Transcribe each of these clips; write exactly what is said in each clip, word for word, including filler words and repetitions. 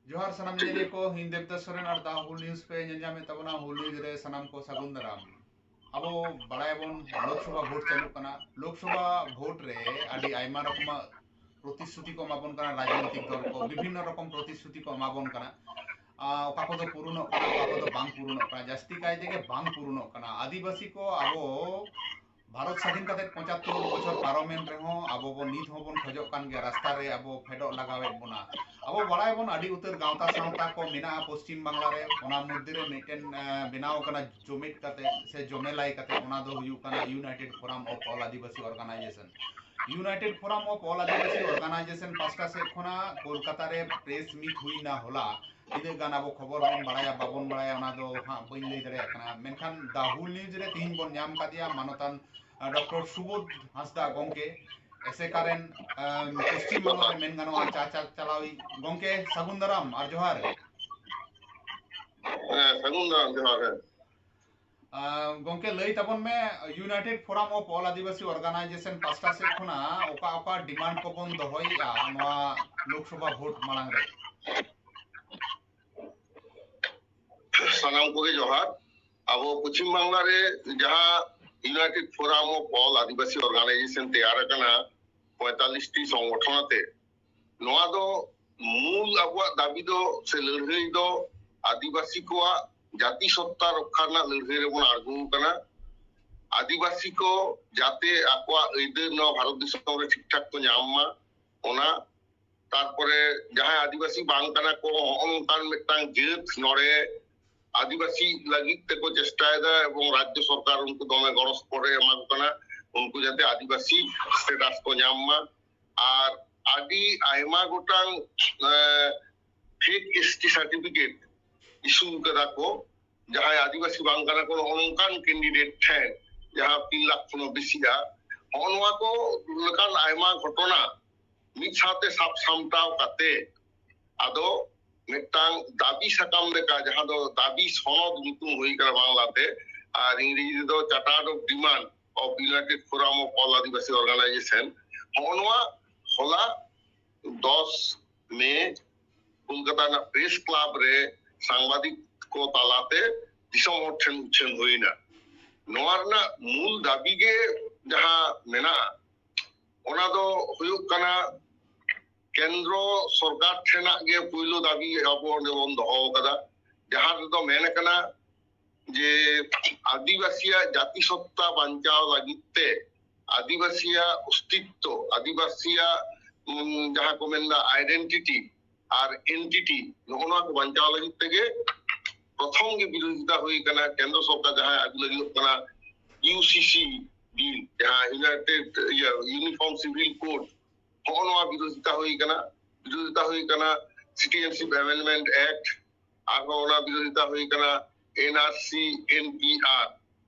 ᱡᱚᱦᱟᱨ ᱥᱟᱱᱟᱢ ᱧᱮᱧᱮᱞᱤᱭᱟᱹ ᱠᱚ, ᱤᱧ ᱫᱮᱵᱫᱟᱥ ᱥᱚᱨᱮᱱ ᱟᱨ ᱫᱟ ᱦᱩᱞ ᱱᱤᱭᱩᱡᱽ ᱯᱮ ᱧᱮᱞ ᱧᱟᱢᱮᱫ ᱛᱟᱵᱚᱱᱟ᱾ ᱦᱩᱞ ᱱᱤᱭᱩᱡᱽ ᱨᱮ ᱥᱟᱱᱟᱢ ᱠᱚ ᱥᱟᱹᱜᱩᱱ ᱫᱟᱨᱟᱢ᱾ ᱟᱵᱚ ᱵᱟᱲᱟᱭᱟᱵᱚᱱ ᱞᱳᱠᱥᱚᱵᱷᱟ ᱵᱷᱳᱴ ᱪᱟᱹᱞᱩᱜ ᱠᱟᱱᱟ᱾ ᱞᱳᱠᱥᱚᱵᱷᱟ ᱵᱷᱳᱴ ᱨᱮ ᱟᱹᱰᱤ ᱟᱭᱢᱟ ᱨᱚᱠᱚᱢᱟᱜ ᱯᱨᱚᱛᱤᱥᱨᱩᱛᱤ ᱠᱚ ᱮᱢᱟᱵᱚᱱ ᱠᱟᱱᱟ, ᱨᱟᱡᱽᱱᱳᱭᱛᱤᱠ ᱫᱚᱞ ᱠᱚ ᱵᱤᱵᱷᱤᱱᱱᱚ ᱨᱚᱠᱚᱢ ᱯᱨᱚᱛᱤᱥᱨᱩᱛᱤ ᱠᱚ ᱮᱢᱟᱵᱚᱱ ᱠᱟᱱᱟ᱾ ᱟᱨ ᱚᱠᱟ ᱠᱚᱫᱚ ᱯᱩᱨᱩᱱᱚᱜ ᱠᱟᱱᱟ, ᱚᱠᱟ ᱠᱚᱫᱚ ᱵᱟᱝ ᱯᱩᱨᱩᱱᱚᱜ ᱠᱟᱱᱟ, ᱡᱟᱹᱥᱛᱤ ᱠᱟᱭ ᱛᱮᱜᱮ ᱵᱟᱝ ᱯᱩᱨᱩᱱᱚᱜ ᱠᱟᱱᱟ᱾ ᱟᱹᱫᱤᱵᱟᱹᱥᱤ ᱠᱚ ᱟᱵᱚ ᱵᱷᱟᱨᱚᱛ ᱥᱟᱹᱫᱷᱤᱱ ᱠᱟᱛᱮ ᱯᱚᱸᱪᱟᱛᱛᱳᱨ ᱵᱚᱪᱷᱚᱨ ᱯᱟᱨᱚᱢᱮᱱ ᱨᱮᱦᱚᱸ ᱟᱵᱚ ᱵᱚᱱ ᱱᱤᱛ ᱦᱚᱸᱵᱚᱱ ᱠᱷᱚᱡᱚᱜ ᱠᱟᱱ ᱜᱮᱭᱟ, ᱨᱟᱥᱛᱟ ᱨᱮ ᱟᱵᱚ ᱯᱷᱮᱰᱚᱜ ᱞᱟᱜᱟᱣᱮᱫ ᱵᱚᱱᱟ᱾ ᱟᱵᱚ ᱵᱟᱲᱟᱭᱟᱵᱚᱱ ᱟᱹᱰᱤ ᱩᱛᱟᱹᱨ ᱜᱟᱶᱛᱟ ᱥᱟᱶᱛᱟ ᱠᱚ ᱢᱮᱱᱟᱜᱼᱟ ᱯᱚᱥᱪᱤᱢ ᱵᱟᱝᱞᱟ ᱨᱮ, ᱚᱱᱟ ᱢᱚᱫᱽᱫᱷᱮ ᱨᱮ ᱢᱤᱫᱴᱮᱱ ᱟᱸ, ᱵᱮᱱᱟᱣ ᱠᱟᱱᱟ ᱡᱩᱢᱤᱫ ᱠᱟᱛᱮ ᱥᱮ ᱡᱚᱢᱮᱞᱟᱭ ᱠᱟᱛᱮ, ᱚᱱᱟ ᱫᱚ ᱦᱩᱭᱩᱜ ᱠᱟᱱᱟ United Forum of All Adivasi Organization᱾ United Forum of All Adivasi Organization ᱯᱟᱥᱴᱟ ᱥᱮᱫ ᱠᱷᱚᱱᱟᱜ ᱠᱳᱞᱠᱟᱛᱟ ᱨᱮ ᱯᱨᱮᱥ ᱢᱤᱴ ᱦᱩᱭᱱᱟ ᱦᱚᱞᱟ᱾ ᱛᱤᱱᱟᱹᱜ ᱜᱟᱱ ᱟᱵᱚ ᱠᱷᱚᱵᱚᱨ ᱵᱚᱱ ᱵᱟᱲᱟᱭᱟ ᱵᱟᱵᱚᱱ ᱵᱟᱲᱟᱭᱟ, ᱚᱱᱟ ᱫᱚ ᱦᱟᱸᱜ ᱵᱟᱹᱧ ᱞᱟᱹᱭ ᱫᱟᱲᱮᱭᱟᱜ ᱠᱟᱱᱟ, ᱢᱮᱱᱠᱷᱟᱱ ᱫᱟ ᱦᱩᱞ ᱱᱤᱭᱩᱡᱽ ᱨᱮ ᱛᱤᱦᱤᱧ ᱵᱚᱱ ᱧᱟᱢ ᱠᱟᱫᱮᱭᱟ ᱢᱟᱱᱚᱛᱟᱱ ᱰᱚᱠᱴᱚᱨ ᱥᱩᱵᱳᱫᱷ ᱦᱟᱸᱥᱫᱟ ᱜᱚᱢᱠᱮ, ᱮᱥᱮᱠᱟ ᱨᱮᱱ ᱟᱢ, ᱯᱚᱥᱪᱤᱢ ᱵᱟᱝᱞᱟ ᱨᱮ ᱢᱮᱱ ᱜᱟᱱᱚᱜᱼᱟ ᱪᱟ ᱪᱟ ᱪᱟᱞᱟᱣᱤᱡ ᱜᱚᱢᱠᱮ᱾ ᱥᱟᱹᱜᱩᱱ ᱫᱟᱨᱟᱢ ᱟᱨ ᱡᱚᱦᱟᱨ᱾ ᱦᱮᱸ, ᱥᱟᱹᱜᱩᱱ ᱫᱟᱨᱟᱢ, ᱡᱚᱦᱟᱨ᱾ ᱦᱮᱸ᱾ ᱟᱢ, ᱜᱚᱢᱠᱮ, ᱞᱟᱹᱭ ᱛᱟᱵᱚᱱ ᱢᱮ, United Forum of All Adivasi Organization ᱯᱟᱥᱴᱟ ᱥᱮᱫ ᱠᱷᱚᱱᱟᱜ ᱚᱠᱟ ᱚᱠᱟ ᱰᱤᱢᱟᱱᱰ ᱠᱚᱵᱚᱱ ᱫᱚᱦᱚᱭᱮᱫᱼᱟ ᱱᱚᱣᱟ ᱞᱳᱠᱥᱚᱵᱷᱟ ᱵᱷᱳᱴ ᱢᱟᱲᱟᱝ ᱨᱮ? ᱥᱟᱱᱟᱢ ᱠᱚᱜᱮ ᱡᱚᱦᱟᱨ᱾ ᱟᱵᱚ ᱯᱚᱪᱷᱤᱢ ᱵᱟᱝᱞᱟ ᱨᱮ ᱡᱟᱦᱟᱸ United Forum of All Adivasi Organization ᱛᱮᱭᱟᱨ ᱟᱠᱟᱱᱟ, ᱯᱚᱸᱭᱛᱟᱞᱞᱤᱥ ᱴᱤ ᱥᱚᱝᱜᱚᱴᱷᱚᱱ ᱟᱛᱮ, ᱱᱚᱣᱟ ᱫᱚ ᱢᱩᱞ ᱟᱵᱚᱣᱟᱜ ᱫᱟᱹᱵᱤ ᱫᱚ ᱥᱮ ᱞᱟᱹᱲᱦᱟᱹᱭ ᱫᱚ ᱟᱹᱫᱤᱵᱟᱹᱥᱤ ᱠᱚᱣᱟᱜ ᱡᱟᱹᱛᱤ ᱥᱚᱛᱛᱟ ᱨᱚᱠᱠᱷᱟ ᱨᱮᱱᱟᱜ ᱞᱟᱹᱲᱦᱟᱹᱭ ᱨᱮᱵᱚᱱ ᱟᱬᱜᱚ ᱟᱠᱟᱱᱟ᱾ ᱟᱹᱫᱤᱵᱟᱹᱥᱤ ᱠᱚ ᱡᱟᱛᱮ ᱟᱠᱚᱣᱟᱜ ᱟᱹᱭᱫᱟᱹᱨ ᱱᱚᱣᱟ ᱵᱷᱟᱨᱚᱛ ᱫᱤᱥᱚᱢ ᱨᱮ ᱴᱷᱤᱠ ᱴᱷᱟᱠ ᱠᱚ ᱧᱟᱢ ᱢᱟ, ᱚᱱᱟ᱾ ᱛᱟᱨᱯᱚᱨᱮ ᱡᱟᱦᱟᱸᱭ ᱟᱹᱫᱤᱵᱟᱹᱥᱤ ᱵᱟᱝ ᱠᱟᱱᱟ ᱠᱚ, ᱦᱚᱸᱜᱼᱚ ᱱᱚᱝᱠᱟᱱ ᱢᱤᱫᱴᱟᱝ ᱡᱟᱹᱛ ᱱᱚᱰᱮ ᱟᱹᱫᱤᱵᱟᱹᱥᱤ ᱞᱟᱹᱜᱤᱫ ᱛᱮᱠᱚ ᱪᱮᱥᱴᱟᱭᱮᱫᱟ ᱮᱵᱚᱝ ᱨᱟᱡᱽᱡᱚ ᱥᱚᱨᱠᱟᱨ ᱩᱱᱠᱩ ᱫᱚᱢᱮ ᱜᱚᱲᱚ ᱥᱚᱯᱚᱦᱚᱫ ᱮ ᱮᱢᱟ ᱠᱚ ᱠᱟᱱᱟ, ᱩᱱᱠᱩ ᱡᱟᱛᱮ ᱟᱹᱫᱤᱵᱟᱹᱥᱤ ᱥᱴᱮᱴᱟᱥ ᱠᱚ ᱧᱟᱢ ᱢᱟ᱾ ᱟᱨ ᱟᱹᱰᱤ ᱟᱭᱢᱟ ᱜᱚᱴᱟᱝ, ᱮᱸ, ᱯᱷᱮᱠ ᱮᱥ ᱴᱤ ᱥᱟᱨᱴᱤᱯᱷᱤᱠᱮᱴ ᱤᱥᱩ ᱠᱟᱫᱟ ᱠᱚ, ᱡᱟᱦᱟᱸᱭ ᱟᱹᱫᱤᱵᱟᱹᱥᱤ ᱵᱟᱝ ᱠᱟᱱᱟ ᱠᱚ, ᱱᱚᱜᱼᱚ ᱱᱚᱝᱠᱟᱱ ᱠᱮᱱᱰᱤᱰᱮᱴ ᱴᱷᱮᱱ, ᱡᱟᱦᱟᱸ ᱛᱤᱱ ᱞᱟᱠᱷ ᱠᱷᱚᱱ ᱦᱚᱸ ᱵᱮᱥᱤᱜᱼᱟ᱾ ᱦᱚᱸᱜᱼᱚ ᱱᱚᱣᱟ ᱠᱚ ᱞᱮᱠᱟᱱ ᱟᱭᱢᱟ ᱜᱷᱚᱴᱚᱱᱟ ᱢᱤᱫ ᱥᱟᱶᱛᱮ ᱥᱟᱵ ᱥᱟᱢᱴᱟᱣ ᱠᱟᱛᱮ ᱟᱫᱚ ᱢᱤᱫᱴᱟᱝ ᱫᱟᱹᱵᱤ ᱥᱟᱠᱟᱢ ᱞᱮᱠᱟ, ᱡᱟᱦᱟᱸ ᱫᱚ ᱫᱟᱹᱵᱤ ᱥᱚᱱᱚᱫ ᱧᱩᱛᱩᱢ ᱦᱩᱭ ᱠᱟᱱᱟ ᱵᱟᱝᱞᱟᱛᱮ, ᱟᱨ ᱤᱝᱨᱮᱡᱤ ᱛᱮᱫᱚ Charter of Demand of United Forum of All Adivasi Organization, ᱦᱚᱸᱜᱼᱚ ᱱᱚᱣᱟ ᱦᱚᱞᱟ ᱫᱚᱥ ᱢᱮ ᱠᱳᱞᱠᱟᱛᱟ ᱨᱮᱱᱟᱜ ᱯᱨᱮᱥ ᱠᱞᱟᱵᱽ ᱨᱮ ᱥᱟᱝᱵᱟᱫᱤᱠ ᱠᱚ ᱛᱟᱞᱟᱛᱮ ᱫᱤᱥᱚᱢ ᱦᱚᱲ ᱴᱷᱮᱱ ᱩᱪᱷᱟᱹᱱ ᱦᱩᱭᱱᱟ᱾ ᱱᱚᱣᱟ ᱨᱮᱱᱟᱜ ᱢᱩᱞ ᱫᱟᱹᱵᱤ ᱜᱮ ᱡᱟᱦᱟᱸ ᱢᱮᱱᱟᱜᱼᱟ, ᱚᱱᱟ ᱫᱚ ᱦᱩᱭᱩᱜ ᱠᱟᱱᱟ ᱠᱮᱱᱫᱨᱚ ᱥᱚᱨᱠᱟᱨ ᱴᱷᱮᱱᱟᱜ ᱜᱮ ᱯᱩᱭᱞᱩ ᱫᱟᱹᱵᱤ ᱟᱵᱚ ᱚᱸᱰᱮ ᱵᱚᱱ ᱫᱚᱦᱚ ᱟᱠᱟᱫᱟ, ᱡᱟᱦᱟᱸ ᱨᱮᱫᱚ ᱢᱮᱱ ᱟᱠᱟᱱᱟ ᱡᱮ ᱟᱹᱫᱤᱵᱟᱹᱥᱤᱭᱟᱜ ᱡᱟᱹᱛᱤ ᱥᱚᱛᱛᱟ ᱵᱟᱧᱪᱟᱣ ᱞᱟᱹᱜᱤᱫ ᱛᱮ ᱟᱹᱫᱤᱵᱟᱹᱥᱤᱭᱟᱜ ᱚᱥᱛᱤᱛᱛᱚ, ᱟᱹᱫᱤᱵᱟᱹᱥᱤᱭᱟᱜ ᱩᱢ, ᱡᱟᱦᱟᱸ ᱠᱚ ᱢᱮᱱᱫᱟ ᱟᱭᱰᱮᱱᱴᱤᱴᱤ ᱟᱨ ᱮᱱᱴᱤᱴᱤ, ᱱᱚᱜᱼᱚ ᱱᱚᱣᱟ ᱠᱚ ᱵᱟᱧᱪᱟᱣ ᱞᱟᱹᱜᱤᱫ ᱛᱮᱜᱮ ᱯᱨᱚᱛᱷᱚᱢ ᱜᱮ ᱵᱤᱨᱳᱫᱷᱤᱛᱟ ᱦᱩᱭ ᱠᱟᱱᱟ᱾ ᱠᱮᱱᱫᱨᱚ ᱥᱚᱨᱠᱟᱨ ᱡᱟᱦᱟᱸᱭ ᱟᱹᱜᱩ ᱞᱟᱹᱜᱤᱫᱚᱜ ᱠᱟᱱᱟ ᱤᱭᱩᱥᱤᱥᱤ ᱵᱤᱞ, ᱡᱟᱦᱟᱸ ᱤᱭᱩᱱᱟᱭᱴᱮᱰ ᱤᱭᱟᱹ ᱤᱭᱩᱱᱤᱯᱷᱚᱨᱢ ᱥᱤᱵᱷᱤᱞ ᱠᱳᱰ, ᱦᱚᱸᱜᱼᱚ ᱱᱚᱣᱟ ᱵᱤᱨᱳᱫᱷᱤᱛᱟ ᱦᱩᱭ ᱠᱟᱱᱟ᱾ ᱵᱤᱨᱳᱫᱷᱤᱛᱟ ᱦᱩᱭ ᱠᱟᱱᱟ ᱥᱤᱴᱤᱡᱮᱱᱥᱤᱯ ᱟᱢᱮᱱᱰᱢᱮᱱᱴ ᱮᱠᱴ, ᱟᱨᱦᱚᱸ ᱚᱱᱟ ᱵᱤᱨᱳᱫᱷᱤᱛᱟ ᱦᱩᱭ ᱠᱟᱱᱟ ᱮᱱᱟᱨᱥᱤ, ᱮᱱᱯᱤᱟᱨ,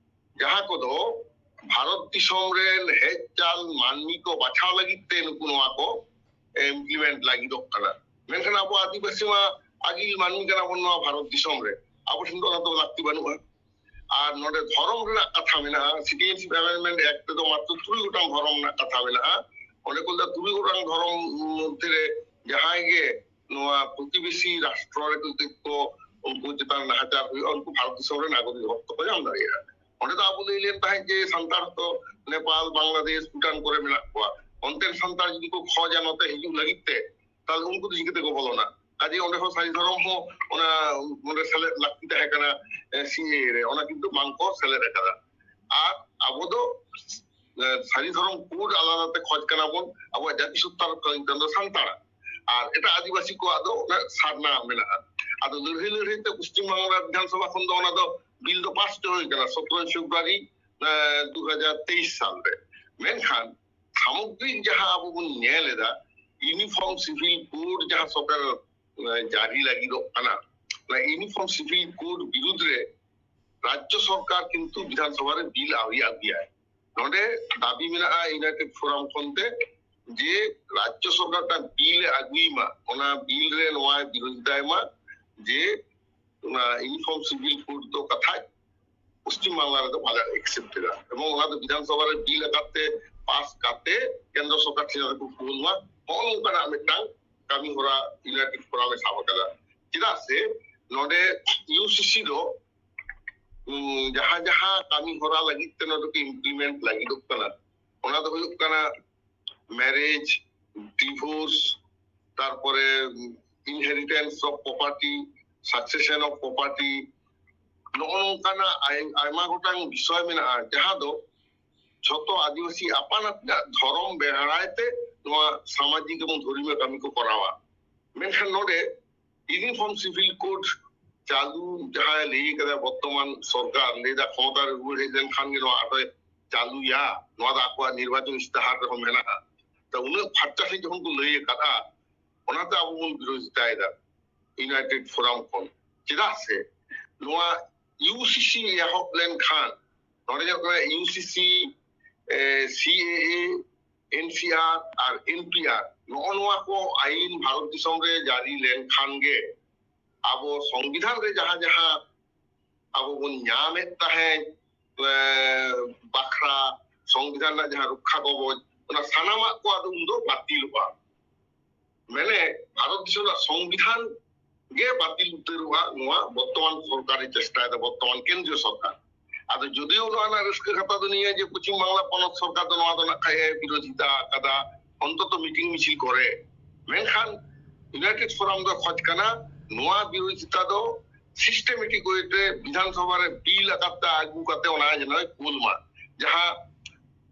ᱡᱟᱦᱟᱸ ᱠᱚᱫᱚ ᱵᱷᱟᱨᱚᱛ ᱫᱤᱥᱚᱢ ᱨᱮᱱ ᱦᱮᱡ ᱪᱟᱞ ᱢᱟᱹᱱᱢᱤ ᱠᱚ ᱵᱟᱪᱷᱟᱣ ᱞᱟᱹᱜᱤᱫ ᱛᱮ ᱱᱩᱠᱩ ᱱᱚᱣᱟ ᱠᱚ ᱤᱢᱯᱞᱤᱢᱮᱱᱴ ᱞᱟᱹᱜᱤᱫᱚᱜ ᱠᱟᱱᱟ᱾ ᱢᱮᱱᱠᱷᱟᱱ ᱟᱵᱚ ᱟᱹᱫᱤᱵᱟᱹᱥᱤ ᱢᱟ ᱟᱹᱜᱤᱞ ᱢᱟᱹᱱᱢᱤ ᱠᱟᱱᱟ ᱵᱚᱱ ᱱᱚᱣᱟ ᱵᱷᱟᱨᱚᱛ ᱫᱤᱥᱚᱢ ᱨᱮ, ᱟᱵᱚ ᱴᱷᱮᱱ ᱫᱚ ᱚᱱᱟ ᱫᱚ ᱞᱟᱹᱠᱛᱤ ᱵᱟᱹᱱᱩᱜᱼᱟ᱾ ᱟᱨ ᱱᱚᱰᱮ ᱫᱷᱚᱨᱚᱢ ᱨᱮᱱᱟᱜ ᱠᱟᱛᱷᱟ ᱢᱮᱱᱟᱜᱼᱟ, ᱥᱤᱴᱤᱡᱮᱱᱥᱤᱯ ᱟᱢᱮᱱᱰᱢᱮᱱᱴ ᱮᱠᱴ ᱨᱮᱫᱚ ᱢᱟᱛᱨᱚ ᱛᱩᱨᱩᱭ ᱜᱚᱴᱟᱝ ᱫᱷᱚᱨᱚᱢ ᱨᱮᱱᱟᱜ ᱠᱟᱛᱷᱟ ᱢᱮᱱᱟᱜᱼᱟ᱾ ᱚᱸᱰᱮ ᱠᱚ ᱞᱟᱹᱭᱫᱟ ᱛᱩᱨᱩᱭ ᱜᱚᱴᱟᱝ ᱫᱷᱚᱨᱚᱢ ᱢᱚᱫᱽᱫᱷᱮ ᱨᱮ ᱡᱟᱦᱟᱸᱭ ᱜᱮ ᱱᱚᱣᱟ ᱯᱨᱚᱛᱤᱵᱮᱥᱤ ᱨᱟᱥᱴᱨᱚ ᱨᱮ ᱠᱚ, ᱠᱚ ᱩᱱᱠᱩ ᱪᱮᱛᱟᱱ ᱱᱟᱦᱟᱪᱟᱨ ᱦᱩᱭᱩᱜᱼᱟ, ᱩᱱᱠᱩ ᱵᱷᱟᱨᱚᱛ ᱫᱤᱥᱚᱢ ᱨᱮ ᱱᱟᱜᱚᱨᱤᱠ ᱦᱚᱠ ᱛᱮᱠᱚ ᱧᱟᱢ ᱫᱟᱲᱮᱭᱟᱜᱼᱟ᱾ ᱚᱸᱰᱮ ᱫᱚ ᱟᱵᱚ ᱞᱟᱹᱭ ᱞᱮᱱ ᱛᱟᱦᱮᱸᱫ ᱡᱮ ᱥᱟᱱᱛᱟᱲ ᱫᱚ ᱱᱮᱯᱟᱞ, ᱵᱟᱝᱞᱟᱫᱮᱥ, ᱵᱷᱩᱴᱟᱱ ᱠᱚᱨᱮ ᱢᱮᱱᱟᱜ ᱠᱚᱣᱟ, ᱚᱱᱛᱮᱱ ᱥᱟᱱᱛᱟᱲ ᱡᱩᱫᱤ ᱠᱚ ᱠᱷᱚᱡᱟ ᱱᱚᱛᱮ ᱦᱤᱡᱩᱜ ᱞᱟᱹᱜᱤᱫ ᱛᱮ, ᱛᱟᱦᱞᱮ ᱩᱱᱠᱩ ᱫᱚ ᱪᱤᱠᱟᱹ ᱛᱮᱠᱚ ᱵᱚᱞᱚᱱᱟ? ᱠᱟᱡᱮ ᱚᱸᱰᱮ ᱦᱚᱸ ᱥᱟᱹᱨᱤ ᱫᱷᱚᱨᱚᱢ ᱦᱚᱸ ᱚᱱᱟ ᱚᱸᱰᱮ ᱥᱮᱞᱮᱫ ᱞᱟᱹᱠᱛᱤ ᱛᱟᱦᱮᱸ ᱠᱟᱱᱟ ᱥᱤᱮ ᱨᱮ, ᱚᱱᱟ ᱠᱤᱱᱛᱩ ᱵᱟᱝ ᱠᱚ ᱥᱮᱞᱮᱫ ᱟᱠᱟᱫᱟ᱾ ᱟᱨ ᱟᱵᱚ ᱫᱚ ᱮ, ᱥᱟᱹᱨᱤ ᱫᱷᱚᱨᱚᱢ ᱠᱳᱰ ᱟᱞᱟᱫᱟ ᱛᱮ ᱠᱷᱚᱡᱽ ᱠᱟᱱᱟ ᱵᱚᱱ, ᱟᱵᱚᱣᱟᱜ ᱡᱟᱹᱛᱤ ᱥᱚᱛᱛᱟ ᱨᱚᱠᱠᱷᱟ ᱞᱟᱹᱜᱤᱫ ᱫᱚ ᱥᱟᱱᱛᱟᱲᱟᱜ᱾ ᱟᱨ ᱮᱴᱟᱜ ᱟᱹᱫᱤᱵᱟᱹᱥᱤ ᱠᱚᱣᱟᱜ ᱫᱚ ᱚᱱᱟ ᱥᱟᱨᱱᱟ ᱢᱮᱱᱟᱜᱼᱟ᱾ ᱟᱫᱚ ᱞᱟᱹᱲᱦᱟᱹᱭ ᱞᱟᱹᱲᱦᱟᱹᱭ ᱛᱮ ᱯᱚᱥᱪᱤᱢ ᱵᱟᱝᱞᱟ ᱵᱤᱫᱷᱟᱱ ᱥᱚᱵᱷᱟ ᱠᱷᱚᱱ ᱫᱚ ᱚᱱᱟ ᱫᱚ ᱵᱤᱞ ᱫᱚ ᱯᱟᱥ ᱦᱚᱪᱚ ᱦᱩᱭ ᱠᱟᱱᱟ ᱥᱚᱛᱨᱚᱭ ᱯᱷᱮᱵᱽᱨᱩᱣᱟᱨᱤ, ᱮ, ᱫᱩ ᱦᱟᱡᱟᱨ ᱛᱮᱭᱤᱥ ᱥᱟᱞ ᱨᱮ᱾ ᱢᱮᱱᱠᱷᱟᱱ ᱥᱟᱢᱚᱜᱽᱨᱤᱠ ᱡᱟᱦᱟᱸ ᱟᱵᱚ ᱵᱚᱱ ᱧᱮᱞ ᱮᱫᱟ, ᱤᱭᱩᱱᱤᱯᱷᱚᱨᱢ ᱥᱤᱵᱷᱤᱞ ᱠᱳᱰ ᱡᱟᱦᱟᱸ ᱥᱚᱨᱠᱟᱨ, ᱮ, ᱡᱟᱹᱨᱤ ᱞᱟᱹᱜᱤᱫᱚᱜ ᱠᱟᱱᱟ, ᱚᱱᱟ ᱤᱭᱩᱱᱤᱯᱷᱚᱨᱢ ᱥᱤᱵᱷᱤᱞ ᱠᱳᱰ ᱵᱤᱨᱩᱫᱽ ᱨᱮ ᱨᱟᱡᱽᱡᱚ ᱥᱚᱨᱠᱟᱨ ᱠᱤᱱᱛᱩ ᱵᱤᱫᱷᱟᱱ ᱥᱚᱵᱷᱟ ᱨᱮ ᱵᱤᱞ ᱟᱹᱣᱨᱤ ᱟᱹᱜᱩᱭᱟᱭ᱾ ᱱᱚᱰᱮ ᱫᱟᱹᱵᱤ ᱢᱮᱱᱟᱜᱼᱟ ᱤᱭᱩᱱᱟᱭᱴᱮᱰ ᱯᱷᱳᱨᱟᱢ ᱠᱷᱚᱱ ᱛᱮ ᱡᱮ ᱨᱟᱡᱽᱡᱚ ᱥᱚᱨᱠᱟᱨ ᱢᱤᱫᱴᱟᱝ ᱵᱤᱞ ᱮ ᱟᱹᱜᱩᱭ ᱢᱟ, ᱚᱱᱟ ᱵᱤᱞ ᱨᱮ ᱱᱚᱣᱟᱭ ᱵᱤᱨᱳᱫᱷᱤᱛᱟᱭ ᱢᱟ ᱡᱮ ᱚᱱᱟ ᱤᱭᱩᱱᱤᱯᱷᱚᱨᱢ ᱥᱤᱵᱷᱤᱞ ᱠᱳᱰ ᱫᱚ ᱠᱟᱛᱷᱟᱡ ᱯᱚᱥᱪᱤᱢ ᱵᱟᱝᱞᱟ ᱨᱮᱫᱚ ᱵᱟᱞᱮ ᱮᱠᱥᱮᱯᱴ ᱮᱫᱟ, ᱮᱵᱚᱝ ᱚᱱᱟ ᱫᱚ ᱵᱤᱫᱷᱟᱱ ᱥᱚᱵᱷᱟ ᱨᱮ ᱵᱤᱞ ᱟᱠᱟᱫ ᱛᱮ ᱯᱟᱥ ᱠᱟᱛᱮ ᱠᱮᱱᱫᱨᱚ ᱥᱚᱨᱠᱟᱨ ᱴᱷᱮᱱ ᱠᱚ ᱠᱩᱞ ᱢᱟ, ᱱᱚᱜᱼᱚ ᱱᱚᱝᱠᱟᱱᱟᱜ ᱢᱤᱫᱴᱟᱝ ᱠᱟᱹᱢᱤ ᱦᱚᱨᱟ ᱤᱭᱩᱱᱟᱭᱴᱮᱰ ᱯᱷᱳᱨᱟᱢ ᱮ ᱥᱟᱵ ᱟᱠᱟᱫᱟ᱾ ᱪᱮᱫᱟᱜ ᱥᱮ ᱱᱚᱰᱮ ᱤᱭᱩᱥᱤᱥᱤ ᱫᱚ, ᱩᱸ, ᱡᱟᱦᱟᱸ ᱡᱟᱦᱟᱸ ᱠᱟᱹᱢᱤ ᱦᱚᱨᱟ ᱞᱟᱹᱜᱤᱫ ᱛᱮ ᱱᱚᱰᱮ ᱠᱚ ᱤᱢᱯᱞᱤᱢᱮᱱᱴ ᱞᱟᱹᱜᱤᱫᱚᱜ ᱠᱟᱱᱟ, ᱚᱱᱟ ᱫᱚ ᱦᱩᱭᱩᱜ ᱠᱟᱱᱟ ᱢᱮᱨᱮᱡᱽ, ᱰᱤᱵᱷᱳᱨᱥ, ᱛᱟᱨᱯᱚᱨᱮ inheritance of property, succession of property, ᱱᱚᱜᱼᱚ ᱱᱚᱝᱠᱟᱱᱟᱜ ᱟᱭ- ᱟᱭᱢᱟ ᱜᱚᱴᱟᱝ ᱵᱤᱥᱚᱭ ᱢᱮᱱᱟᱜᱼᱟ, ᱡᱟᱦᱟᱸ ᱫᱚ ᱡᱷᱚᱛᱚ ᱟᱹᱫᱤᱵᱟᱹᱥᱤ ᱟᱯᱟᱱ ᱟᱹᱯᱤᱱᱟᱜ ᱫᱷᱚᱨᱚᱢ ᱵᱮᱲᱦᱟᱭ ᱛᱮ ᱱᱚᱣᱟ ᱥᱟᱢᱟᱡᱤᱠ ᱮᱵᱚᱝ ᱫᱷᱚᱨᱢᱤᱭᱚ ᱠᱟᱹᱢᱤ ᱠᱚ ᱠᱚᱨᱟᱣᱟ᱾ ᱢᱮᱱᱠᱷᱟᱱ ᱱᱚᱰᱮ ᱤᱭᱩᱱᱤᱯᱷᱚᱨᱢ ᱥᱤᱵᱷᱤᱞ ᱠᱳᱰ ᱪᱟᱹᱞᱩ ᱡᱟᱦᱟᱸᱭ ᱞᱟᱹᱭ ᱠᱟᱫᱟ ᱵᱚᱨᱛᱚᱢᱟᱱ ᱥᱚᱨᱠᱟᱨ, ᱞᱟᱹᱭ ᱫᱟ ᱠᱷᱚᱢᱚᱛᱟ ᱨᱮ ᱨᱩᱣᱟᱹᱲ ᱦᱮᱡ ᱞᱮᱱᱠᱷᱟᱱ ᱜᱮ ᱱᱚᱣᱟ ᱟᱨᱦᱚᱸᱭ ᱪᱟᱹᱞᱩᱭᱟ, ᱱᱚᱣᱟ ᱫᱚ ᱟᱠᱚᱣᱟᱜ ᱱᱤᱨᱵᱟᱪᱚᱱ ᱤᱥᱛᱤᱦᱟᱨ ᱨᱮᱦᱚᱸ ᱢᱮᱱᱟᱜᱼᱟ᱾ ᱛᱚ ᱩᱱᱟᱹᱜ ᱯᱷᱟᱨᱪᱟ ᱥᱟᱺᱦᱤᱡ ᱡᱚᱠᱷᱚᱱ ᱠᱚ ᱞᱟᱹᱭ ᱟᱠᱟᱫᱼᱟ, ᱚᱱᱟᱛᱮ ᱟᱵᱚ ᱵᱚᱱ ᱵᱤᱨᱳᱫᱷᱤᱛᱟᱭᱮᱫᱟ ᱤᱭᱩᱱᱟᱭᱴᱮᱰ ᱯᱷᱳᱨᱟᱢ ᱠᱷᱚᱱ᱾ ᱪᱮᱫᱟᱜ ᱥᱮ ᱱᱚᱣᱟ ᱤᱭᱩᱥᱤᱥᱤ ᱮᱦᱚᱵ ᱞᱮᱱᱠᱷᱟᱱ, ᱱᱚᱰᱮ ᱧᱮᱞᱚᱜ ᱠᱟᱱᱟ ᱤᱭᱩᱥᱤᱥᱤ, ᱥᱤᱮᱮ, ᱮᱱᱥᱤᱟᱨ ᱟᱨ ᱮᱱᱯᱤᱟᱨ, ᱱᱚᱜᱼᱚ ᱱᱚᱣᱟ ᱠᱚ ᱟᱭᱤᱱ ᱵᱷᱟᱨᱚᱛ ᱫᱤᱥᱚᱢ ᱨᱮ ᱡᱟᱹᱨᱤ ᱞᱮᱱᱠᱷᱟᱱ ᱜᱮ ᱟᱵᱚ ᱥᱚᱝᱵᱤᱫᱷᱟᱱ ᱨᱮ ᱡᱟᱦᱟᱸ ᱡᱟᱦᱟᱸ ᱟᱵᱚ ᱵᱚᱱ ᱧᱟᱢᱮᱫ ᱛᱟᱦᱮᱸᱫ, ᱮ, ᱵᱟᱠᱷᱨᱟ, ᱥᱚᱝᱵᱤᱫᱷᱟᱱ ᱨᱮᱱᱟᱜ ᱡᱟᱦᱟᱸ ᱨᱚᱠᱠᱷᱟ ᱠᱚᱵᱚᱪ, ᱚᱱᱟ ᱥᱟᱱᱟᱢᱟᱜ ᱠᱚ ᱟᱫᱚ ᱩᱱᱫᱚ ᱵᱟᱹᱛᱤᱞᱚᱜᱼᱟ᱾ ᱢᱟᱱᱮ ᱵᱷᱟᱨᱚᱛ ᱫᱤᱥᱚᱢ ᱨᱮᱱᱟᱜ ᱥᱚᱝᱵᱤᱫᱷᱟᱱ ᱜᱮ ᱵᱟᱹᱛᱤᱞ ᱩᱛᱟᱹᱨᱚᱜᱼᱟ, ᱱᱚᱣᱟ ᱵᱚᱨᱛᱚᱢᱟᱱ ᱥᱚᱨᱠᱟᱨᱮ ᱪᱮᱥᱴᱟᱭᱮᱫᱟ, ᱵᱚᱨᱛᱚᱢᱟᱱ ᱠᱮᱱᱫᱨᱤᱭᱚ ᱥᱚᱨᱠᱟᱨ᱾ ᱟᱫᱚ ᱡᱩᱫᱤᱭᱳ ᱱᱚᱣᱟ ᱨᱮᱱᱟᱜ ᱨᱟᱹᱥᱠᱟᱹ ᱠᱟᱛᱷᱟ ᱫᱚ ᱱᱤᱭᱟᱹ ᱡᱮ ᱯᱚᱪᱷᱤᱢ ᱵᱟᱝᱞᱟ ᱯᱚᱱᱚᱛ ᱥᱚᱨᱠᱟᱨ ᱫᱚ ᱱᱚᱣᱟ ᱫᱚ ᱱᱟᱜ ᱠᱷᱟᱡ ᱮ ᱵᱤᱨᱳᱫᱷᱤᱛᱟ ᱟᱠᱟᱫᱟ, ᱚᱱᱛᱚᱛᱚ ᱢᱤᱴᱤᱝ ᱢᱤᱪᱷᱤᱞ ᱠᱚᱨᱮ, ᱢᱮᱱᱠᱷᱟᱱ ᱤᱭᱩᱱᱟᱭᱴᱮᱰ ᱯᱷᱳᱨᱟᱢ ᱫᱚ ᱠᱷᱚᱡᱽ ᱠᱟᱱᱟ ᱱᱚᱣᱟ ᱵᱤᱨᱳᱫᱷᱤᱛᱟ ᱫᱚ ᱥᱤᱥᱴᱮᱢᱮᱴᱤᱠ ᱳᱭᱮ ᱛᱮ ᱵᱤᱫᱷᱟᱱ ᱥᱚᱵᱷᱟ ᱨᱮ ᱵᱤᱞ ᱟᱠᱟᱨ ᱛᱮ ᱟᱹᱜᱩ ᱠᱟᱛᱮ ᱚᱱᱟ ᱡᱮᱱᱚᱭ ᱠᱩᱞ ᱢᱟ᱾ ᱡᱟᱦᱟᱸ,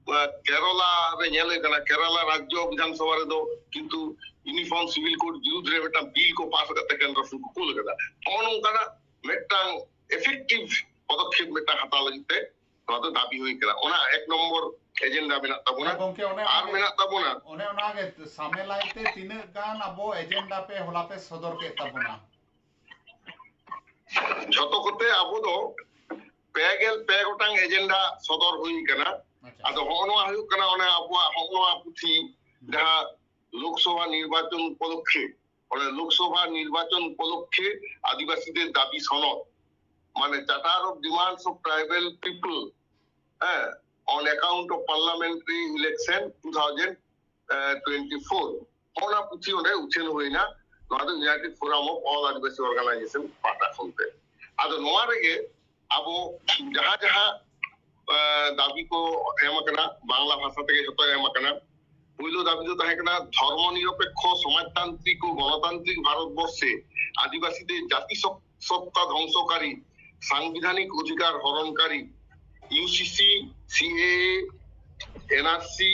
ᱮ, ᱠᱮᱨᱟᱞᱟ ᱨᱮ ᱧᱮᱞ ᱦᱩᱭ ᱠᱟᱱᱟ, ᱠᱮᱨᱟᱞᱟ ᱨᱟᱡᱽᱡᱚ ᱵᱤᱫᱷᱟᱱ ᱥᱚᱵᱷᱟ ᱨᱮᱫᱚ ᱠᱤᱱᱛᱩ ᱤᱭᱩᱱᱤᱯᱷᱚᱨᱢ ᱥᱤᱵᱷᱤᱞ ᱠᱳᱰ ᱵᱤᱨᱩᱫᱷ ᱨᱮ ᱢᱤᱫᱴᱟᱝ ᱵᱤᱞ ᱠᱚ ᱯᱟᱥ ᱟᱠᱟᱫ ᱛᱮ ᱠᱮᱱᱫᱨᱚ ᱥᱩᱨ ᱠᱚ ᱠᱩᱞ ᱟᱠᱟᱫᱟ᱾ ᱱᱚᱜᱼᱚ ᱱᱚᱝᱠᱟᱱᱟᱜ ᱢᱤᱫᱴᱟᱝ ᱮᱯᱷᱮᱠᱴᱤᱵᱷ ᱯᱚᱫᱚᱠᱷᱮᱯ ᱢᱤᱫᱴᱟᱝ ᱦᱟᱛᱟᱣ ᱞᱟᱹᱜᱤᱫ ᱛᱮ ᱱᱚᱣᱟ ᱫᱚ ᱫᱟᱹᱵᱤ ᱦᱩᱭ ᱠᱟᱱᱟ᱾ ᱚᱱᱟ ᱮᱠ ᱱᱚᱢᱵᱚᱨ ᱮᱡᱮᱱᱰᱟ ᱢᱮᱱᱟᱜ ᱛᱟᱵᱚᱱᱟ᱾ ᱦᱮᱸ ᱜᱚᱢᱠᱮ, ᱚᱱᱮ ᱟᱨ ᱚᱱᱟᱜᱮ, ᱢᱮᱱᱟᱜ ᱛᱟᱵᱚᱱᱟ ᱚᱱᱮ ᱚᱱᱟᱜᱮ ᱥᱟᱢᱮᱞᱟᱭ ᱛᱮ ᱛᱤᱱᱟᱹᱜ ᱜᱟᱱ ᱟᱵᱚ ᱮᱡᱮᱱᱰᱟ ᱯᱮ ᱦᱚᱞᱟ ᱯᱮ ᱥᱚᱫᱚᱨ ᱠᱮᱫ ᱛᱟᱵᱚᱱᱟ? ᱡᱷᱚᱛᱚ ᱠᱚᱛᱮ ᱟᱵᱚ ᱫᱚ ᱯᱮ ᱜᱮᱞ ᱯᱮ ᱜᱚᱴᱟᱝ ᱮᱡᱮᱱᱰᱟ ᱥᱚᱫᱚᱨ ᱦᱩᱭ ᱠᱟᱱᱟ᱾ ᱟᱪᱪᱷᱟ᱾ ᱟᱫᱚ ᱦᱚᱸᱜᱼᱚ ᱱᱚᱣᱟ ᱦᱩᱭᱩᱜ ᱠᱟᱱᱟ ᱚᱱᱮ ᱟᱵᱚᱣᱟᱜ ᱦᱚᱸᱜᱼᱚ ᱱᱚᱣᱟ ᱯᱩᱛᱷᱤ, ᱡᱟᱦᱟᱸ ᱞᱳᱠᱥᱚᱵᱷᱟ ᱱᱤᱨᱵᱟᱪᱚᱱ ᱩᱯᱚᱞᱚᱠᱠᱷᱮ, ᱚᱱᱮ ᱞᱳᱠᱥᱚᱵᱷᱟ ᱱᱤᱨᱵᱟᱪᱚᱱ ᱩᱯᱚᱞᱚᱠᱠᱷᱮ ᱟᱹᱫᱤᱵᱟᱹᱥᱤ ᱫᱮᱨ ᱫᱟᱹᱵᱤ ᱥᱚᱱᱚᱫ, ᱢᱟᱱᱮ Charter of Demands of Tribal People, ᱦᱮᱸ, on account of parliamentary election two thousand twenty-four, ᱚᱱᱟ ᱯᱩᱛᱷᱤ ᱚᱸᱰᱮ ᱩᱪᱷᱟᱹᱱ ᱦᱩᱭᱱᱟ᱾ ᱱᱚᱣᱟ ᱫᱚ United Forum of All Adivasi Organization ᱯᱟᱦᱴᱟ ᱠᱷᱚᱱ ᱛᱮ᱾ ᱟᱫᱚ ᱱᱚᱣᱟ ᱨᱮᱜᱮ ᱟᱵᱚ ᱡᱟᱦᱟᱸ ᱡᱟᱦᱟᱸ ᱫᱟᱹᱵᱤ ᱠᱚ ᱮᱢ ᱟᱠᱟᱱᱟ, ᱵᱟᱝᱞᱟ ᱵᱷᱟᱥᱟ ᱛᱮᱜᱮ ᱡᱷᱚᱛᱚ ᱮᱢ ᱟᱠᱟᱱᱟ᱾ ᱯᱩᱭᱞᱩ ᱫᱟᱹᱵᱤ ᱫᱚ ᱛᱟᱦᱮᱸ ᱠᱟᱱᱟ ᱫᱷᱚᱨᱢᱚ ᱱᱤᱨᱚᱯᱮᱠᱠᱷᱚ ᱥᱚᱢᱟᱡᱽᱛᱟᱱᱛᱨᱤᱠ ᱳ ᱜᱚᱱᱚᱛᱟᱱᱛᱨᱤᱠ ᱵᱷᱟᱨᱚᱛ ᱵᱚᱨᱥᱮ ᱟᱹᱫᱤᱵᱟᱹᱥᱤ ᱫᱮ ᱡᱟᱹᱛᱤ ᱥᱚ- ᱥᱚᱛᱛᱟ ধ্বংসকারী সাংবিধানিক অধিকার হরণকারী ইউসিসি, সিএএ, এনআরসি,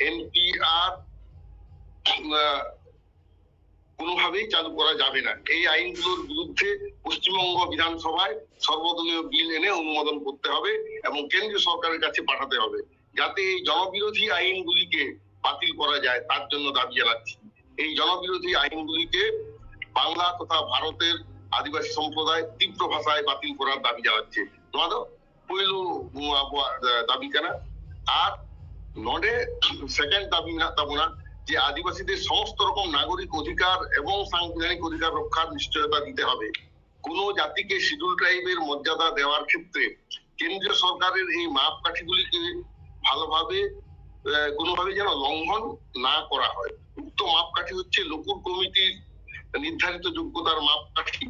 এনপিআর কোনোভাবেই চালু করা যাবে না। এই আইনগুলোর বিরুদ্ধে পশ্চিমবঙ্গ বিধানসভায় সর্বদলীয় বিল এনে অনুমোদন করতে হবে এবং কেন্দ্রীয় সরকারের কাছে পাঠাতে হবে, যাতে এই জনবিরোধী আইনগুলিকে বাতিল করা যায়, তার জন্য দাবি জানাচ্ছি। এই জনবিরোধী আইনগুলিকে বাংলা তথা ভারতের আদিবাসী সম্প্রদায় তীব্র ভাষায় বাতিল করার দাবি জানাচ্ছে। ᱱᱚᱣᱟ ᱫᱚ ᱯᱩᱭᱞᱩ ᱟᱵᱚᱣᱟᱜ ᱫᱟᱹᱵᱤ ᱠᱟᱱᱟ᱾ ᱟᱨ ᱱᱚᱰᱮ ᱥᱮᱠᱮᱱᱰ ᱫᱟᱹᱵᱤ ᱢᱮᱱᱟᱜ ᱛᱟᱵᱚᱱᱟ ᱡᱮ ᱟᱹᱫᱤᱵᱟᱹᱥᱤদের সমস্ত রকম নাগরিক অধিকার এবং সাংবিধানিক অধিকার রক্ষার নিশ্চয়তা দিতে হবে। কোনো জাতিকে শিডিউল ট্রাইবের মর্যাদা দেওয়ার ক্ষেত্রে কেন্দ্রীয় সরকারের এই মাপকাঠিগুলিকে ভালোভাবে আহ, কোনোভাবে যেন লঙ্ঘন না করা হয়। উক্ত মাপকাঠি হচ্ছে লোকুর কমিটির নির্ধারিত যোগ্যতার মাপকাঠি,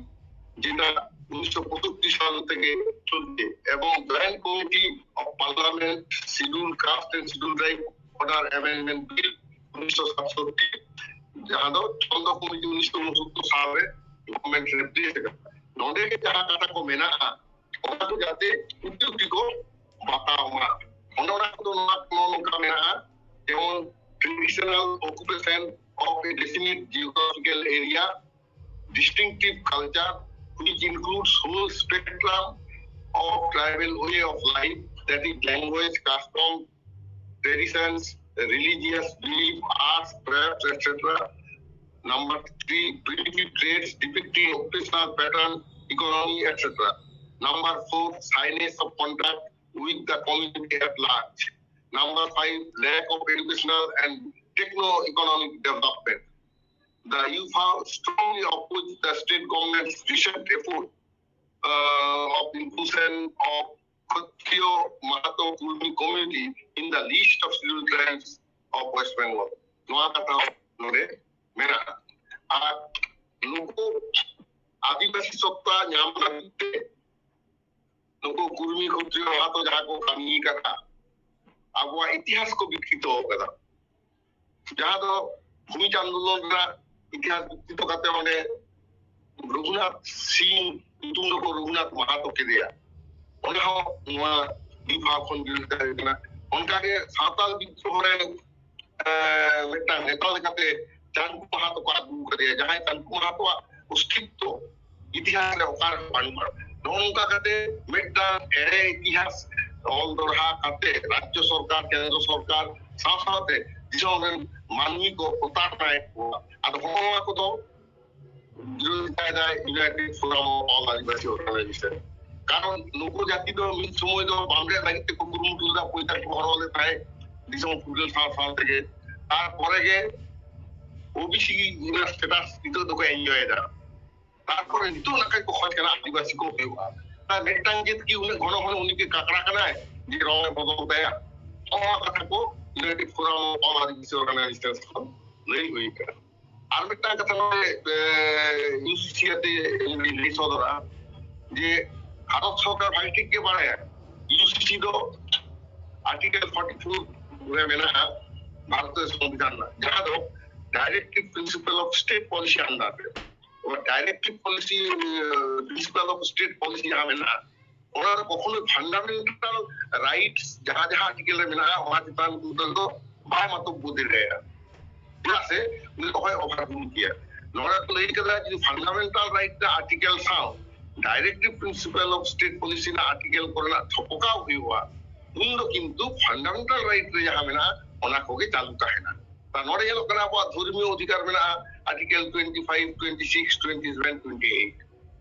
যেটা উনিশশো পঁচাত্তর সাল থেকে চলছে, এবং joint committee of parliament schedule caste and schedule tribe order amendment bill উনিশশো সাতষট্টি, ᱡᱟᱦᱟᱸ ᱫᱚ ᱪᱷᱚᱱᱫᱚ ᱠᱚᱢᱤᱴᱤ ᱩᱱᱤᱥᱥᱚ ᱩᱱᱚᱥᱚᱛᱛᱚᱨ ᱥᱟᱞ ᱨᱮ ᱜᱚᱵᱷᱚᱨᱱᱢᱮᱱᱴ ᱨᱮ ᱯᱞᱮᱥ ᱟᱠᱟᱱᱟ᱾ ᱱᱚᱰᱮ ᱜᱮ ᱡᱟᱦᱟᱸ ᱠᱟᱛᱷᱟ ᱠᱚ ᱢᱮᱱᱟᱜᱼᱟ, ᱚᱱᱟ ᱠᱚ ᱡᱟᱛᱮ ᱩᱪᱤᱛ ᱩᱪᱤᱛ ᱠᱚ ᱵᱟᱛᱟᱣ ᱢᱟ᱾ ᱚᱸᱰᱮ ᱚᱱᱟ ᱠᱚᱫᱚ ᱱᱚᱣᱟ ᱱᱚᱜᱼᱚ ᱱᱚᱝᱠᱟ ᱢᱮᱱᱟᱜᱼᱟ, ᱡᱮᱢᱚᱱ traditional occupation of a definite geographical area, distinctive culture which includes whole spectrum of tribal way of life, that is language, custom, traditions, religious belief, arts, crafts, et cetera. Number three, primitive traits depicting occupational pattern, economy, et cetera. Number four, shyness of contact with the community at large. Number five, lack of educational and techno-economic development. The U F A strongly opposes the state government's recent effort uh, of inclusion of Kshatriya Mahato Kurmi community in the list of scheduled tribes of West Bengal. ᱱᱚᱣᱟ ᱠᱟᱛᱷᱟ ᱱᱚᱰᱮ ᱢᱮᱱᱟᱜᱼᱟ᱾ ᱟᱨ ᱱᱩᱠᱩ ᱟᱹᱫᱤᱵᱟᱹᱥᱤ ᱥᱚᱛᱛᱟ ᱧᱟᱢ ᱞᱟᱹᱜᱤᱫ ᱛᱮ ᱱᱩᱠᱩ ᱠᱩᱨᱢᱤ ᱠᱷᱚᱛᱨᱤᱭᱚ ᱢᱟᱦᱟᱛᱚ ᱡᱟᱦᱟᱸ ᱠᱚ ᱠᱟᱹᱢᱤ ᱠᱟᱫᱟ, ᱟᱵᱚᱣᱟᱜ ᱤᱛᱤᱦᱟᱥ ᱠᱚ ᱵᱤᱠᱨᱤᱛᱚ ᱠᱟᱫᱟ᱾ ᱡᱟᱦᱟᱸ ᱫᱚ ᱵᱷᱩᱢᱤ ᱟᱱᱫᱳᱞᱚᱱ ᱨᱮᱱᱟᱜ ᱤᱛᱤᱦᱟᱥ ᱵᱤᱠᱨᱤᱛᱚ ᱠᱟᱛᱮ ᱚᱸᱰᱮ ᱨᱚᱜᱷᱩᱱᱟᱛᱷ ᱥᱤᱝ ᱧᱩᱛᱩᱢ ᱫᱚᱠᱚ ᱨᱚᱜᱷᱩᱱᱟᱛᱷ ᱢᱟᱦᱟᱛᱚ ᱠᱮᱫᱮᱭᱟ᱾ ᱚᱸᱰᱮ ᱦᱚᱸ ᱱᱚᱣᱟ ᱵᱤᱵᱷᱟᱜᱽ ᱠᱷᱚᱱ ᱵᱤᱨᱳᱫᱷᱤᱛᱟ ᱦᱩᱭ ᱠᱟᱱᱟ᱾ ᱚᱱᱠᱟᱜᱮ ᱥᱟᱶᱛᱟᱞ ᱵᱤᱫᱽᱨᱳᱦᱚ ᱨᱮ ᱮᱸ, ᱢᱤᱫᱴᱟᱝ ᱱᱮᱛᱟ ᱞᱮᱠᱟᱛᱮ ᱪᱟᱸᱫᱽ ᱢᱟᱦᱟᱛᱚ ᱠᱚ ᱟᱹᱜᱩ ᱠᱟᱫᱮᱭᱟ, ᱡᱟᱦᱟᱸᱭ ᱪᱟᱸᱫᱽ ᱢᱟᱦᱟᱛᱚᱣᱟᱜ ᱚᱥᱛᱤᱛᱛᱚ ᱤᱛᱤᱦᱟᱥ ᱨᱮ ᱚᱠᱟ ᱨᱮᱦᱚᱸ ᱵᱟᱹᱱᱩᱜᱼᱟ᱾ ᱱᱚᱜᱼᱚ ᱱᱚᱝᱠᱟ ᱠᱟᱛᱮ ᱢᱤᱫᱴᱟᱝ ᱮᱲᱮ ᱤᱛᱤᱦᱟᱥ ᱚᱞ ᱫᱚᱲᱦᱟ ᱠᱟᱛᱮ ᱨᱟᱡᱽᱡᱚ ᱥᱚᱨᱠᱟᱨ, ᱠᱮᱱᱫᱨᱚ ᱥᱚᱨᱠᱟᱨ ᱥᱟᱶ ᱥᱟᱶᱛᱮ ᱫᱤᱥᱚᱢ ᱨᱮᱱ ᱢᱟᱹᱱᱢᱤ ᱠᱚ ᱯᱨᱚᱛᱟᱲᱚᱱᱟᱭᱮᱫ ᱠᱚᱣᱟ᱾ ᱟᱫᱚ ᱦᱚᱸᱜᱼᱚ ᱱᱚᱣᱟ ᱠᱚᱫᱚ ᱵᱤᱨᱳᱫᱷᱤᱛᱟᱭ ᱫᱟᱭ United Forum of All Adivasi Organization᱾ ᱠᱟᱨᱚᱱ ᱱᱩᱠᱩ ᱡᱟᱹᱛᱤ ᱫᱚ ᱢᱤᱫ ᱥᱚᱢᱚᱭ ᱫᱚ ᱵᱟᱢᱲᱮ ᱞᱟᱹᱜᱤᱫ ᱛᱮᱠᱚ ᱠᱩᱨᱩᱢᱩᱴᱩ ᱞᱮᱫᱟ, ᱯᱚᱭᱥᱟ ᱠᱚ ᱦᱚᱨᱚᱜ ᱞᱮᱫ ᱛᱟᱦᱮᱸᱫ ᱫᱤᱥᱚᱢ ᱯᱷᱩᱨᱜᱟᱹᱞ ᱥᱟᱶ ᱥᱟᱶ ᱛᱮᱜᱮ᱾ ᱛᱟᱨᱯᱚᱨᱮ ᱜᱮ ᱳᱵᱤᱥᱤ ᱨᱮᱱᱟᱜ ᱥᱴᱮᱴᱟᱥ ᱱᱤᱛᱚᱜ ᱫᱚᱠᱚ ᱮᱱᱡᱚᱭ ᱮᱫᱟ᱾ ᱛᱟᱨᱯᱚᱨᱮ ᱱᱤᱛᱚᱜ ᱱᱟᱠᱷᱟᱡ ᱠᱚ ᱠᱷᱚᱡᱽ ᱠᱟᱱᱟ ᱟᱹᱫᱤᱵᱟᱹᱥᱤ ᱠᱚ ᱦᱩᱭᱩᱜᱼᱟ᱾ ᱛᱟᱦᱞᱮ ᱢᱤᱫᱴᱟᱝ ᱡᱟᱹᱛ ᱠᱤ ᱩᱱᱟᱹᱜ ᱜᱷᱚᱱᱚ ᱜᱷᱚᱱᱚ ᱩᱱᱤ ᱜᱮ ᱠᱟᱠᱲᱟ ᱠᱟᱱᱟᱭ ᱡᱮ ᱨᱚᱝ ᱮ ᱵᱚᱫᱚᱞ ᱛᱟᱭᱟ? ᱱᱚᱣᱟ ᱠᱟᱛᱷᱟ ᱠᱚ United Forum of All Adivasi Organizations ᱠᱷᱚᱱ ᱞᱟᱹᱭ ᱦᱩᱭ ᱠᱟᱱᱟ᱾ ᱟᱨ ᱢᱤᱫᱴᱟᱝ ᱠᱟᱛᱷᱟ ᱱᱚᱰᱮ, ᱮ, ᱤᱭᱩᱥᱤᱥᱤ ᱟᱛᱮ ᱤᱧ ᱞᱟᱹᱭ ᱥᱚᱫᱚᱨᱟ ᱡᱮ ᱵᱷᱟᱨᱚᱛ ᱥᱚᱨᱠᱟᱨ ᱵᱷᱟᱜᱮ ᱴᱷᱤᱠ ᱜᱮ ᱵᱟᱲᱟᱭᱟ ᱤᱭᱩᱥᱤᱥᱤ ᱫᱚ ᱟᱨᱴᱤᱠᱮᱞ ᱯᱷᱚᱨᱴᱤ ᱯᱷᱳᱨ ᱨᱮ ᱢᱮᱱᱟᱜᱼᱟ ᱵᱷᱟᱨᱚᱛ ᱥᱚᱝᱵᱤᱫᱷᱟᱱ ᱨᱮᱱᱟᱜ, ᱡᱟᱦᱟᱸ ᱫᱚ directive principle of state policy under ᱨᱮ᱾ ᱚᱱᱟ directive policy, principle of state policy ᱡᱟᱦᱟᱸ ᱢᱮᱱᱟᱜᱼᱟ, ᱚᱱᱟ ᱫᱚ ᱠᱚᱠᱷᱚᱱᱳ ᱯᱷᱟᱱᱰᱟᱢᱮᱱᱴᱟᱞ ᱨᱟᱭᱤᱴᱥ ᱡᱟᱦᱟᱸ ᱡᱟᱦᱟᱸ ᱟᱨᱴᱤᱠᱮᱞ ᱨᱮ ᱢᱮᱱᱟᱜᱼᱟ, ᱚᱱᱟ ᱪᱮᱛᱟᱱ ᱩᱱᱤ ᱫᱚ ᱵᱟᱭ ᱢᱟᱛᱚᱵᱵᱚ ᱫᱟᱲᱮᱭᱟᱜᱼᱟ, ᱪᱮᱫᱟᱜ ᱥᱮ ᱩᱱᱤ ᱫᱚ ᱚᱦᱚᱭ ᱚᱵᱷᱟᱨ ᱨᱩᱞ ᱠᱮᱭᱟ᱾ ᱱᱚᱰᱮ ᱠᱚ ᱞᱟᱹᱭ ᱠᱟᱫᱟ ᱡᱩᱫᱤ ᱯᱷᱟᱱᱰᱟᱢᱮᱱᱴᱟᱞ ᱨᱟᱭᱤᱴ ᱨᱮ ᱟᱨᱴᱤᱠᱮᱞ ᱥᱟᱶ directive principle of state policy ᱨᱮᱱᱟᱜ ᱟᱨᱴᱤᱠᱮᱞ ᱠᱚᱨᱮᱱᱟᱜ ᱛᱷᱚᱯᱚᱠᱟᱣ ᱦᱩᱭᱩᱜᱼᱟ, ᱩᱱ ᱫᱚ ᱠᱤᱱᱛᱩ ᱯᱷᱟᱱᱰᱟᱢᱮᱱᱴᱟᱞ ᱨᱟᱭᱤᱴ ᱨᱮ ᱡᱟᱦᱟᱸ ᱢᱮᱱᱟᱜᱼᱟ ᱚᱱᱟ ᱠᱚᱜᱮ ᱪᱟᱹᱞᱩ ᱛᱟᱦᱮᱱᱟ᱾ ᱛᱟ ᱱᱚᱰᱮ ᱧᱮᱞᱚᱜ ᱠᱟᱱᱟ ᱟᱵᱚᱣᱟᱜ ᱫᱷᱚᱨᱢᱤᱭᱚ ᱚᱫᱷᱤᱠᱟᱨ ᱢᱮᱱᱟᱜᱼᱟ article twenty five, twenty six, twenty seven, twenty eight.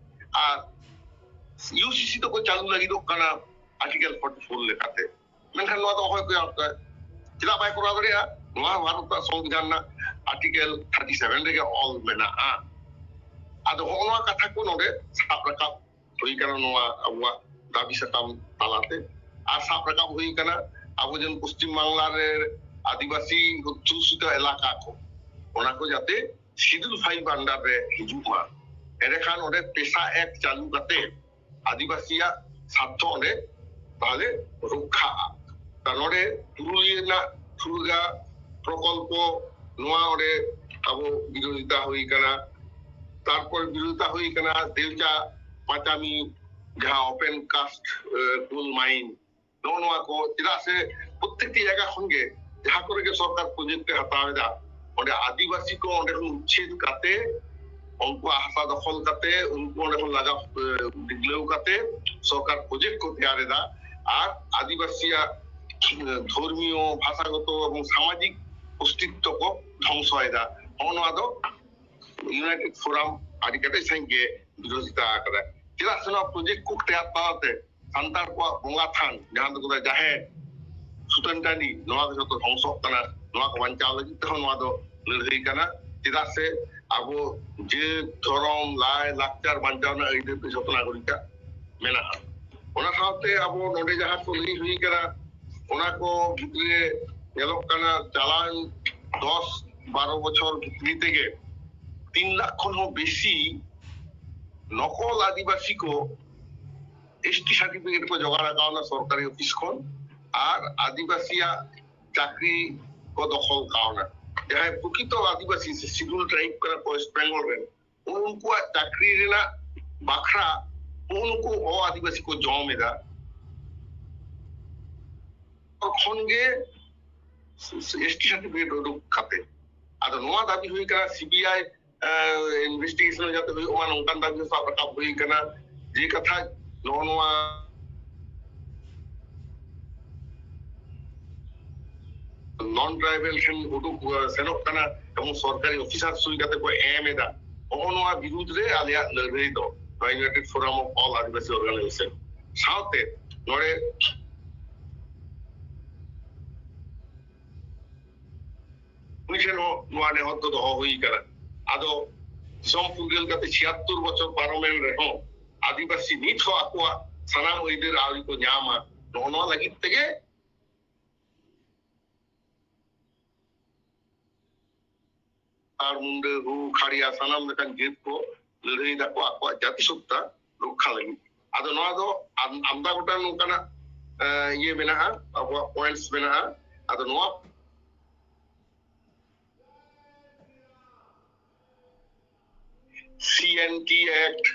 ᱟᱨ ᱤᱭᱩᱥᱤᱥᱤ ᱫᱚᱠᱚ ᱪᱟᱹᱞᱩ ᱞᱟᱹᱜᱤᱫᱚᱜ ᱠᱟᱱᱟ ᱟᱨᱴᱤᱠᱮᱞ ᱯᱷᱚᱨᱴᱤ ᱯᱷᱳᱨ ᱞᱮᱠᱟᱛᱮ᱾ ᱢᱮᱱᱠᱷᱟᱱ ᱱᱚᱣᱟ ᱫᱚ ᱚᱦᱚᱭ ᱠᱚ ᱪᱮᱫᱟᱜ ᱵᱟᱭ ᱠᱚᱨᱟᱣ ᱫᱟᱲᱮᱭᱟᱜᱼᱟ? ᱱᱚᱣᱟ ᱵᱷᱟᱨᱚᱛ ᱨᱮᱱᱟᱜ ᱥᱚᱝᱵᱤᱫᱷᱟᱱ ᱨᱮᱱᱟᱜ ᱟᱨᱴᱤᱠᱮᱞ ᱛᱷᱟᱨᱴᱤ ᱥᱮᱵᱷᱮᱱ ᱨᱮᱜᱮ ᱚᱞ ᱢᱮᱱᱟᱜᱼᱟ᱾ ᱟᱫᱚ ᱦᱚᱸᱜᱼᱚ ᱱᱚᱣᱟ ᱠᱟᱛᱷᱟ ᱠᱚ ᱱᱚᱰᱮ ᱥᱟᱵ ᱨᱟᱠᱟᱵ ᱦᱩᱭ ᱠᱟᱱᱟ ᱱᱚᱣᱟ ᱟᱵᱚᱣᱟᱜ ᱫᱟᱹᱵᱤ ᱥᱟᱠᱟᱢ ᱛᱟᱞᱟᱛᱮ᱾ ᱟᱨ ᱥᱟᱵ ᱨᱟᱠᱟᱵ ᱦᱩᱭ ᱠᱟᱱᱟ ᱟᱵᱚ ᱡᱮᱢᱚᱱ ᱯᱚᱥᱪᱤᱢ ᱵᱟᱝᱞᱟ ᱨᱮ ᱟᱹᱫᱤᱵᱟᱹᱥᱤ ᱚᱫᱽᱫᱷᱩᱥᱤᱛ ᱮᱞᱟᱠᱟ ᱠᱚ, ᱚᱱᱟ ᱠᱚ ᱡᱟᱛᱮ ᱥᱤᱰᱩᱞ ᱯᱷᱟᱭᱤᱵᱷ ᱟᱱᱰᱟᱨ ᱨᱮ ᱦᱤᱡᱩᱜ ᱢᱟ᱾ ᱮᱸᱰᱮᱠᱷᱟᱱ ᱚᱸᱰᱮ ᱯᱮᱥᱟ ᱮᱠ ᱪᱟᱹᱞᱩ ᱠᱟᱛᱮ ᱟᱹᱫᱤᱵᱟᱹᱥᱤᱭᱟᱜ ᱥᱟᱨᱛᱷᱚ ᱚᱸᱰᱮ ᱛᱟᱦᱞᱮ ᱨᱚᱠᱠᱷᱟᱜᱼᱟ᱾ ᱛᱟ ᱱᱚᱰᱮ ᱯᱩᱨᱩᱞᱤᱭᱟᱹ ᱨᱮᱱᱟᱜ ᱴᱷᱩᱲᱜᱟ ᱯᱨᱚᱠᱚᱞᱯᱚ, ᱱᱚᱣᱟ ᱚᱸᱰᱮ ᱟᱵᱚ ᱵᱤᱨᱳᱫᱷᱤᱛᱟ ᱦᱩᱭ ᱠᱟᱱᱟ᱾ ᱛᱟᱨᱯᱚᱨ ᱵᱤᱨᱳᱫᱷᱤᱛᱟ ᱦᱩᱭ ᱠᱟᱱᱟ ᱫᱮᱣᱪᱟ ᱯᱟᱸᱪᱟᱢᱤ, ᱡᱟᱦᱟᱸ ᱳᱯᱮᱱ ᱠᱟᱥᱴ ᱠᱳᱞ ᱢᱟᱭᱤᱱ, ᱱᱚᱜᱼᱚ ᱱᱚᱣᱟ ᱠᱚ᱾ ᱪᱮᱫᱟᱜ ᱥᱮ ᱯᱨᱚᱛᱮᱠᱴᱤ ᱡᱟᱭᱜᱟ ᱠᱷᱚᱱ ᱜᱮ ᱡᱟᱦᱟᱸ ᱠᱚᱨᱮ ᱜᱮ ᱥᱚᱨᱠᱟᱨ ᱯᱨᱚᱡᱮᱠᱴ ᱮ ᱦᱟᱛᱟᱣ ᱮᱫᱟ, ᱚᱸᱰᱮ ᱟᱹᱫᱤᱵᱟᱹᱥᱤ ᱠᱚ ᱚᱸᱰᱮ ᱠᱷᱚᱱ ᱩᱪᱪᱷᱮᱫ ᱠᱟᱛᱮ, ᱩᱱᱠᱩᱣᱟᱜ ᱦᱟᱥᱟ ᱫᱚᱠᱷᱚᱞ ᱠᱟᱛᱮ, ᱩᱱᱠᱩ ᱚᱸᱰᱮ ᱠᱷᱚᱱ ᱞᱟᱜᱟ, ᱮ, ᱰᱤᱜᱽᱞᱟᱹᱣ ᱠᱟᱛᱮ ᱥᱚᱨᱠᱟᱨ ᱯᱨᱚᱡᱮᱠᱴ ᱠᱚ ᱛᱮᱭᱟᱨ ᱮᱫᱟ᱾ ᱟᱨ ᱟᱹᱫᱤᱵᱟᱹᱥᱤᱭᱟᱜ, ᱮ, ᱫᱷᱚᱨᱢᱤᱭᱚ, ᱵᱷᱟᱥᱟᱜᱚᱛᱚ ᱮᱵᱚᱝ ᱥᱟᱢᱟᱡᱤᱠ ᱚᱥᱛᱤᱛᱛᱚ ᱠᱚ ᱫᱷᱚᱝᱥᱚᱭᱮᱫᱟ᱾ ᱦᱚᱸᱜᱼᱚ ᱱᱚᱣᱟ ᱫᱚ ᱤᱭᱩᱱᱟᱭᱴᱮᱰ ᱯᱷᱳᱨᱟᱢ ᱟᱹᱰᱤ ᱠᱮᱴᱮᱡ ᱥᱟᱺᱦᱤᱡ ᱜᱮ ᱵᱤᱨᱳᱫᱷᱤᱛᱟ ᱟᱠᱟᱫᱟ᱾ ᱪᱮᱫᱟᱜ ᱥᱮ ᱱᱚᱣᱟ ᱯᱨᱚᱡᱮᱠᱴ ᱠᱚ ᱛᱮᱭᱟᱨ ᱛᱟᱞᱟᱛᱮ ᱥᱟᱱᱛᱟᱲ ᱠᱚᱣᱟᱜ ᱵᱚᱸᱜᱟ ᱛᱷᱟᱱ, ᱡᱟᱦᱟᱸ ᱫᱚᱠᱚ ᱢᱮᱛᱟᱜᱼᱟ ᱡᱟᱦᱮᱨ, ᱥᱩᱛᱟᱹᱱ ᱴᱟᱺᱰᱤ, ᱱᱚᱣᱟ ᱠᱚ ᱡᱷᱚᱛᱚ ᱫᱷᱚᱝᱥᱚᱜ ᱠᱟᱱᱟ᱾ ᱱᱚᱣᱟ ᱠᱚ ᱵᱟᱧᱪᱟᱣ ᱞᱟᱹᱜᱤᱫ ᱛᱮᱦᱚᱸ ᱱᱚᱣᱟ ᱫᱚ ᱞᱟᱹᱲᱦᱟᱹᱭ ᱠᱟᱱᱟ᱾ ᱪᱮᱫᱟᱜ ᱥᱮ ᱟᱵᱚ ᱡᱟᱹᱛ, ᱫᱷᱚᱨᱚᱢ, ᱞᱟᱭ, ᱞᱟᱠᱪᱟᱨ ᱵᱟᱧᱪᱟᱣ ᱨᱮᱱᱟᱜ ᱟᱹᱭᱫᱟᱹᱨ ᱫᱚ ᱡᱷᱚᱛᱚ ᱱᱟᱜᱚᱨᱤᱠᱟᱜ ᱢᱮᱱᱟᱜᱼᱟ᱾ ᱚᱱᱟ ᱥᱟᱶᱛᱮ ᱟᱵᱚ ᱱᱚᱰᱮ ᱡᱟᱦᱟᱸ ᱠᱚ ᱞᱟᱹᱭ ᱦᱩᱭ ᱠᱟᱱᱟ, ᱚᱱᱟ ᱠᱚ ᱵᱷᱤᱛᱨᱤ ᱨᱮ ᱧᱮᱞᱚᱜ ᱠᱟᱱᱟ, ᱪᱟᱞᱟᱣᱮᱱ ᱫᱚᱥ ᱵᱟᱨᱚ ᱵᱚᱪᱷᱚᱨ ᱵᱷᱤᱛᱨᱤ ᱛᱮᱜᱮ ᱛᱤᱱ ᱞᱟᱠᱷ ᱠᱷᱚᱱ ᱦᱚᱸ ᱵᱮᱥᱤ ᱱᱚᱠᱚᱞ ᱟᱹᱫᱤᱵᱟᱹᱥᱤ ᱠᱚ ᱮᱥ ᱴᱤ ᱥᱟᱨᱴᱤᱯᱷᱤᱠᱮᱴ ᱠᱚ ᱡᱚᱜᱟᱲ ᱟᱠᱟᱣᱱᱟ ᱥᱚᱨᱠᱟᱨᱤ ᱚᱯᱷᱤᱥ ᱠᱷᱚᱱ, ᱟᱨ ᱟᱹᱫᱤᱵᱟᱹᱥᱤᱭᱟᱜ ᱪᱟᱹᱠᱨᱤ ᱠᱚ ᱫᱚᱠᱷᱚᱞ ᱠᱟᱣᱱᱟ᱾ ᱡᱟᱦᱟᱸᱭ ᱯᱨᱚᱠᱤᱛᱚ ᱟᱹᱫᱤᱵᱟᱹᱥᱤ ᱥᱮ ᱥᱤᱰᱩᱞ ᱴᱨᱟᱭᱤᱵᱽ ᱠᱟᱱᱟ ᱠᱚ ᱳᱭᱮᱥᱴ ᱵᱮᱝᱜᱚᱞ ᱨᱮᱱ, ᱩᱱᱠᱩᱣᱟᱜ ᱪᱟᱹᱠᱨᱤ ᱨᱮᱱᱟᱜ ᱵᱟᱠᱷᱨᱟ ᱩᱱᱠᱩ ᱚ ᱟᱹᱫᱤᱵᱟᱹᱥᱤ ᱠᱚ ᱡᱚᱢ ᱮᱫᱟ᱾ ᱠᱷᱚᱱ ᱜᱮ ᱮᱥ ᱴᱤ ᱥᱟᱨᱴᱤᱯᱷᱤᱠᱮᱴ ᱩᱰᱩᱠ ᱠᱟᱛᱮ, ᱟᱫᱚ ᱱᱚᱣᱟ ᱫᱟᱹᱵᱤ ᱦᱩᱭ ᱠᱟᱱᱟ ᱥᱤ ᱵᱤ ᱟᱭ ᱤᱱᱵᱷᱮᱥᱴᱤᱜᱮᱥᱚᱱ ᱡᱟᱛᱮ ᱦᱩᱭᱩᱜ ᱢᱟ, ᱱᱚᱝᱠᱟᱱ ᱫᱟᱹᱵᱤ ᱦᱚᱸ ᱥᱟᱵ ᱨᱟᱠᱟᱵ ᱦᱩᱭ ᱠᱟᱱᱟ᱾ ᱡᱮ ᱠᱟᱛᱷᱟ ᱱᱚᱜᱼᱚ ᱱᱚᱣᱟ ᱱᱚᱱ ᱴᱨᱟᱭᱵᱮᱞ ᱴᱷᱮᱱ ᱩᱰᱩᱠ, ᱮ, ᱥᱮᱱᱚᱜ ᱠᱟᱱᱟ ᱮᱵᱚᱝ ᱥᱚᱨᱠᱟᱨᱤ ᱚᱯᱷᱤᱥᱟᱨ ᱥᱩᱭ ᱠᱟᱛᱮ ᱠᱚ ᱮᱢ ᱮᱫᱟ᱾ ᱱᱚᱜᱼᱚ ᱱᱚᱣᱟ ᱵᱤᱨᱩᱫᱽ ᱨᱮ ᱟᱞᱮᱭᱟᱜ ᱞᱟᱹᱲᱦᱟᱹᱭ ᱫᱚ ᱱᱚᱣᱟ United forum of all Adivasi organisation ᱥᱟᱶᱛᱮ ᱱᱚᱰᱮ ᱩᱱᱤ ᱴᱷᱮᱱ ᱦᱚᱸ ᱱᱚᱣᱟ ᱱᱮᱦᱚᱨ ᱫᱚ ᱫᱚᱦᱚ ᱦᱩᱭ ᱠᱟᱱᱟ᱾ ᱟᱫᱚ ᱫᱤᱥᱚᱢ ᱯᱷᱩᱨᱜᱟᱹᱞ ᱠᱟᱛᱮ ᱪᱷᱤᱭᱟᱛᱛᱳᱨ ᱵᱚᱪᱷᱚᱨ ᱯᱟᱨᱚᱢᱮᱱ ᱨᱮᱦᱚᱸ ᱟᱹᱫᱤᱵᱟᱹᱥᱤ ᱱᱤᱛ ᱦᱚᱸ ᱟᱠᱚᱣᱟᱜ ᱥᱟᱱᱟᱢ ᱟᱹᱭᱫᱟᱹᱨ ᱟᱹᱣᱨᱤ ᱠᱚ ᱧᱟᱢᱟ᱾ ᱱᱚᱜᱼᱚ ᱱᱚᱣᱟ ᱞᱟᱹᱜᱤᱫ ᱛᱮᱜᱮ ᱥᱟᱱᱛᱟᱲ, ᱢᱩᱱᱰᱟᱹ, ᱦᱳ, ᱠᱷᱟᱲᱭᱟ, ᱥᱟᱱᱟᱢ ᱞᱮᱠᱟᱱ ᱡᱟᱹᱛ ᱠᱚ ᱞᱟᱹᱲᱦᱟᱹᱭ ᱫᱟᱠᱚ ᱟᱠᱚᱣᱟᱜ ᱡᱟᱹᱛᱤ ᱥᱚᱛᱛᱟ ᱨᱚᱠᱠᱷᱟ ᱞᱟᱹᱜᱤᱫ᱾ ᱟᱫᱚ ᱱᱚᱣᱟ ᱫᱚ ᱟᱢ-, ᱟᱢᱫᱟ ᱜᱚᱴᱟᱝ ᱱᱚᱝᱠᱟᱱᱟᱜ, ᱮ, ᱤᱭᱟᱹ ᱢᱮᱱᱟᱜᱼᱟ, ᱟᱵᱚᱣᱟᱜ ᱯᱚᱭᱮᱱᱴᱥ ᱢᱮᱱᱟᱜᱼᱟ᱾ ᱟᱫᱚ ᱱᱚᱣᱟ ᱥᱤ ᱮᱱ ᱴᱤ ᱮᱠᱴ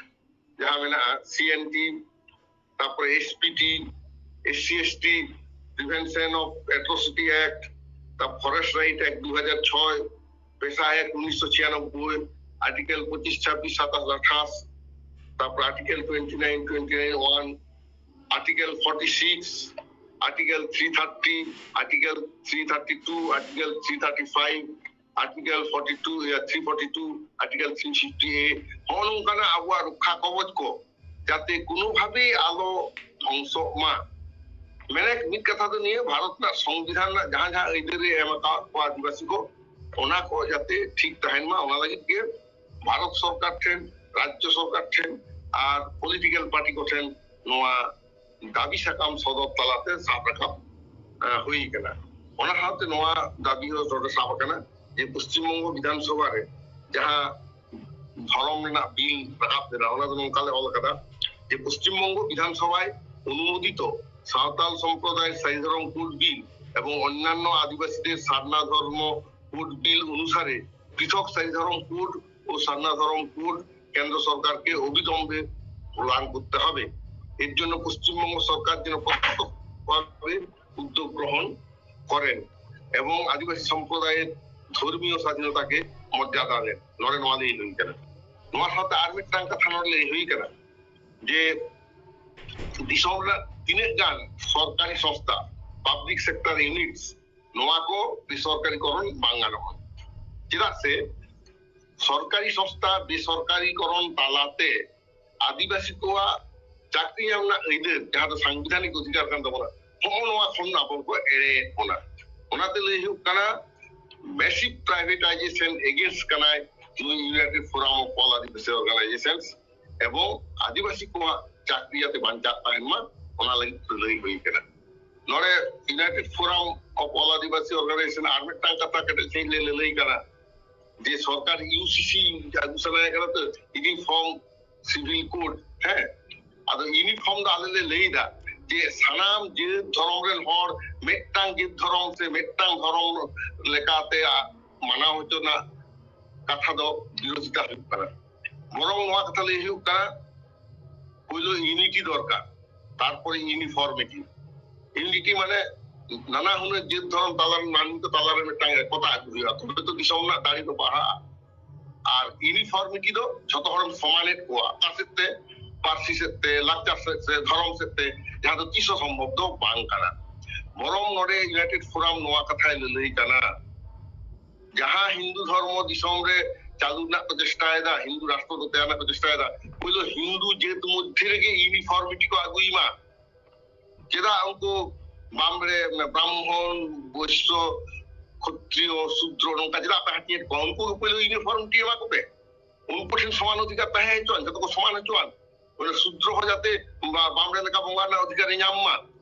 ᱡᱟᱦᱟᱸ ᱢᱮᱱᱟᱜᱼᱟ, ᱥᱤ ᱮᱱ ᱴᱤ, ᱛᱟᱨᱯᱚᱨᱮ S P T, S C S T, Prevention of Atrocity Act, ᱛᱟᱨᱯᱚᱨ Forest Right Act ᱫᱩ ᱦᱟᱡᱟᱨ ᱪᱷᱚᱭ, PESA Act ᱩᱱᱤᱥᱥᱚ ᱪᱷᱤᱭᱟᱱᱚᱵᱵᱳᱭ, Article ᱯᱚᱸᱪᱤᱥ, ᱪᱷᱟᱵᱵᱤᱥ, ᱥᱟᱛᱟᱥ, ᱟᱴᱷᱟᱥ, ᱛᱟᱨᱯᱚᱨ Article twenty nine, twenty nine one, Article forty six, Article three thirty, Article three thirty two, Article three thirty five, Article forty two, ᱤᱭᱟᱹ, three forty two, Article three fifty A, ᱦᱚᱸᱜᱼᱚ ᱱᱚᱝᱠᱟᱱᱟᱜ ᱟᱵᱚᱣᱟᱜ ᱨᱚᱠᱠᱷᱟ ᱠᱚᱵᱚᱡ ᱠᱚ ᱡᱟᱛᱮ ᱠᱳᱱᱳ ᱵᱷᱟᱵᱮ ᱟᱞᱚ ᱫᱷᱚᱝᱥᱚᱜ ᱢᱟ᱾ ᱢᱮᱱᱮᱠ ᱢᱤᱫ ᱠᱟᱛᱷᱟ ᱫᱚ ᱱᱤᱭᱟᱹ, ᱵᱷᱟᱨᱚᱛ ᱨᱮᱱᱟᱜ ᱥᱚᱝᱵᱤᱫᱷᱟᱱ ᱨᱮᱱᱟᱜ ᱡᱟᱦᱟᱸ ᱡᱟᱦᱟᱸ ᱟᱹᱭᱫᱟᱹᱨᱤ ᱮᱢ ᱟᱠᱟᱫ ᱠᱚᱣᱟ ᱟᱹᱫᱤᱵᱟᱹᱥᱤ ᱠᱚ, ᱚᱱᱟ ᱠᱚ ᱡᱟᱛᱮ ᱴᱷᱤᱠ ᱛᱟᱦᱮᱱ ᱢᱟ, ᱚᱱᱟ ᱞᱟᱹᱜᱤᱫ ᱜᱮ ᱵᱷᱟᱨᱚᱛ ᱥᱚᱨᱠᱟᱨ ᱴᱷᱮᱱ, ᱨᱟᱡᱽᱡᱚ ᱥᱚᱨᱠᱟᱨ ᱴᱷᱮᱱ ᱟᱨ ᱯᱚᱞᱤᱴᱤᱠᱮᱞ ᱯᱟᱨᱴᱤ ᱠᱚᱴᱷᱮᱱ ᱱᱚᱣᱟ ᱫᱟᱹᱵᱤ ᱥᱟᱠᱟᱢ ᱥᱚᱫᱚᱨ ᱛᱟᱞᱟᱛᱮ ᱥᱟᱵ ᱨᱟᱠᱟᱵ, ᱟᱸ, ᱦᱩᱭ ᱟᱠᱟᱱᱟ᱾ ᱚᱱᱟ ᱥᱟᱶᱛᱮ ᱱᱚᱣᱟ ᱫᱟᱹᱵᱤ ᱦᱚᱸ ᱱᱚᱰᱮ ᱥᱟᱵ ᱟᱠᱟᱱᱟ ᱡᱮ ᱯᱚᱥᱪᱤᱢ ᱵᱚᱝᱜᱚ ᱵᱤᱫᱷᱟᱱ ᱥᱚᱵᱷᱟ ᱨᱮ ᱡᱟᱦᱟᱸ ᱫᱷᱚᱨᱚᱢ ᱨᱮᱱᱟᱜ ᱵᱤᱞ ᱨᱟᱠᱟᱵ ᱞᱮᱱᱟ, ᱚᱱᱟ ᱫᱚ ᱱᱚᱝᱠᱟ ᱞᱮ ᱚᱞ ᱟᱠᱟᱫᱟ ᱡᱮ ᱯᱚᱥᱪᱤᱢ ᱵᱚᱝᱜᱚ ᱵᱤᱫᱷᱟᱱ ᱥᱚᱵᱷᱟᱭ ᱚᱱᱩᱢᱳᱫᱤᱛ ᱥᱟᱶᱛᱟᱞ ᱥᱚᱢᱯᱨᱚᱫᱟᱭ ᱥᱟᱹᱦᱤ ᱫᱷᱚᱨᱚᱢ ᱠᱳᱰ ᱵᱤᱞ ᱮᱵᱚᱝ ᱚᱱᱱᱟᱱᱱᱚ ᱟᱹᱫᱤᱵᱟᱹᱥᱤ ᱥᱟᱨᱱᱟ ᱫᱷᱚᱨᱢᱚ ᱠᱳᱰ ᱵᱤᱞ ᱚᱱᱩᱥᱟᱨᱮ পৃথক স্থায়ী ধর্ম কোড ও সারনা ধর্ম কোড কেন্দ্র সরকারকে অবিলম্বে প্রদান করতে হবে। এর জন্য পশ্চিমবঙ্গ সরকার যেন প্রত্যক্ষভাবে উদ্যোগ গ্রহণ করেন এবং আদিবাসী সম্প্রদায়ের ধর্মীয় স্বাধীনতাকে মর্যাদা দেন। ᱱᱚᱰᱮ ᱱᱚᱣᱟ ᱞᱟᱹᱭ ᱦᱩᱭ ᱠᱟᱱᱟ᱾ ᱱᱚᱣᱟ ᱥᱟᱶᱛᱮ ᱟᱨ ᱢᱤᱫᱴᱟᱝ ᱠᱟᱛᱷᱟ ᱱᱚᱰᱮ ᱞᱟᱹᱭ ᱦᱩᱭ ᱠᱟᱱᱟ ᱡᱮ ᱫᱤᱥᱚᱢ ᱨᱮᱱᱟᱜ ᱛᱤᱱᱟᱹᱜ ᱜᱟᱱ ᱥᱚᱨᱠᱟᱨᱤ ᱥᱚᱝᱥᱛᱷᱟ, ᱯᱟᱵᱽᱞᱤᱠ ᱥᱮᱠᱴᱚᱨ ᱤᱭᱩᱱᱤᱴᱥ, ᱱᱚᱣᱟ ᱠᱚ ᱵᱮᱥᱚᱨᱠᱟᱨᱤᱠᱚᱨᱚᱱ ᱵᱟᱝ ᱜᱟᱱᱚᱜᱼᱟ᱾ ᱪᱮᱫᱟᱜ ᱥᱮ ᱥᱚᱨᱠᱟᱨᱤ ᱥᱚᱝᱥᱛᱷᱟ ᱵᱮᱥᱚᱨᱠᱟᱨᱤᱠᱚᱨᱚᱱ ᱛᱟᱞᱟᱛᱮ ᱟᱹᱫᱤᱵᱟᱹᱥᱤ ᱠᱚᱣᱟᱜ ᱪᱟᱹᱠᱨᱤ ᱧᱟᱢ ᱨᱮᱱᱟᱜ ᱟᱹᱭᱫᱟᱹᱨ, ᱡᱟᱦᱟᱸ ᱫᱚ ᱥᱟᱝᱵᱤᱫᱷᱟᱱᱤᱠ ᱚᱫᱷᱤᱠᱟᱨ ᱠᱟᱱ ᱛᱟᱵᱚᱱᱟ, ᱦᱚᱸᱜᱼᱚ ᱱᱚᱣᱟ ᱠᱷᱚᱱ ᱟᱵᱚ ᱠᱚ ᱮᱲᱮᱭᱮᱫ ᱵᱚᱱᱟ᱾ ᱚᱱᱟᱛᱮ ᱞᱟᱹᱭ ᱦᱩᱭᱩᱜ ᱠᱟᱱᱟ, massive privatization against ᱠᱟᱱᱟᱭ ᱱᱩᱭ United Forum of All Adivasi Organizations, ᱮᱵᱚᱝ ᱟᱹᱫᱤᱵᱟᱹᱥᱤ ᱠᱚᱣᱟᱜ ᱪᱟᱹᱠᱨᱤ ᱡᱟᱛᱮ ᱵᱟᱧᱪᱟᱜ ᱛᱟᱦᱮᱱ ᱢᱟ, ᱚᱱᱟ ᱞᱟᱹᱜᱤᱫ ᱞᱟᱹᱭ ᱦᱩᱭ ᱠᱟᱱᱟ᱾ ᱱᱚᱰᱮ United Forum of All Adivasi Organization ᱟᱨ ᱢᱤᱫᱴᱟᱝ ᱠᱟᱛᱷᱟ ᱠᱟᱹᱴᱤᱡ ᱥᱟᱺᱦᱤᱡ ᱞᱮ ᱞᱟᱹᱞᱟᱹᱭ ᱠᱟᱱᱟ᱾ ᱡᱮ ᱥᱚᱨᱠᱟᱨ ᱤᱭᱩᱥᱤᱥᱤ ᱟᱹᱜᱩ ᱥᱟᱱᱟᱭᱮ ᱠᱟᱱᱟ ᱛᱚ, ᱤᱭᱩᱱᱤᱯᱷᱚᱨᱢ ᱥᱤᱵᱷᱤᱞ ᱠᱳᱰ᱾ ᱦᱮᱸ, ᱟᱫᱚ ᱤᱭᱩᱱᱤᱯᱷᱚᱨᱢ ᱫᱚ ᱟᱞᱮ ᱞᱮ ᱞᱟᱹᱭ ᱮᱫᱟ ᱡᱮ ᱥᱟᱱᱟᱢ ᱡᱟᱹᱛ ᱫᱷᱚᱨᱚᱢ ᱨᱮᱱ ᱦᱚᱲ ᱢᱤᱫᱴᱟᱝ ᱡᱟᱹᱛ ᱫᱷᱚᱨᱚᱢ ᱥᱮ ᱢᱤᱫᱴᱟᱝ ᱫᱷᱚᱨᱚᱢ ᱞᱮᱠᱟᱛᱮ ᱢᱟᱱᱟᱣ ᱦᱚᱪᱚ ᱨᱮᱱᱟᱜ ᱠᱟᱛᱷᱟ ᱫᱚ ᱵᱤᱨᱳᱫᱷᱤᱛᱟ ᱦᱩᱭᱩᱜ ᱠᱟᱱᱟ᱾ ᱵᱚᱨᱚᱝ ᱱᱚᱣᱟ ᱠᱟᱛᱷᱟ ᱞᱟᱹᱭ ᱦᱩᱭᱩᱜ ᱠᱟᱱᱟ, ᱯᱳᱭᱞᱳ ᱤᱭᱩᱱᱤᱴᱤ ᱫᱚᱨᱠᱟᱨ, ᱛᱟᱨᱯᱚᱨᱮ ᱤᱭᱩᱱᱤᱯᱷᱚᱨᱢᱤᱴᱤ᱾ ᱤᱭᱩᱱᱤᱴᱤ ᱢᱟᱱᱮ ᱱᱟᱱᱟ ᱦᱩᱱᱟᱹᱨ ᱡᱟᱹᱛ ᱫᱷᱚᱨᱚᱢ ᱛᱟᱞᱟ ᱨᱮ, ᱢᱟᱹᱱᱢᱤ ᱠᱚ ᱛᱟᱞᱟ ᱨᱮ ᱢᱤᱫᱴᱟᱝ ᱮᱠᱚᱛᱟ ᱟᱹᱜᱩ ᱦᱩᱭᱩᱜᱼᱟ, ᱛᱚᱵᱮ ᱛᱚ ᱫᱤᱥᱚᱢ ᱨᱮᱱᱟᱜ ᱫᱟᱲᱮ ᱫᱚ ᱵᱟᱲᱦᱟᱜᱼᱟ᱾ ᱟᱨ ᱤᱭᱩᱱᱤᱯᱷᱚᱨᱢᱤᱴᱤ ᱫᱚ ᱡᱷᱚᱛᱚ ᱦᱚᱲᱮᱢ ᱥᱚᱢᱟᱱᱮᱫ ᱠᱚᱣᱟ, ᱚᱠᱟ ᱥᱮᱫ ᱛᱮ, ᱯᱟᱹᱨᱥᱤ ᱥᱮᱫ ᱛᱮ, ᱞᱟᱠᱪᱟᱨ ᱥᱮᱫ ᱛᱮ, ᱫᱷᱚᱨᱚᱢ ᱥᱮᱫ ᱛᱮ, ᱡᱟᱦᱟᱸ ᱫᱚ ᱛᱤᱥ ᱦᱚᱸ ᱥᱚᱢᱵᱷᱚᱵ ᱫᱚ ᱵᱟᱝ ᱠᱟᱱᱟ᱾ ᱵᱚᱨᱚᱝ ᱱᱚᱰᱮ ᱤᱭᱩᱱᱟᱭᱴᱮᱰ ᱯᱷᱳᱨᱟᱢ ᱱᱚᱣᱟ ᱠᱟᱛᱷᱟᱭ ᱞᱟᱹᱞᱟᱹᱭ ᱠᱟᱱᱟ, ᱡᱟᱦᱟᱸ ᱦᱤᱱᱫᱩ ᱫᱷᱚᱨᱢᱚ ᱫᱤᱥᱚᱢ ᱨᱮ ᱪᱟᱹᱞᱩ ᱨᱮᱱᱟᱜ ᱠᱚ ᱪᱮᱥᱴᱟᱭᱮᱫᱟ, ᱦᱤᱱᱫᱩ ᱨᱟᱥᱴᱨᱚ ᱫᱚ ᱛᱮᱭᱟᱨ ᱨᱮᱱᱟᱜ ᱠᱚ ᱪᱮᱥᱴᱟᱭᱮᱫᱟ, ᱯᱳᱭᱞᱳ ᱦᱤᱱᱫᱩ ᱡᱟᱹᱛ ᱢᱚᱫᱽᱫᱷᱮ ᱨᱮᱜᱮ ᱤᱭᱩᱱᱤᱯᱷᱚᱨᱢᱤᱴᱤ ᱠᱚ ᱟᱹᱜᱩᱭ ᱢᱟ᱾ ᱪᱮᱫᱟᱜ ᱩᱱᱠᱩ ᱵᱟᱢᱲᱮ, ᱢᱟᱱᱮ ᱵᱨᱟᱦᱢᱚᱱ, ᱵᱳᱭᱥᱭᱚ, ᱠᱷᱚᱛᱨᱤᱭᱚ, ᱥᱩᱫᱨᱚ ᱱᱚᱝᱠᱟ ᱪᱮᱫᱟᱜ ᱯᱮ ᱦᱟᱹᱴᱤᱧᱮᱫ ᱠᱚᱣᱟ? ᱩᱱᱠᱩ ᱜᱮ ᱯᱳᱭᱞᱳ ᱤᱭᱩᱱᱤᱯᱷᱚᱨᱢᱤᱴᱤ ᱮᱢᱟ ᱠᱚᱯᱮ, ᱩᱱᱠᱩ ᱴᱷᱮᱱ ᱥᱚᱢᱟᱱ ᱚᱫᱷᱤᱠᱟᱨ ᱛᱟᱦᱮᱸ ᱦᱚᱪᱚᱣᱟᱱ, ᱡᱚᱛᱚ ᱠᱚ ᱥᱚᱢᱟᱱ ᱦᱚᱪᱚᱣᱟᱱ᱾ ᱚᱱᱟ ᱥᱩᱫᱨᱚ ᱦᱚᱸ ᱡᱟᱛᱮ ᱵᱟ-, ᱵᱟᱢᱲᱮ ᱞᱮᱠᱟ ᱵᱚᱸᱜᱟ ᱨᱮᱱᱟᱜ ᱚᱫᱷᱤᱠᱟᱨ ᱮ ᱧᱟᱢ ᱢᱟ,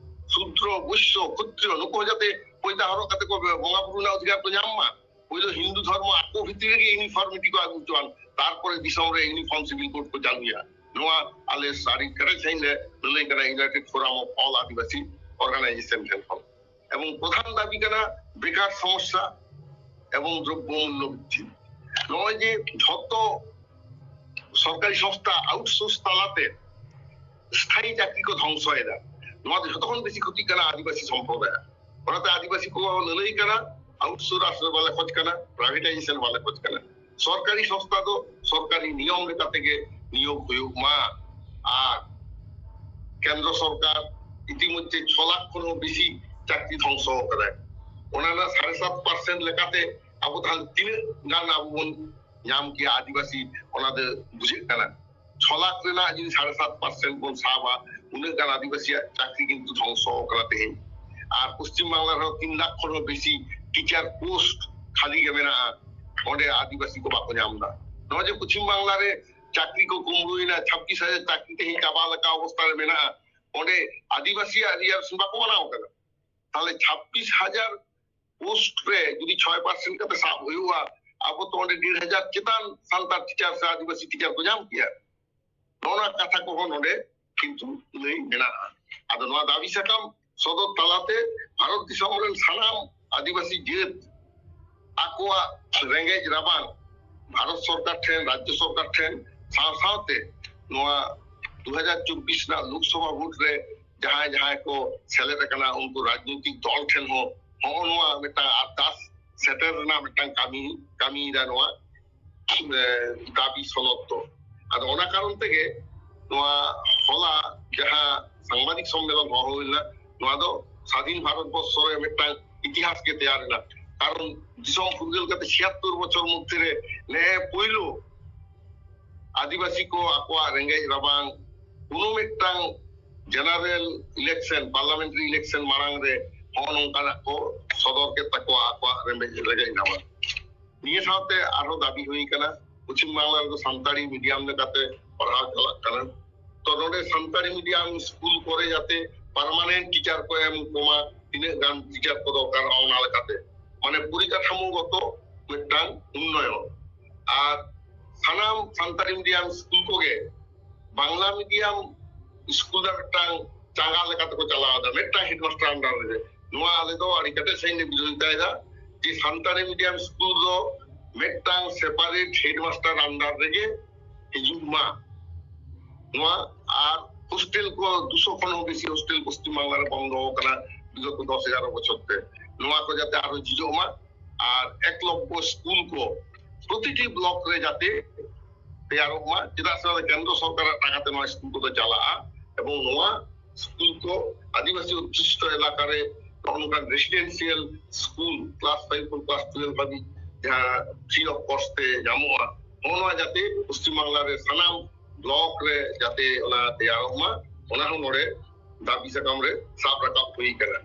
ᱥᱩᱫᱨᱚ, ᱵᱳᱭᱥᱭᱚ, ᱠᱷᱚᱛᱨᱤᱭᱚ ᱱᱩᱠᱩ ᱦᱚᱸ ᱡᱟᱛᱮ ᱯᱚᱭᱛᱟ ᱦᱚᱨᱚᱜ ᱠᱟᱛᱮ ᱠᱚ ᱵᱚᱸᱜᱟ ᱵᱩᱨᱩ ᱨᱮᱱᱟᱜ ᱚᱫᱷᱤᱠᱟᱨ ᱠᱚ ᱧᱟᱢ ᱢᱟ᱾ ᱯᱳᱭᱞᱳ ᱦᱤᱱᱫᱩ ᱫᱷᱚᱨᱢᱚ ᱟᱠᱚ ᱵᱷᱤᱛᱤᱨ ᱨᱮᱜᱮ ᱤᱭᱩᱱᱤᱯᱷᱚᱨᱢᱤᱴᱤ ᱠᱚ ᱟᱹᱜᱩ ᱦᱚᱪᱚᱣᱟᱱ, ᱛᱟᱨᱯᱚᱨᱮ ᱫᱤᱥᱚᱢ ᱨᱮ ᱤᱭᱩᱱᱤᱯᱷᱚᱨᱢ ᱥᱤᱵᱤᱞ ᱠᱳᱰ ᱠᱚ ᱪᱟᱹᱞᱩᱭᱟ᱾ ᱱᱚᱣᱟ ᱟᱞᱮ ᱥᱟᱹᱨᱤ ᱠᱮᱴᱮᱡ ᱥᱟᱺᱦᱤᱡ ᱞᱮ ᱞᱟᱹᱞᱟᱹᱭ ᱠᱟᱱᱟ, United forum of all Adivasi organisation ᱴᱷᱮᱱ ᱠᱷᱚᱱ᱾ ᱮᱵᱚᱝ ᱯᱨᱚᱫᱷᱟᱱ ᱫᱟᱹᱵᱤ ᱠᱟᱱᱟ ᱵᱮᱠᱟᱨ ᱥᱚᱢᱚᱥᱥᱟ ᱮᱵᱚᱝ ᱫᱨᱚᱵᱽᱵᱚ ᱢᱩᱞᱞᱚ ᱵᱨᱤᱫᱽᱫᱷᱤ᱾ ᱱᱚᱜᱼᱚᱭ ᱡᱮ ᱡᱷᱚᱛᱚ ᱥᱚᱨᱠᱟᱨᱤ ᱥᱚᱝᱥᱛᱷᱟ ᱟᱣᱩᱴᱥᱳᱨᱥ ᱛᱟᱞᱟᱛᱮ ᱥᱛᱷᱟᱭᱤ ᱪᱟᱹᱠᱨᱤ ᱠᱚ ᱫᱷᱚᱝᱥᱚᱭᱮᱫᱟ, ᱱᱚᱣᱟ ᱫᱚ ᱡᱷᱚᱛᱚ ᱠᱷᱚᱱ ᱵᱮᱥᱤ ᱠᱷᱚᱛᱤᱜ ᱠᱟᱱᱟ ᱟᱹᱫᱤᱵᱟᱹᱥᱤ ᱥᱚᱢᱯᱨᱚᱫᱟᱭ᱾ ᱚᱱᱟᱛᱮ ᱟᱹᱫᱤᱵᱟᱹᱥᱤ ᱠᱚ ᱞᱟᱹᱞᱟᱹᱭ ᱠᱟᱱᱟ, ᱟᱣᱩᱴᱥᱳᱨᱥ ᱵᱟᱞᱮ ᱠᱷᱚᱡᱽ ᱠᱟᱱᱟ, ᱯᱨᱟᱭᱵᱷᱮᱴᱟᱭᱡᱮᱥᱚᱱ ᱵᱟᱞᱮ ᱠᱷᱚᱡᱽ ᱠᱟᱱᱟ᱾ ᱥᱚᱨᱠᱟᱨᱤ ᱥᱚᱝᱥᱛᱷᱟ ᱫᱚ ᱥᱚᱨᱠᱟᱨᱤ ᱱᱤᱭᱚᱢ ᱞᱮᱠᱟ ᱛᱮᱜᱮ ᱱᱤᱭᱳᱜᱽ ᱦᱩᱭᱩᱜ ᱢᱟ᱾ ᱟᱨ ᱠᱮᱱᱫᱨᱚ ᱥᱚᱨᱠᱟᱨ ᱤᱛᱤᱢᱚᱫᱽᱫᱷᱮ ᱪᱷᱚ ᱞᱟᱠᱷ ᱠᱷᱚᱱ ᱦᱚᱸ ᱵᱮᱥᱤ ᱪᱟᱹᱠᱨᱤ ᱫᱷᱚᱝᱥᱚ ᱟᱠᱟᱫᱟᱭ᱾ ᱚᱱᱟ ᱨᱮᱱᱟᱜ ᱥᱟᱲᱮ ᱥᱟᱛ ᱯᱟᱨᱥᱮᱱᱴ ᱞᱮᱠᱟᱛᱮ ᱟᱵᱚ ᱛᱟᱦᱞᱮ ᱛᱤᱱᱟᱹᱜ ᱜᱟᱱ ᱟᱵᱚ ᱵᱚᱱ ᱧᱟᱢ ᱠᱮᱭᱟ ᱟᱹᱫᱤᱵᱟᱹᱥᱤ, ᱚᱱᱟ ᱫᱚ ᱵᱩᱡᱷᱟᱹᱜ ᱠᱟᱱᱟ᱾ ᱪᱷᱚ ᱞᱟᱠᱷ ᱨᱮᱱᱟᱜ ᱡᱩᱫᱤ ᱥᱟᱲᱮ ᱥᱟᱛ ᱯᱟᱨᱥᱮᱱᱴ ᱵᱚᱱ ᱥᱟᱵᱟ, ᱩᱱᱟᱹᱜ ᱜᱟᱱ ᱟᱹᱫᱤᱵᱟᱹᱥᱤᱭᱟᱜ ᱪᱟᱹᱠᱨᱤ ᱠᱤᱱᱛᱩ ᱫᱷᱚᱝᱥᱚ ᱟᱠᱟᱱᱟ ᱛᱮᱦᱮᱧ᱾ ᱟᱨ ᱯᱚᱥᱪᱤᱢ ᱵᱟᱝᱞᱟ ᱨᱮᱦᱚᱸ ᱛᱤᱱ ᱞᱟᱠᱷ ᱠᱷᱚᱱ ᱦᱚᱸ ᱵᱮᱥᱤ ᱴᱤᱪᱟᱨ ᱯᱳᱥᱴ ᱠᱷᱟᱹᱞᱤ ᱜᱮ ᱢᱮᱱᱟᱜᱼᱟ, ᱚᱸᱰᱮ ᱟᱹᱫᱤᱵᱟᱹᱥᱤ ᱠᱚ ᱵᱟᱠᱚ ᱧᱟᱢ ᱮᱫᱟ᱾ ᱱᱚᱜᱼᱚᱭ ᱡᱮ ᱯᱚᱥᱪᱤᱢ ᱵᱟᱝᱞᱟ ᱨᱮ ᱪᱟᱹᱠᱨᱤ ᱠᱚ ᱠᱩᱢᱵᱽᱲᱩᱭᱮᱱᱟ, ᱪᱷᱟᱵᱵᱤᱥ ᱦᱟᱡᱟᱨ ᱪᱟᱹᱠᱨᱤ ᱛᱮᱦᱮᱧ ᱪᱟᱵᱟ ᱞᱮᱠᱟ ᱚᱵᱚᱥᱛᱟ ᱨᱮ ᱢᱮᱱᱟᱜᱼᱟ, ᱚᱸᱰᱮ ᱟᱹᱫᱤᱵᱟᱹᱥᱤᱭᱟᱜ ᱨᱤᱡᱟᱨᱵᱷᱮᱥᱚᱱ ᱵᱟᱠᱚ ᱢᱟᱱᱟᱣ ᱠᱟᱫᱟ᱾ ᱛᱟᱦᱞᱮ ᱪᱷᱟᱵᱵᱤᱥ ᱦᱟᱡᱟᱨ ᱯᱳᱥᱴ ᱨᱮ ᱡᱩᱫᱤ ᱪᱷᱚᱭ ᱯᱟᱨᱥᱮᱱᱴ ᱠᱟᱛᱮ ᱥᱟᱵ ᱦᱩᱭᱩᱜᱼᱟ, ᱟᱵᱚ ᱛᱚ ᱚᱸᱰᱮ ᱰᱮᱲ ᱦᱟᱡᱟᱨ ᱪᱮᱛᱟᱱ ᱥᱟᱱᱛᱟᱲ ᱴᱤᱪᱟᱨ ᱥᱮ ᱟᱹᱫᱤᱵᱟᱹᱥᱤ ᱴᱤᱪᱟᱨ ᱠᱚ ᱧᱟᱢ ᱠᱮᱭᱟ᱾ ᱱᱚᱣᱟ ᱠᱟᱛᱷᱟ ᱠᱚᱦᱚᱸ ᱱᱚᱰᱮ ᱠᱤᱱᱛᱩ ᱞᱟᱹᱭ ᱢᱮᱱᱟᱜᱼᱟ᱾ ᱟᱫᱚ ᱱᱚᱣᱟ ᱫᱟᱹᱵᱤ ᱥᱟᱠᱟᱢ ᱥᱚᱫᱚᱨ ᱛᱟᱞᱟᱛᱮ ᱵᱷᱟᱨᱚᱛ ᱫᱤᱥᱚᱢ ᱨᱮᱱ ᱥᱟᱱᱟᱢ ᱟᱹᱫᱤᱵᱟᱹᱥᱤ ᱡᱟᱹᱛ ᱟᱠᱚᱣᱟᱜ ᱨᱮᱸᱜᱮᱡ ᱨᱟᱵᱟᱝ ᱵᱷᱟᱨᱚᱛ ᱥᱚᱨᱠᱟᱨ ᱴᱷᱮᱱ, ᱨᱟᱡᱽᱡᱚ ᱥᱚᱨᱠᱟᱨ ᱴᱷᱮᱱ, ᱥᱟᱶ ᱥᱟᱶᱛᱮ ᱱᱚᱣᱟ ᱫᱩ ᱦᱟᱡᱟᱨ ᱪᱚᱵᱵᱤᱥ ᱨᱮᱱᱟᱜ ᱞᱳᱠᱥᱚᱵᱷᱟ ᱵᱷᱳᱴ ᱨᱮ ᱡᱟᱦᱟᱸᱭ ᱡᱟᱦᱟᱸᱭ ᱠᱚ ᱥᱮᱞᱮᱫ ᱟᱠᱟᱱᱟ, ᱩᱱᱠᱩ ᱨᱟᱡᱽᱱᱳᱭᱛᱤᱠ ᱫᱚᱞ ᱴᱷᱮᱱ ᱦᱚᱸ ᱦᱚᱸᱜᱼᱚ ᱱᱚᱣᱟ ᱢᱤᱫᱴᱟᱝ ᱟᱨᱫᱟᱥ ᱥᱮᱴᱮᱨ ᱨᱮᱱᱟᱜ ᱢᱤᱫᱴᱟᱝ ᱠᱟᱹᱢᱤ, ᱠᱟᱹᱢᱤᱭᱮᱫᱟ ᱱᱚᱣᱟ, ᱮ, ᱫᱟᱹᱵᱤ ᱥᱚᱱᱚᱫ ᱫᱚ᱾ ᱟᱫᱚ ᱚᱱᱟ ᱠᱟᱨᱚᱱ ᱛᱮᱜᱮ ᱱᱚᱣᱟ ᱦᱚᱞᱟ ᱡᱟᱦᱟᱸ ᱥᱟᱝᱵᱟᱫᱤᱠ ᱥᱚᱢᱢᱮᱞᱚᱱ ᱦᱚᱦᱚ ᱦᱩᱭ ᱞᱮᱱᱟ, ᱱᱚᱣᱟ ᱫᱚ ᱥᱟᱫᱷᱤᱱ ᱵᱷᱟᱨᱚᱛ ᱵᱚᱨᱥᱚ ᱨᱮ ᱢᱤᱫᱴᱟᱝ ᱤᱛᱤᱦᱟᱥ ᱜᱮ ᱛᱮᱭᱟᱨ ᱮᱱᱟ᱾ ᱠᱟᱨᱚᱱ ᱫᱤᱥᱚᱢ ᱯᱷᱩᱨᱜᱟᱹᱞ ᱠᱟᱛᱮ ᱪᱷᱤᱭᱟᱛᱛᱳᱨ ᱵᱚᱪᱷᱚᱨ ᱢᱚᱫᱽᱫᱷᱮ ᱨᱮ ᱱᱮᱜᱼᱮ ᱯᱳᱭᱞᱳ ᱟᱹᱫᱤᱵᱟᱹᱥᱤ ᱠᱚ ᱟᱠᱚᱣᱟᱜ ᱨᱮᱸᱜᱮᱡ ᱨᱟᱵᱟᱝ ᱠᱳᱱᱳ ᱢᱤᱫᱴᱟᱝ ᱡᱮᱱᱟᱨᱮᱞ ᱤᱞᱮᱠᱥᱚᱱ, ᱯᱟᱨᱞᱟᱢᱮᱱᱴᱟᱨᱤ ᱤᱞᱮᱠᱥᱚᱱ ᱢᱟᱲᱟᱝ ᱨᱮ ᱦᱚᱸᱜᱼᱚ ᱱᱚᱝᱠᱟᱱᱟᱜ ᱠᱚ ᱥᱚᱫᱚᱨ ᱠᱮᱫ ᱛᱟᱠᱚᱣᱟ ᱟᱠᱚᱣᱟᱜ ᱨᱮᱸᱜᱮᱡ, ᱨᱮᱸᱜᱮᱡ ᱨᱟᱵᱟᱝ᱾ ᱱᱤᱭᱟᱹ ᱥᱟᱶᱛᱮ ᱟᱨᱦᱚᱸ ᱫᱟᱹᱵᱤ ᱦᱩᱭ ᱠᱟᱱᱟ, ᱯᱚᱪᱷᱤᱢ ᱵᱟᱝᱞᱟ ᱨᱮᱫᱚ ᱥᱟᱱᱛᱟᱲᱤ ᱢᱤᱰᱤᱭᱟᱢ ᱞᱮᱠᱟᱛᱮ ᱯᱟᱲᱦᱟᱣ ᱪᱟᱞᱟᱜ ᱠᱟᱱᱟ, ᱛᱚ ᱱᱚᱰᱮ ᱥᱟᱱᱛᱟᱲᱤ ᱢᱤᱰᱤᱭᱟᱢ ᱥᱠᱩᱞ ᱠᱚᱨᱮ ᱡᱟᱛᱮ ᱯᱟᱨᱢᱟᱱᱮᱱᱴ ᱴᱤᱪᱟᱨ ᱠᱚ ᱮᱢ ᱠᱚᱢᱟ, ᱛᱤᱱᱟᱹᱜ ᱜᱟᱱ ᱴᱤᱪᱟᱨ ᱠᱚ ᱫᱚᱨᱠᱟᱨᱚᱜᱼᱟ ᱚᱱᱟ ᱞᱮᱠᱟᱛᱮ, ᱢᱟᱱᱮ ᱯᱚᱨᱤᱠᱟᱴᱷᱟᱢᱳ ᱜᱚᱛᱚ ᱢᱤᱫᱴᱟᱝ ᱩᱱᱱᱚᱭᱚᱱ᱾ ᱟᱨ ᱥᱟᱱᱟᱢ ᱥᱟᱱᱛᱟᱲᱤ ᱢᱤᱰᱤᱭᱟᱢ ᱥᱠᱩᱞ ᱠᱚᱜᱮ ᱵᱟᱝᱞᱟ ᱢᱤᱰᱤᱭᱟᱢ ᱥᱠᱩᱞ ᱨᱮ ᱢᱤᱫᱴᱟᱝ ᱪᱟᱸᱜᱟ ᱞᱮᱠᱟ ᱛᱮᱠᱚ ᱪᱟᱞᱟᱣ ᱮᱫᱟ, ᱢᱤᱫᱴᱟᱝ ᱦᱮᱰᱢᱟᱥᱴᱟᱨ ᱟᱱᱰᱟᱨ ᱨᱮ᱾ ᱱᱚᱣᱟ ᱟᱞᱮ ᱫᱚ ᱟᱹᱰᱤ ᱠᱮᱴᱮᱡ ᱥᱟᱺᱦᱤᱡ ᱞᱮ ᱵᱤᱨᱳᱫᱷᱤᱛᱟᱭᱮᱫᱟ ᱡᱮ ᱥᱟᱱᱛᱟᱲᱤ ᱢᱤᱰᱤᱭᱟᱢ ᱥᱠᱩᱞ ᱫᱚ ᱢᱤᱫᱴᱟᱝ ᱥᱮᱯᱟᱨᱮᱴ ᱦᱮᱰᱢᱟᱥᱴᱟᱨ ᱟᱱᱰᱟᱨ ᱨᱮᱜᱮ ᱦᱤᱡᱩᱜ ᱢᱟ᱾ ᱱᱚᱣᱟ ᱟᱨ ᱦᱳᱥᱴᱮᱞ ᱠᱚ ᱫᱩᱥᱚ ᱠᱷᱚᱱ ᱦᱚᱸ ᱵᱮᱥᱤ ᱦᱳᱥᱴᱮᱞ ᱯᱚᱥᱪᱤᱢ ᱵᱟᱝᱞᱟ ᱨᱮ ᱵᱚᱱᱫᱚ ᱟᱠᱟᱱᱟ ᱵᱤᱜᱚᱛ ᱫᱚᱥ ᱮᱜᱟᱨᱚ ᱵᱚᱪᱷᱚᱨ ᱛᱮ᱾ ᱱᱚᱣᱟ ᱠᱚ ᱡᱟᱛᱮ ᱟᱨᱦᱚᱸ ᱡᱷᱤᱡᱚᱜ ᱢᱟ ᱟᱨ ᱮᱠᱞᱚᱵᱽᱵᱚ ᱥᱠᱩᱞ ᱠᱚ ᱯᱨᱚᱛᱤᱴᱤ ᱵᱞᱚᱠ ᱨᱮ ᱡᱟᱛᱮ ᱛᱮᱭᱟᱨᱚᱜ ᱢᱟ, ᱪᱮᱫᱟᱜ ᱥᱮ ᱚᱱᱟ ᱫᱚ ᱠᱮᱱᱫᱨᱚ ᱥᱚᱨᱠᱟᱨᱟᱜ ᱴᱟᱠᱟ ᱛᱮ ᱱᱚᱣᱟ ᱥᱠᱩᱞ ᱠᱚᱫᱚ ᱪᱟᱞᱟᱜᱼᱟ᱾ ᱮᱵᱚᱝ ᱱᱚᱣᱟ ᱥᱠᱩᱞ ᱠᱚ ᱟᱹᱫᱤᱵᱟᱹᱥᱤ ᱚᱫᱽᱫᱷᱩᱥᱤᱛᱚ ᱮᱞᱟᱠᱟ ᱨᱮ ᱱᱚᱜᱼᱚ ᱱᱚᱝᱠᱟᱱ ᱨᱮᱥᱤᱰᱮᱱᱥᱤᱭᱟᱞ ᱥᱠᱩᱞ ᱠᱞᱟᱥ ᱯᱷᱟᱭᱤᱵᱷ ᱠᱷᱚᱱ ᱠᱞᱟᱥ ᱴᱩᱭᱮᱞᱵᱷ ᱦᱟᱹᱵᱤᱡ ᱡᱟᱦᱟᱸ ᱯᱷᱨᱤ ᱚᱯᱷ ᱠᱚᱥᱴ ᱛᱮ ᱧᱟᱢᱚᱜᱼᱟ, ᱱᱚᱜᱼᱚ ᱱᱚᱣᱟ ᱡᱟᱛᱮ ᱯᱚᱥᱪᱤᱢ ᱵᱟᱝᱞᱟ ᱨᱮ ᱥᱟᱱᱟᱢ ᱵᱞᱚᱠ ᱨᱮ ᱡᱟᱛᱮ ᱚᱱᱟ ᱛᱮᱭᱟᱨᱚᱜ ᱢᱟ, ᱚᱱᱟ ᱦᱚᱸ ᱱᱚᱰᱮ ᱫᱟᱹᱵᱤ ᱥᱟᱠᱟᱢ ᱨᱮ ᱥᱟᱵ ᱨᱟᱠᱟᱵ ᱦᱩᱭ ᱠᱟᱱᱟ᱾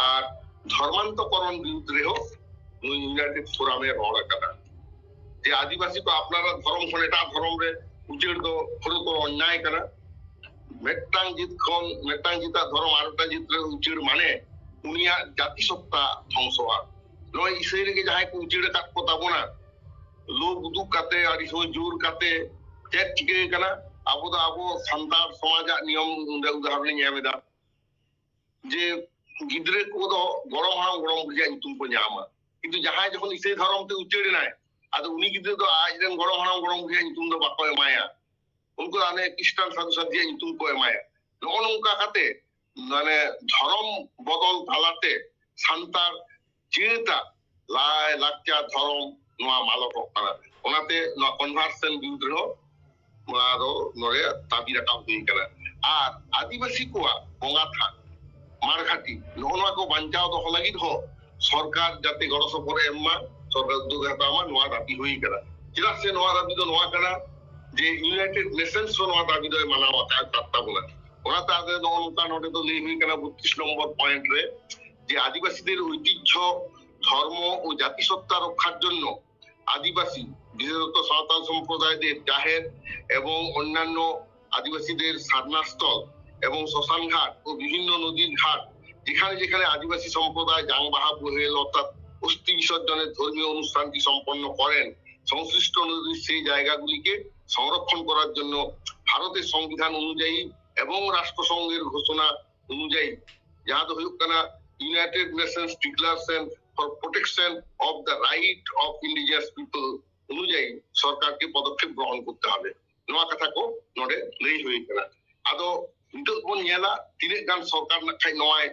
ᱟᱨ ᱫᱷᱚᱨᱢᱟᱱᱛᱚᱠᱚᱨᱚᱱ ᱵᱤᱨᱩᱫᱽ ᱨᱮᱦᱚᱸ ᱱᱩᱭ ᱤᱭᱩᱱᱟᱭᱴᱮᱰ ᱯᱷᱳᱨᱟᱢᱮ ᱨᱚᱲ ᱟᱠᱟᱫᱟ ᱡᱮ ᱟᱹᱫᱤᱵᱟᱹᱥᱤ ᱠᱚ ᱟᱯᱱᱟᱨᱟᱜ ᱫᱷᱚᱨᱚᱢ ᱠᱷᱚᱱ ᱮᱴᱟᱜ ᱫᱷᱚᱨᱚᱢ ᱨᱮ ᱩᱪᱟᱹᱲ ᱫᱚ ᱜᱷᱳᱨᱛᱚᱨ ᱚᱱᱱᱟᱭ ᱠᱟᱱᱟ᱾ ᱢᱤᱫᱴᱟᱝ ᱡᱟᱹᱛ ᱠᱷᱚᱱ ᱢᱤᱫᱴᱟᱝ ᱡᱟᱹᱛᱟᱜ ᱫᱷᱚᱨᱚᱢ ᱟᱨ ᱢᱤᱫᱴᱟᱝ ᱡᱟᱹᱛ ᱨᱮ ᱩᱪᱟᱹᱲ ᱢᱟᱱᱮ ᱩᱱᱤᱭᱟᱜ ᱡᱟᱹᱛᱤ ᱥᱚᱛᱛᱟ ᱫᱷᱚᱝᱥᱚᱜᱼᱟ᱾ ᱱᱚᱜᱼᱚᱭ ᱤᱥᱟᱹᱭ ᱨᱮᱜᱮ ᱡᱟᱦᱟᱸᱭ ᱠᱚ ᱩᱪᱟᱹᱲ ᱟᱠᱟᱫ ᱠᱚ ᱛᱟᱵᱚᱱᱟ, ᱞᱳᱵᱷ ᱩᱫᱩᱜ ᱠᱟᱛᱮ, ᱟᱹᱰᱤ ᱥᱚᱢᱚᱭ ᱡᱳᱨ ᱠᱟᱛᱮ ᱪᱮᱫ ᱪᱤᱠᱟᱹ ᱠᱟᱱᱟ? ᱟᱵᱚ ᱫᱚ ᱟᱵᱚ ᱥᱟᱱᱛᱟᱲ ᱥᱚᱢᱟᱡᱟᱜ ᱱᱤᱭᱚᱢ ᱚᱸᱰᱮ ᱩᱫᱟᱦᱚᱨᱚᱱᱤᱧ ᱮᱢ ᱮᱫᱟ ᱡᱮ ᱜᱤᱫᱽᱨᱟᱹ ᱠᱚᱫᱚ ᱜᱚᱲᱚᱢ ᱦᱟᱲᱟᱢ ᱜᱚᱲᱚᱢ ᱵᱩᱲᱦᱤᱭᱟᱜ ᱧᱩᱛᱩᱢ ᱠᱚ ᱧᱟᱢᱟ, ᱠᱤᱱᱛᱩ ᱡᱟᱦᱟᱸᱭ ᱡᱚᱠᱷᱚᱱ ᱤᱥᱟᱹᱭ ᱫᱷᱚᱨᱚᱢ ᱛᱮ ᱩᱪᱟᱹᱲ ᱮᱱᱟᱭ, ᱟᱫᱚ ᱩᱱᱤ ᱜᱤᱫᱽᱨᱟᱹ ᱫᱚ ᱟᱡ ᱨᱮᱱ ᱜᱚᱲᱚᱢ ᱦᱟᱲᱟᱢ ᱜᱚᱲᱚᱢ ᱵᱩᱲᱦᱤᱭᱟᱜ ᱧᱩᱛᱩᱢ ᱫᱚ ᱵᱟᱠᱚ ᱮᱢᱟᱭᱟ᱾ ᱩᱱᱠᱩ ᱫᱚ ᱦᱟᱱᱮ ᱠᱷᱨᱤᱥᱴᱟᱱ ᱥᱟᱹᱫᱷᱩ ᱥᱟᱹᱫᱷᱤᱭᱟᱜ ᱧᱩᱛᱩᱢ ᱠᱚ ᱮᱢᱟᱭᱟ᱾ ᱱᱚᱜᱼᱚ ᱱᱚᱝᱠᱟ ᱠᱟᱛᱮ ᱢᱟᱱᱮ ᱫᱷᱚᱨᱚᱢ ᱵᱚᱫᱚᱞ ᱛᱟᱞᱟᱛᱮ ᱥᱟᱱᱛᱟᱲ ᱡᱟᱹᱛᱟᱜ ᱞᱟᱭ ᱞᱟᱠᱪᱟᱨ ᱫᱷᱚᱨᱚᱢ ᱱᱚᱣᱟ ᱢᱟᱞᱚᱴᱚᱜ ᱠᱟᱱᱟ᱾ ᱚᱱᱟᱛᱮ ᱱᱚᱣᱟ ᱠᱚᱱᱵᱷᱟᱨᱥᱚᱱ ᱵᱤᱨᱩᱫᱽ ᱨᱮᱦᱚᱸ ᱱᱚᱣᱟ ᱫᱚ ᱱᱚᱰᱮ ᱫᱟᱹᱵᱤ ᱨᱟᱠᱟᱵ ᱦᱩᱭ ᱠᱟᱱᱟ᱾ ᱟᱨ ᱟᱹᱫᱤᱵᱟᱹᱥᱤ ᱠᱚᱣᱟᱜ ᱵᱚᱸᱜᱟ ᱛᱷᱟᱱ, ᱢᱟᱲᱜᱷᱟᱴᱤ, ᱱᱚᱜᱼᱚ ᱱᱚᱣᱟ ᱠᱚ ᱵᱟᱧᱪᱟᱣ ᱫᱚᱦᱚ ᱞᱟᱹᱜᱤᱫ ᱦᱚᱸ ᱥᱚᱨᱠᱟᱨ ᱡᱟᱛᱮ ᱜᱚᱲᱚ ᱥᱚᱯᱚᱦᱚᱫ ᱮ ᱮᱢ ᱢᱟ, ᱥᱚᱨᱠᱟᱨ ᱩᱫᱽᱫᱳᱜᱽ ᱮ ᱦᱟᱛᱟᱣ ᱢᱟ, ᱱᱚᱣᱟ ᱫᱟᱹᱵᱤ ᱦᱩᱭ ᱠᱟᱱᱟ᱾ ᱪᱮᱫᱟᱜ ᱥᱮ ᱱᱚᱣᱟ ᱫᱟᱹᱵᱤ ᱫᱚ ᱱᱚᱣᱟ ᱠᱟᱱᱟ ᱡᱮ ᱤᱭᱩᱱᱟᱭᱴᱮᱰ ᱱᱮᱥᱚᱱᱥ ᱦᱚᱸ ᱱᱚᱣᱟ ᱫᱟᱹᱵᱤ ᱫᱚᱭ ᱢᱟᱱᱟᱣ ᱟᱠᱟᱫ ᱛᱟᱵᱚᱱᱟ᱾ ᱚᱱᱟᱛᱮ ᱟᱫᱚ ᱱᱚᱜᱼᱚ ᱱᱚᱝᱠᱟ ᱱᱚᱰᱮ ᱫᱚ ᱞᱟᱹᱭ ᱦᱩᱭ ᱠᱟᱱᱟ ᱵᱚᱛᱛᱨᱤᱥ ᱱᱚᱢᱵᱚᱨ ᱯᱚᱭᱮᱱᱴ ᱨᱮ ᱡᱮ ᱟᱹᱫᱤᱵᱟᱹᱥᱤᱫᱮᱨ ᱳᱭᱛᱤᱦᱡᱚ, ᱫᱷᱚᱨᱢᱚ ᱳ ᱡᱟᱹᱛᱤ ᱥᱚᱛᱛᱟ ᱨᱚᱠᱠᱷᱟᱨ ᱡᱚᱱᱱᱚ আদিবাসী, বিশেষত সাঁওতাল সম্প্রদায়দের জাহের এবং অন্যান্য আদিবাসীদের সাধনাস্থল এবং শ্মশান ঘাট ও বিভিন্ন নদীর ঘাট, যেখানে যেখানে আদিবাসী সম্প্রদায় জাং বাহাপুহেল অর্থাৎ অস্থি বিসর্জনের ধর্মীয় অনুষ্ঠানটি সম্পন্ন করেন, সংশ্লিষ্ট নদীর সেই জায়গাগুলিকে সংরক্ষণ করার জন্য ভারতের সংবিধান অনুযায়ী এবং রাষ্ট্রসংঘের ঘোষণা অনুযায়ী, ᱡᱟᱦᱟᱸ ᱫᱚ ᱦᱩᱭᱩᱜ ᱠᱟᱱᱟ United Nations Declaration for Protection of the Right of Indigenous People ᱚᱱᱩᱡᱟᱭᱤ ᱥᱚᱨᱠᱟᱨ ᱜᱮ ᱯᱚᱫᱚᱠᱷᱮᱯ ᱜᱨᱚᱦᱚᱱ ᱠᱚᱨᱛᱮ ᱦᱚᱵᱮ᱾ ᱱᱚᱣᱟ ᱠᱟᱛᱷᱟ ᱠᱚ ᱱᱚᱰᱮ ᱞᱟᱹᱭ ᱦᱩᱭ ᱠᱟᱱᱟ᱾ ᱟᱫᱚ ᱱᱤᱛᱚᱜ ᱵᱚᱱ ᱧᱮᱞᱟ ᱛᱤᱱᱟᱹᱜ ᱜᱟᱱ ᱥᱚᱨᱠᱟᱨ ᱱᱟᱜ ᱠᱷᱟᱡ ᱱᱚᱣᱟᱭ,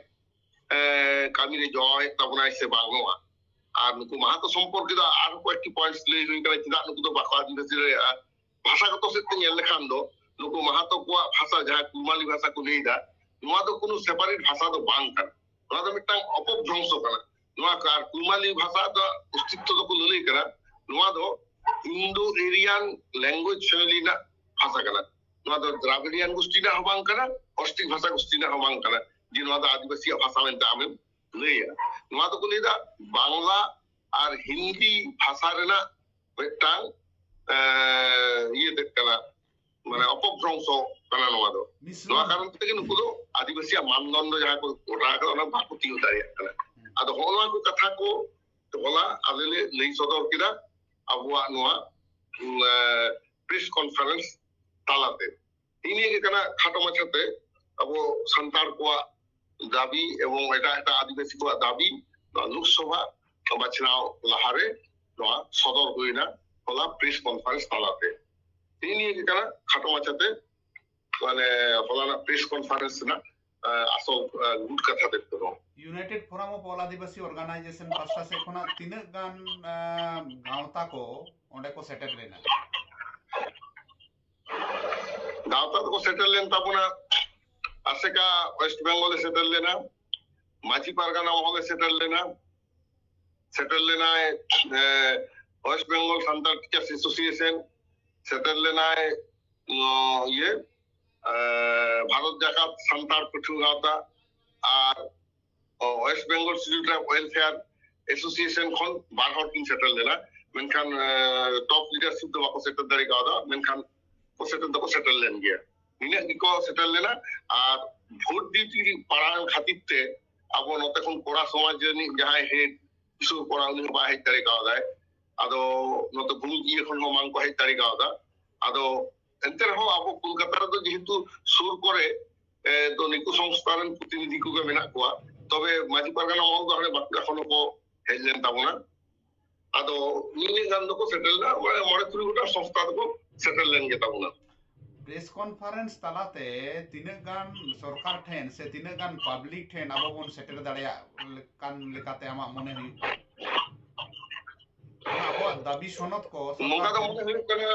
ᱮ, ᱠᱟᱹᱢᱤ ᱨᱮ ᱡᱚᱲᱟᱣᱮᱫ ᱛᱟᱵᱚᱱᱟᱭ ᱥᱮ ᱵᱟᱝ ᱱᱚᱣᱟ᱾ ᱟᱨ ᱱᱩᱠᱩ ᱢᱟᱦᱟᱛᱚ ᱥᱚᱢᱯᱚᱨᱠᱮ ᱫᱚ ᱟᱨ ᱠᱚᱭᱮᱠᱴᱤ ᱯᱚᱭᱮᱱᱴᱥ ᱞᱟᱹᱭ ᱦᱩᱭ ᱠᱟᱱᱟ, ᱪᱮᱫᱟᱜ ᱱᱩᱠᱩ ᱫᱚ ᱵᱟᱠᱚ ᱟᱹᱫᱤᱵᱟᱹᱥᱤ ᱫᱟᱲᱮᱭᱟᱜᱼᱟ᱾ ᱵᱷᱟᱥᱟᱜᱚᱛᱚ ᱥᱮᱫ ᱛᱮ ᱧᱮᱞ ᱞᱮᱠᱷᱟᱱ ᱫᱚ ᱱᱩᱠᱩ ᱢᱟᱦᱟᱛᱚ ᱠᱚᱣᱟᱜ ᱵᱷᱟᱥᱟ, ᱡᱟᱦᱟᱸ ᱠᱩᱲᱢᱟᱞᱤ ᱵᱷᱟᱥᱟ ᱠᱚ ᱞᱟᱹᱭ ᱮᱫᱟ, ᱱᱚᱣᱟ ᱫᱚ ᱠᱳᱱᱳ ᱥᱮᱯᱟᱨᱮᱴ ᱵᱷᱟᱥᱟ ᱫᱚ ᱵᱟᱝ ᱠᱟᱱᱟ᱾ ᱱᱚᱣᱟ ᱫᱚ ᱢᱤᱫᱴᱟᱝ ᱚᱯᱚᱵᱷᱨᱚᱝᱥᱚ ᱠᱟᱱᱟ᱾ ᱱᱚᱣᱟ ᱠᱚ ᱟᱨ ᱠᱩᱲᱢᱟᱞᱤ ᱵᱷᱟᱥᱟ ᱫᱚ ᱚᱥᱛᱤᱛᱛᱚ ᱫᱚᱠᱚ ᱞᱟᱹᱞᱟᱹᱭ ᱠᱟᱱᱟ᱾ ᱱᱚᱣᱟ ᱫᱚ ᱤᱱᱰᱳ ᱮᱨᱤᱭᱟᱱ ᱞᱮᱝᱜᱩᱭᱮᱡᱽ ᱯᱷᱮᱢᱤᱞᱤ ᱨᱮᱱᱟᱜ ᱵᱷᱟᱥᱟ ᱠᱟᱱᱟ᱾ ᱱᱚᱣᱟ ᱫᱚ ᱫᱨᱟᱵᱤᱲᱤᱭᱟᱱ ᱜᱳᱥᱴᱤ ᱨᱮᱱᱟᱜ ᱦᱚᱸ ᱵᱟᱝ ᱠᱟᱱᱟ, ᱚᱥᱴᱨᱤᱠ ᱵᱷᱟᱥᱟ ᱜᱳᱥᱴᱤ ᱨᱮᱱᱟᱜ ᱦᱚᱸ ᱵᱟᱝ ᱠᱟᱱᱟ ᱡᱮ ᱱᱚᱣᱟ ᱫᱚ ᱟᱹᱫᱤᱵᱟᱹᱥᱤᱭᱟᱜ ᱵᱷᱟᱥᱟ ᱢᱮᱱᱛᱮ ᱟᱢᱮᱢ ᱞᱟᱹᱭᱟ᱾ ᱱᱚᱣᱟ ᱫᱚᱠᱚ ᱞᱟᱹᱭᱫᱟ ᱵᱟᱝᱞᱟ ᱟᱨ ᱦᱤᱱᱫᱤ ᱵᱷᱟᱥᱟ ᱨᱮᱱᱟᱜ ᱢᱤᱫᱴᱟᱝ, ᱮ, ᱤᱭᱟᱹ ᱛᱮᱫ ᱠᱟᱱᱟ, ᱢᱟᱱᱮ ᱚᱯᱚᱵᱷᱨᱚᱝᱥᱚ ᱠᱟᱱᱟ ᱱᱚᱣᱟ ᱫᱚ᱾ ᱢᱤᱥᱨᱚᱱ᱾ ᱱᱚᱣᱟ ᱠᱟᱨᱚᱱ ᱛᱮᱜᱮ ᱱᱩᱠᱩ ᱫᱚ ᱟᱹᱫᱤᱵᱟᱹᱥᱤᱭᱟᱜ ᱢᱟᱱᱫᱚᱱᱰᱚ ᱡᱟᱦᱟᱸ ᱠᱚ ᱜᱚᱴᱟ ᱟᱠᱟᱫᱟ, ᱚᱱᱟ ᱵᱟᱠᱚ ᱛᱤᱭᱳᱜ ᱫᱟᱲᱮᱭᱟᱜ ᱠᱟᱱᱟ᱾ ᱦᱩᱸ᱾ ᱟᱫᱚ ᱦᱚᱸᱜᱼᱚ ᱱᱚᱣᱟ ᱠᱚ ᱠᱟᱛᱷᱟ ᱠᱚ ᱦᱚᱞᱟ ᱟᱞᱮ ᱞᱮ ᱞᱟᱹᱭ ᱥᱚᱫᱚᱨ ᱠᱮᱫᱟ᱾ ᱟᱵᱚᱣᱟᱜ ᱱᱚᱣᱟ ᱯᱨᱮᱥ ᱠᱚᱱᱯᱷᱟᱨᱮᱱᱥ ᱛᱟᱞᱟᱛᱮ᱾ ᱱᱤᱭᱟᱹ ᱜᱮ ᱠᱟᱱᱟ ᱠᱷᱟᱴᱚ ᱢᱟᱪᱷᱟᱛᱮ ᱟᱵᱚ ᱥᱟᱱᱛᱟᱲ ᱠᱚᱣᱟᱜ ᱫᱟᱹᱵᱤ ᱮᱵᱚᱝ ᱮᱴᱟᱜ ᱮᱴᱟᱜ ᱟᱹᱫᱤᱵᱟᱹᱥᱤ ᱠᱚᱣᱟᱜ ᱫᱟᱹᱵᱤ ᱱᱚᱣᱟ ᱞᱳᱠᱥᱚᱵᱷᱟ ᱵᱟᱪᱷᱱᱟᱣ ᱞᱟᱦᱟᱨᱮ ᱱᱚᱣᱟ ᱥᱚᱫᱚᱨ ᱦᱩᱭᱱᱟ ᱦᱚᱞᱟ ᱯᱨᱮᱥ ᱠᱚᱱᱯᱷᱟᱨᱮᱱᱥ ᱛᱟᱞᱟᱛᱮ᱾ ᱱᱤᱭᱟᱹ ᱜᱮ ᱠᱟᱱᱟ ᱠᱷᱟᱴᱚ ᱢᱟᱪᱷᱟᱛᱮ ᱢᱟᱱᱮ ᱦᱚᱞᱟᱱᱟᱜ ᱯᱨᱮᱥ ᱠᱚᱱᱯᱷᱟᱨᱮᱱᱥ ᱨᱮᱱᱟᱜ ᱟᱥᱚᱞ ᱜᱩᱴ ᱠᱟᱛᱷᱟ ᱛᱮᱫ ᱫᱚ᱾ United Forum of All Adivasi Organization ᱯᱟᱥᱴᱟ ᱥᱮᱫ ᱠᱷᱚᱱᱟᱜ ᱛᱤᱱᱟᱹᱜ ᱜᱟᱱ ᱜᱟᱶᱛᱟ ᱠᱚ ᱚᱸᱰᱮ ᱠᱚ ᱥᱮᱴᱮᱨ ᱞᱮᱱᱟ? ᱜᱟᱶᱛᱟ ᱫᱚᱠᱚ ᱥᱮᱴᱮᱨ ᱞᱮᱱ ᱛᱟᱵᱚᱱᱟ, ᱟᱥᱮᱠᱟ ᱳᱭᱮᱥᱴ ᱵᱮᱝᱜᱚᱞ ᱮ ᱥᱮᱴᱮᱨ ᱞᱮᱱᱟ, ᱢᱟᱹᱡᱷᱤ ᱯᱟᱨᱜᱟᱱᱟ ᱢᱚᱦᱚᱞ ᱮ ᱥᱮᱴᱮᱨ ᱞᱮᱱᱟ, ᱥᱮᱴᱮᱨ ᱞᱮᱱᱟᱭ west Bengal Santal teachers association, ᱥᱮᱴᱮᱨ ᱞᱮᱱᱟᱭ ᱤᱭᱟᱹ ᱵᱷᱟᱨᱚᱛ ᱡᱟᱠᱟᱛ ᱥᱟᱱᱛᱟᱲ ᱯᱟᱹᱴᱷᱩᱣᱟᱹ ᱜᱟᱶᱛᱟ ᱟᱨ west Bengal student welfare association ᱠᱷᱚᱱ ᱵᱟᱨ ᱦᱚᱲ ᱠᱤᱱ ᱥᱮᱴᱮᱨ ᱞᱮᱱᱟ, ᱢᱮᱱᱠᱷᱟᱱ ᱴᱚᱯ ᱞᱤᱰᱟᱨᱥᱤᱯ ᱫᱚ ᱵᱟᱠᱚ ᱥᱮᱴᱮᱨ ᱫᱟᱲᱮ ᱠᱟᱣᱫᱟ, ᱢᱮᱱᱠᱷᱟᱱ ᱠᱚ ᱥᱮᱴᱮᱨ ᱫᱚᱠᱚ ᱥᱮᱴᱮᱨ ᱞᱮᱱ ᱜᱮᱭᱟ᱾ ᱱᱤᱱᱟᱹᱜ ᱜᱮᱠᱚ ᱥᱮᱴᱮᱨ ᱞᱮᱱᱟ᱾ ᱟᱨ ᱵᱷᱳᱴ ᱰᱤᱭᱩᱴᱤ ᱯᱟᱲᱟᱣᱮᱱ ᱠᱷᱟᱹᱛᱤᱨ ᱛᱮ ᱟᱵᱚ ᱱᱚᱛᱮ ᱠᱷᱚᱱ ᱠᱚᱲᱟ ᱥᱚᱢᱟᱡᱽ ᱨᱤᱱᱤᱡ ᱡᱟᱦᱟᱸᱭ ᱦᱮᱰ ᱠᱤᱥᱳᱨ ᱠᱚᱲᱟ, ᱩᱱᱤ ᱦᱚᱸ ᱵᱟᱭ ᱦᱮᱡ ᱫᱟᱲᱮ ᱠᱟᱣᱫᱟᱭ᱾ ᱟᱫᱚ ᱱᱚᱛᱮ ᱵᱩᱨᱩ ᱤᱭᱟᱹ ᱠᱷᱚᱱ ᱦᱚᱸ ᱵᱟᱝ ᱠᱚ ᱦᱮᱡ ᱫᱟᱲᱮ ᱠᱟᱣᱫᱟ᱾ ᱟᱫᱚ ᱮᱱᱛᱮ ᱨᱮᱦᱚᱸ ᱟᱵᱚ ᱠᱳᱞᱠᱟᱛᱟ ᱨᱮᱫᱚ ᱡᱮᱦᱮᱛᱩ ᱥᱩᱨ ᱠᱚᱨᱮ ᱫᱚ ᱱᱤᱠᱩ ᱥᱚᱝᱥᱛᱷᱟ ᱨᱮᱱ ᱯᱨᱚᱛᱤᱱᱤᱫᱷᱤ ᱠᱚᱜᱮ ᱢᱮᱱᱟᱜ ᱠᱚᱣᱟ᱾ ᱛᱚᱵᱮ ᱢᱟᱹᱡᱷᱤ ᱯᱟᱨᱜᱟᱱᱟ ᱢᱚᱦᱚᱞ ᱫᱚ ᱦᱟᱱᱮ ᱵᱟᱸᱠᱩᱲᱟ ᱠᱷᱚᱱ ᱦᱚᱸᱠᱚ ᱦᱮᱡ ᱞᱮᱱ ᱛᱟᱵᱚᱱᱟ᱾ ᱟᱫᱚ ᱱᱤᱱᱟᱹᱜ ᱜᱟᱱ ᱫᱚᱠᱚ ᱥᱮᱴᱮᱨ ᱞᱮᱱᱟ, ᱢᱟᱱᱮ ᱢᱚᱬᱮ ᱛᱩᱨᱩᱭ ᱜᱚᱴᱟᱝ ᱥᱚᱝᱥᱛᱷᱟ ᱫᱚᱠᱚ ᱥᱮᱴᱮᱨ ᱞᱮᱱ ᱜᱮ ᱛᱟᱵᱚᱱᱟ᱾ ᱯᱨᱮᱥ ᱠᱚᱱᱯᱷᱟᱨᱮᱱᱥ ᱛᱟᱞᱟᱛᱮ ᱛᱤᱱᱟᱹᱜ ᱜᱟᱱ ᱥᱚᱨᱠᱟᱨ ᱴᱷᱮᱱ ᱥᱮ ᱛᱤᱱᱟᱹᱜ ᱜᱟᱱ ᱯᱟᱵᱽᱞᱤᱠ ᱴᱷᱮᱱ ᱟᱵᱚ ᱵᱚᱱ ᱥᱮᱴᱮᱨ ᱫᱟᱲᱮᱭᱟᱜ ᱠᱟᱱ ᱞᱮᱠᱟᱛᱮ ᱟᱢᱟᱜ ᱢᱚᱱᱮ ᱦᱩᱭᱩᱜ ᱠᱟᱱᱟ? ᱟᱵᱚᱣᱟᱜ ᱫᱟᱹᱵᱤ ᱥᱚᱱᱚᱛ ᱠᱚ ᱱᱚᱝᱠᱟ ᱫᱚ ᱢᱚᱱᱮ ᱦᱩᱭᱩᱜ ᱠᱟᱱᱟ᱾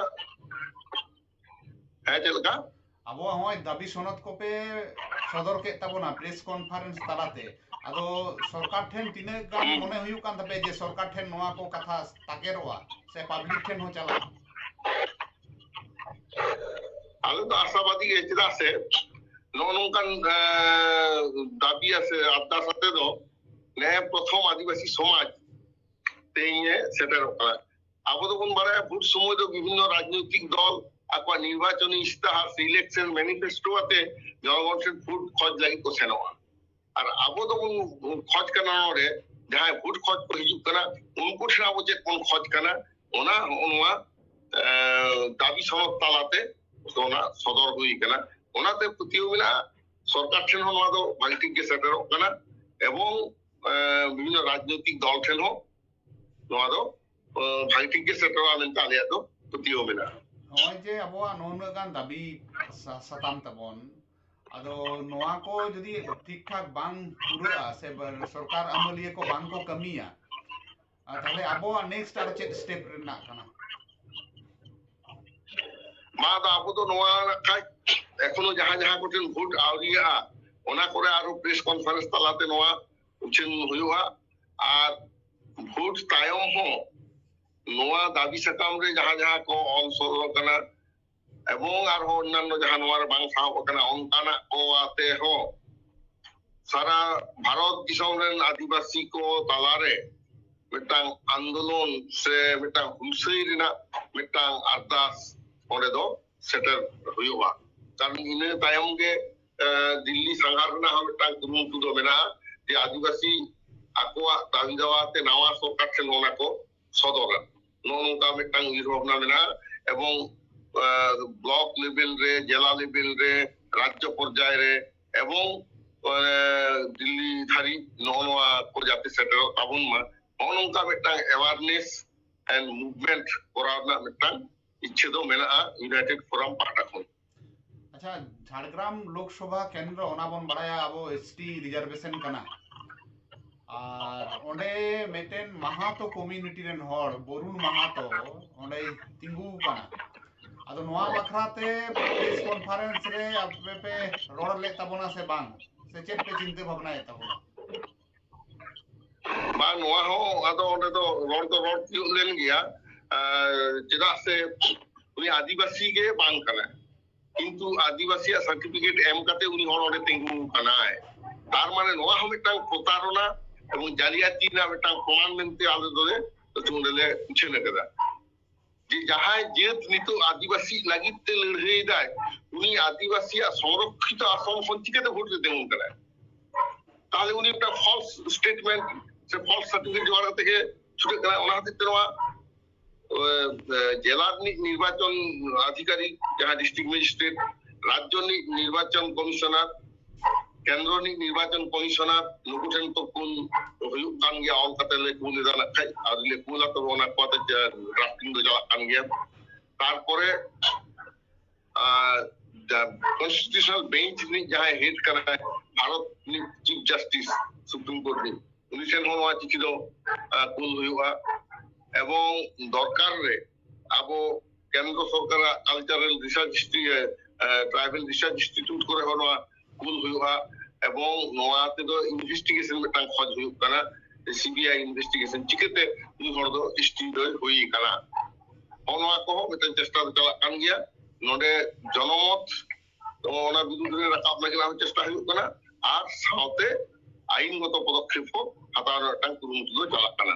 ᱦᱮᱸ, ᱪᱮᱫ ᱞᱮᱠᱟ? ᱟᱵᱚᱣᱟᱜ ᱦᱚᱸᱜᱼᱚᱭ ᱫᱟᱹᱵᱤ ᱥᱚᱱᱚᱛ ᱠᱚᱯᱮ ᱥᱚᱫᱚᱨ ᱠᱮᱫ ᱛᱟᱵᱚᱱᱟ ᱯᱨᱮᱥ ᱠᱚᱱᱯᱷᱟᱨᱮᱱᱥ ᱛᱟᱞᱟᱛᱮ, ᱟᱫᱚ ᱥᱚᱨᱠᱟᱨ ᱴᱷᱮᱱ ᱛᱤᱱᱟᱹᱜ ᱜᱟᱱ ᱢᱚᱱᱮ ᱦᱩᱭᱩᱜ ᱠᱟᱱ ᱛᱟᱯᱮᱭᱟ ᱡᱮ ᱥᱚᱨᱠᱟᱨ ᱴᱷᱮᱱ ᱱᱚᱣᱟ ᱠᱚ ᱠᱟᱛᱷᱟ ᱛᱟᱠᱮᱨᱚᱜᱼᱟ ᱥᱮ ᱯᱟᱵᱽᱞᱤᱠ ᱴᱷᱮᱱ ᱦᱚᱸ ᱪᱟᱞᱟᱜᱼᱟ? ᱟᱞᱮ ᱫᱚ ᱟᱥᱟᱵᱟᱫᱤ ᱜᱮ, ᱪᱮᱫᱟᱜ ᱥᱮ ᱱᱚᱜᱼᱚ ᱱᱚᱝᱠᱟᱱ ᱫᱟᱹᱵᱤ ᱥᱮ ᱟᱨᱫᱟᱥ ᱟᱛᱮ ᱫᱚ ᱱᱮᱜᱼᱮ ᱯᱨᱚᱛᱷᱚᱢ ᱟᱹᱫᱤᱵᱟᱹᱥᱤ ᱥᱚᱢᱟᱡᱽ ᱛᱮᱦᱮᱧ ᱮ ᱥᱮᱴᱮᱨᱚᱜ ᱠᱟᱱᱟ᱾ ᱟᱵᱚ ᱫᱚᱵᱚᱱ ᱵᱟᱲᱟᱭᱟ, ᱵᱷᱳᱴ ᱥᱚᱢᱚᱭ ᱫᱚ ᱵᱤᱵᱷᱤᱱᱱᱚ ᱨᱟᱡᱽᱱᱳᱭᱛᱤᱠ ᱫᱚᱞ ᱟᱠᱚᱣᱟᱜ ᱱᱤᱨᱵᱟᱪᱚᱱᱤ ᱤᱥᱛᱟᱦᱟᱨ ᱥᱮ ᱤᱞᱮᱠᱥᱚᱱ ᱢᱮᱱᱤᱯᱷᱮᱥᱴᱳ ᱟᱛᱮ ᱡᱚᱱᱚᱜᱚᱱ ᱴᱷᱮᱱ ᱵᱷᱳᱴ ᱠᱷᱚᱡᱽ ᱞᱟᱹᱜᱤᱫ ᱠᱚ ᱥᱮᱱᱚᱜᱼᱟ᱾ ᱟᱨ ᱟᱵᱚ ᱫᱚᱵᱚᱱ ᱠᱷᱚᱡᱽ ᱠᱟᱱᱟ ᱱᱚᱰᱮ, ᱡᱟᱦᱟᱸᱭ ᱵᱷᱳᱴ ᱠᱷᱚᱡᱽ ᱠᱚ ᱦᱤᱡᱩᱜ ᱠᱟᱱᱟ, ᱩᱱᱠᱩ ᱴᱷᱮᱱ ᱟᱵᱚ ᱪᱮᱫ ᱵᱚᱱ ᱠᱷᱚᱡᱽ ᱠᱟᱱᱟ, ᱚᱱᱟ ᱦᱚᱸᱜᱼᱚ ᱱᱚᱣᱟ ᱮ, ᱫᱟᱹᱵᱤ ᱥᱚᱱᱚᱫ ᱛᱟᱞᱟᱛᱮ ᱚᱱᱟ ᱥᱚᱫᱚᱨ ᱦᱩᱭ ᱠᱟᱱᱟ᱾ ᱚᱱᱟᱛᱮ ᱯᱟᱹᱛᱭᱟᱹᱣ ᱢᱮᱱᱟᱜᱼᱟ, ᱥᱚᱨᱠᱟᱨ ᱴᱷᱮᱱ ᱦᱚᱸ ᱱᱚᱣᱟ ᱫᱚ ᱵᱷᱟᱜᱤ ᱴᱷᱤᱠ ᱜᱮ ᱥᱮᱴᱮᱨᱚᱜ ᱠᱟᱱᱟ ᱮᱵᱚᱝ ᱮ, ᱵᱤᱵᱷᱤᱱᱱᱚ ᱨᱟᱡᱽᱱᱳᱭᱛᱤᱠ ᱫᱚᱞ ᱴᱷᱮᱱ ᱦᱚᱸ ᱱᱚᱣᱟ ᱫᱚ ᱮ, ᱵᱷᱟᱜᱤ ᱴᱷᱤᱠ ᱜᱮ ᱥᱮᱴᱮᱨᱚᱜᱼᱟ ᱢᱮᱱᱛᱮ ᱟᱞᱮᱭᱟᱜ ᱫᱚ ᱯᱟᱹᱛᱭᱟᱹᱣ ᱢᱮᱱᱟᱜᱼᱟ᱾ ᱱᱚᱜᱼᱚᱭ ᱡᱮ ᱟᱵᱚᱣᱟᱜ ᱱᱩᱱᱟᱹᱜ ᱜᱟᱱ ᱫᱟᱹᱵᱤ ᱥᱟ-, ᱥᱟᱛᱟᱢ ᱛᱟᱵᱚᱱ, ᱟᱫᱚ ᱱᱚᱣᱟ ᱠᱚ ᱡᱩᱫᱤ ᱴᱷᱤᱠ ᱴᱷᱟᱠ ᱵᱟᱝ ᱯᱩᱨᱟᱹᱜᱼᱟ ᱥᱮ ᱵᱟ-, ᱥᱚᱨᱠᱟᱨ ᱟᱹᱢᱟᱹᱞᱤᱭᱟᱹ ᱠᱚ ᱵᱟᱝ ᱠᱚ ᱠᱟᱹᱢᱤᱭᱟ, ᱟᱨ ᱛᱟᱦᱞᱮ ᱟᱵᱚᱣᱟᱜ ᱱᱮᱠᱥᱴ ᱟᱨ ᱪᱮᱫ ᱥᱴᱮᱯ ᱨᱮᱱᱟᱜ ᱠᱟᱱᱟ? ᱢᱟ ᱫᱚ ᱟᱵᱚ ᱫᱚ ᱱᱚᱣᱟ ᱱᱟᱜ ᱠᱷᱟᱡ ᱮᱠᱷᱚᱱᱳ ᱡᱟᱦᱟᱸ ᱡᱟᱦᱟᱸ ᱠᱚᱴᱷᱮᱱ ᱵᱷᱳᱴ ᱟᱹᱣᱨᱤᱭᱟᱜᱼᱟ, ᱚᱱᱟ ᱠᱚᱨᱮ ᱟᱨᱚ ᱯᱨᱮᱥ ᱠᱚᱱᱯᱷᱟᱨᱮᱱᱥ ᱛᱟᱞᱟᱛᱮ ᱱᱚᱣᱟ ᱩᱪᱷᱟᱹᱱ ᱦᱩᱭᱩᱜᱼᱟ᱾ ᱟᱨ ᱵᱷᱳᱴ ᱛᱟᱭᱚᱢ ᱦᱚᱸ ᱱᱚᱣᱟ ᱫᱟᱹᱵᱤ ᱥᱟᱠᱟᱢ ᱨᱮ ᱡᱟᱦᱟᱸ ᱡᱟᱦᱟᱸ ᱠᱚ ᱚᱞ ᱥᱚᱫᱚᱨ ᱟᱠᱟᱱᱟ ᱮᱵᱚᱝ ᱟᱨᱦᱚᱸ ᱚᱱᱱᱟᱱᱱᱚ ᱡᱟᱦᱟᱸ ᱱᱚᱣᱟ ᱨᱮ ᱵᱟᱝ ᱥᱟᱦᱚᱵ ᱟᱠᱟᱱᱟ, ᱚᱱᱠᱟᱱᱟᱜ ᱠᱚ ᱟᱛᱮ ᱦᱚᱸ ᱥᱟᱨᱟ ᱵᱷᱟᱨᱚᱛ ᱫᱤᱥᱚᱢ ᱨᱮᱱ ᱟᱹᱫᱤᱵᱟᱹᱥᱤ ᱠᱚ ᱛᱟᱞᱟᱨᱮ ᱢᱤᱫᱴᱟᱝ ᱟᱱᱫᱳᱞᱚᱱ ᱥᱮ ᱢᱤᱫᱴᱟᱝ ᱦᱩᱞᱥᱟᱹᱭ ᱨᱮᱱᱟᱜ ᱢᱤᱫᱴᱟᱝ ᱟᱨᱫᱟᱥ ᱚᱸᱰᱮ ᱫᱚ ᱥᱮᱴᱮᱨ ᱦᱩᱭᱩᱜᱼᱟ᱾ ᱠᱟᱨᱚᱱ ᱤᱱᱟᱹ ᱛᱟᱭᱚᱢ ᱜᱮ, ᱮ, ᱫᱤᱞᱞᱤ ᱥᱟᱸᱜᱷᱟᱨ ᱨᱮᱱᱟᱜ ᱦᱚᱸ ᱢᱤᱫᱴᱟᱝ ᱠᱩᱨᱩᱢᱩᱴᱩ ᱫᱚ ᱢᱮᱱᱟᱜᱼᱟ ᱡᱮ ᱟᱹᱫᱤᱵᱟᱹᱥᱤ ᱟᱠᱚᱣᱟᱜ ᱫᱟᱹᱵᱤ ᱫᱟᱣᱟ ᱛᱮ ᱱᱟᱣᱟ ᱥᱚᱨᱠᱟᱨ ᱴᱷᱮᱱ ᱚᱱᱟ ᱠᱚ ᱥᱚᱫᱚᱨᱟ᱾ ᱱᱚᱜᱼᱚ ᱱᱚᱝᱠᱟ ᱢᱤᱫᱴᱟᱝ ᱩᱭᱦᱟᱹᱨ ᱵᱷᱟᱵᱽᱱᱟ ᱢᱮᱱᱟᱜᱼᱟ ᱮᱵᱚᱝ, ᱮ, ᱵᱞᱚᱠ ᱞᱮᱵᱮᱞ ᱨᱮ, ᱡᱮᱞᱟ ᱞᱮᱵᱮᱞ ᱨᱮ, ᱨᱟᱡᱽᱡᱚ ᱯᱚᱨᱡᱟᱭ ᱨᱮ ᱮᱵᱚᱝ, ᱮ, ᱫᱤᱞᱞᱤ ᱫᱷᱟᱹᱨᱤᱡ ᱱᱚᱜᱼᱚ ᱱᱚᱣᱟ ᱠᱚ ᱡᱟᱛᱮ ᱥᱮᱴᱮᱨᱚᱜ ᱛᱟᱵᱚᱱ ᱢᱟ, ᱱᱚᱜᱼᱚ ᱱᱚᱝᱠᱟ ᱢᱤᱫᱴᱟᱝ awareness and movement ᱠᱚᱨᱟᱣ ᱨᱮᱱᱟᱜ ᱢᱤᱫᱴᱟᱝ ᱤᱪᱪᱷᱟᱹ ᱫᱚ ᱢᱮᱱᱟᱜᱼᱟ ᱤᱭᱩᱱᱟᱭᱴᱮᱰ ᱯᱷᱳᱨᱟᱢ ᱯᱟᱦᱴᱟ ᱠᱷᱚᱱ᱾ ᱟᱪᱪᱷᱟ, ᱡᱷᱟᱲᱜᱨᱟᱢ ᱞᱳᱠᱥᱚᱵᱷᱟ ᱠᱮᱱᱫᱨᱚ, ᱚᱱᱟ ᱵᱚᱱ ᱵᱟᱲᱟᱭᱟ ᱟᱵᱚ ᱮᱥ ᱴᱤ ᱨᱤᱡᱟᱨᱵᱷᱮᱥᱚᱱ ᱠᱟᱱᱟ, ᱟᱨ ᱚᱸᱰᱮ ᱢᱤᱫᱴᱮᱱ ᱢᱟᱦᱟᱛᱚ ᱠᱚᱢᱤᱭᱩᱱᱤᱴᱤ ᱨᱮᱱ ᱦᱚᱲ, ᱵᱚᱨᱩᱱ ᱢᱟᱦᱟᱛᱚ, ᱚᱸᱰᱮᱭ ᱛᱤᱸᱜᱩ ᱠᱟᱱᱟ᱾ ᱟᱫᱚ ᱱᱚᱣᱟ ᱵᱟᱠᱷᱨᱟ ᱛᱮ ᱯᱨᱮᱥ ᱠᱚᱱᱯᱷᱟᱨᱮᱱᱥ ᱨᱮ ᱟᱯᱮ ᱯᱮ ᱨᱚᱲ ᱞᱮᱫ ᱛᱟᱵᱚᱱᱟ ᱥᱮ ᱵᱟᱝ, ᱥᱮ ᱪᱮᱫ ᱯᱮ ᱪᱤᱱᱛᱟᱹ ᱵᱷᱟᱵᱽᱱᱟᱭᱮᱫ ᱛᱟᱵᱚᱱᱟ? ᱵᱟᱝ, ᱱᱚᱣᱟ ᱦᱚᱸ ᱟᱫᱚ ᱚᱸᱰᱮ ᱫᱚ ᱨᱚᱲ ᱫᱚ ᱨᱚᱲ ᱛᱤᱭᱳᱜ ᱞᱮᱱ ᱜᱮᱭᱟ᱾ ᱟᱨ ᱪᱮᱫᱟᱜ ᱥᱮ ᱩᱱᱤ ᱟᱹᱫᱤᱵᱟᱹᱥᱤ ᱜᱮ ᱵᱟᱝ ᱠᱟᱱᱟᱭ, ᱠᱤᱱᱛᱩ ᱟᱹᱫᱤᱵᱟᱹᱥᱤᱭᱟᱜ ᱥᱟᱨᱴᱤᱯᱷᱤᱠᱮᱴ ᱮᱢ ᱠᱟᱛᱮ ᱩᱱᱤ ᱦᱚᱲ ᱚᱸᱰᱮ ᱛᱤᱸᱜᱩ ᱠᱟᱱᱟᱭ᱾ ᱛᱟᱨ ᱢᱟᱱᱮ ᱱᱚᱣᱟ ᱦᱚᱸ ᱢᱤᱫᱴᱟᱝ ᱯᱨᱚᱛᱟᱨᱚᱱᱟ ᱮᱵᱚᱝ ᱡᱟᱞᱤᱭᱟᱛᱤ ᱨᱮᱱᱟᱜ ᱢᱤᱫᱴᱟᱝ ᱯᱨᱚᱢᱟᱱ ᱢᱮᱱᱛᱮ ᱟᱞᱮ ᱫᱚᱞᱮ ᱚᱸᱰᱮᱞᱮ ᱩᱪᱷᱟᱹᱱ ᱟᱠᱟᱫᱟ᱾ ᱡᱮ ᱡᱟᱦᱟᱸᱭ ᱡᱟᱹᱛ ᱱᱤᱛᱚᱜ ᱟᱹᱫᱤᱵᱟᱹᱥᱤ ᱞᱟᱹᱜᱤᱫ ᱛᱮ ᱞᱟᱹᱲᱦᱟᱹᱭ ᱮᱫᱟᱭ, ᱩᱱᱤ ᱟᱹᱫᱤᱵᱟᱹᱥᱤᱭᱟᱜ ᱥᱚᱝᱨᱚᱠᱠᱷᱤᱛᱚ ᱟᱥᱚᱱ ᱠᱷᱚᱱ ᱪᱤᱠᱟᱹᱛᱮ ᱵᱷᱳᱴ ᱨᱮ ᱛᱤᱸᱜᱩᱱ ᱠᱟᱱᱟᱭ? ᱛᱟᱦᱞᱮ ᱩᱱᱤ ᱢᱤᱫᱴᱟᱝ ᱯᱷᱚᱞᱥ ᱥᱴᱮᱴᱢᱮᱱᱴ ᱥᱮ ᱯᱷᱚᱞᱥ ᱥᱟᱨᱴᱤᱯᱷᱤᱠᱮᱴ ᱡᱚᱜᱟᱲ ᱠᱟᱛᱮ ᱜᱮ ᱪᱷᱩᱴᱟᱹᱜ ᱠᱟᱱᱟᱭ᱾ ᱚᱱᱟ ᱠᱷᱟᱹᱛᱤᱨ ᱛᱮ ᱱᱚᱣᱟ ᱡᱮᱞᱟ ᱨᱤᱱᱤᱡ ᱱᱤᱨᱵᱟᱪᱚᱱ ᱟᱫᱷᱤᱠᱟᱨᱤᱠ, ᱡᱟᱦᱟᱸ ᱰᱤᱥᱴᱨᱤᱠᱴ ᱢᱮᱡᱤᱥᱴᱨᱮᱴ, ᱨᱟᱡᱽᱡᱚ ᱨᱤᱱᱤᱡ ᱱᱤᱨᱵᱟᱪᱚᱱ ᱠᱚᱢᱤᱥᱚᱱᱟᱨ, ᱠᱮᱱᱫᱨᱚ ᱨᱤᱱᱤᱡ ᱱᱤᱨᱵᱟᱪᱚᱱ ᱠᱚᱢᱤᱥᱚᱱᱟᱨ, ᱱᱩᱠᱩ ᱴᱷᱮᱱ ᱛᱚ ᱠᱩᱞ ᱦᱩᱭᱩᱜ ᱠᱟᱱ ᱜᱮᱭᱟ, ᱚᱞ ᱠᱟᱛᱮ ᱞᱮ ᱠᱩᱞ ᱮᱫᱟ᱾ ᱱᱟᱜ ᱠᱷᱟᱡ ᱟᱹᱣᱨᱤ ᱞᱮ ᱠᱩᱞᱟ, ᱛᱚᱵᱮ ᱚᱱᱟ ᱠᱚ ᱟᱛᱮ ᱰᱨᱟᱯᱴᱤᱝ ᱫᱚ ᱪᱟᱞᱟᱜ ᱠᱟᱱ ᱜᱮᱭᱟ᱾ ᱛᱟᱨᱯᱚᱨᱮ ᱠᱚᱱᱥᱴᱤᱴᱤᱭᱩᱥᱚᱱᱟᱞ ᱵᱮᱧᱪ ᱨᱤᱱᱤᱡ ᱡᱟᱦᱟᱸᱭ ᱦᱮᱰ ᱠᱟᱱᱟᱭ, ᱵᱷᱟᱨᱚᱛ ᱨᱤᱱᱤᱡ ᱪᱤᱯ ᱡᱟᱥᱴᱤᱥ ᱥᱩᱯᱨᱤᱢ ᱠᱳᱨᱴ ᱨᱤᱱᱤᱡ, ᱩᱱᱤ ᱴᱷᱮᱱ ᱦᱚᱸ ᱱᱚᱣᱟ ᱪᱤᱴᱷᱤ ᱫᱚ ᱠᱩᱞ ᱦᱩᱭᱩᱜᱼᱟ᱾ ᱮᱵᱚᱝ ᱫᱚᱨᱠᱟᱨ ᱨᱮ ᱟᱵᱚ ᱠᱮᱱᱫᱨᱚ ᱥᱚᱨᱠᱟᱨᱟᱜ cultural research, tribal research institute ᱠᱚᱨᱮ ᱦᱚᱸ ᱱᱚᱣᱟ ᱠᱩᱞ ᱦᱩᱭᱩᱜᱼᱟ᱾ ᱮᱵᱚᱝ ᱱᱚᱣᱟ ᱛᱮᱫᱚ ᱤᱱᱵᱷᱮᱥᱴᱤᱜᱮᱥᱚᱱ ᱢᱤᱫᱴᱟᱝ ᱠᱷᱚᱡᱽ ᱦᱩᱭᱩᱜ ᱠᱟᱱᱟ, ᱥᱤᱵᱤᱟᱭ ᱤᱱᱵᱷᱮᱥᱴᱤᱜᱮᱥᱚᱱ, ᱪᱤᱠᱟᱹᱛᱮ ᱩᱱᱤ ᱦᱚᱲ ᱫᱚ ᱮᱥᱴᱤ ᱫᱚᱭ ᱦᱩᱭ ᱟᱠᱟᱱᱟ᱾ ᱦᱚᱸ, ᱱᱚᱣᱟ ᱠᱚᱦᱚᱸ ᱢᱤᱫᱴᱟᱝ ᱪᱮᱥᱴᱟ ᱫᱚ ᱪᱟᱞᱟᱜ ᱠᱟᱱ ᱜᱮᱭᱟ᱾ ᱱᱚᱰᱮ ᱡᱚᱱᱚᱢᱚᱛ, ᱚᱱᱟ ᱵᱤᱨᱩᱫᱽ ᱨᱮ ᱨᱟᱠᱟᱵ ᱞᱟᱹᱜᱤᱫ ᱦᱚᱸ ᱪᱮᱥᱴᱟ ᱦᱩᱭᱩᱜ ᱠᱟᱱᱟ, ᱟᱨ ᱥᱟᱶᱛᱮ ᱟᱭᱤᱱᱜᱚᱛᱚ ᱯᱚᱫᱚᱠᱷᱮᱯ ᱦᱚᱸ ᱦᱟᱛᱟᱣ ᱨᱮᱱᱟᱜ ᱢᱤᱫᱴᱟᱝ ᱠᱩᱨᱩᱢᱩᱴᱩ ᱫᱚ ᱪᱟᱞᱟᱜ ᱠᱟᱱᱟ᱾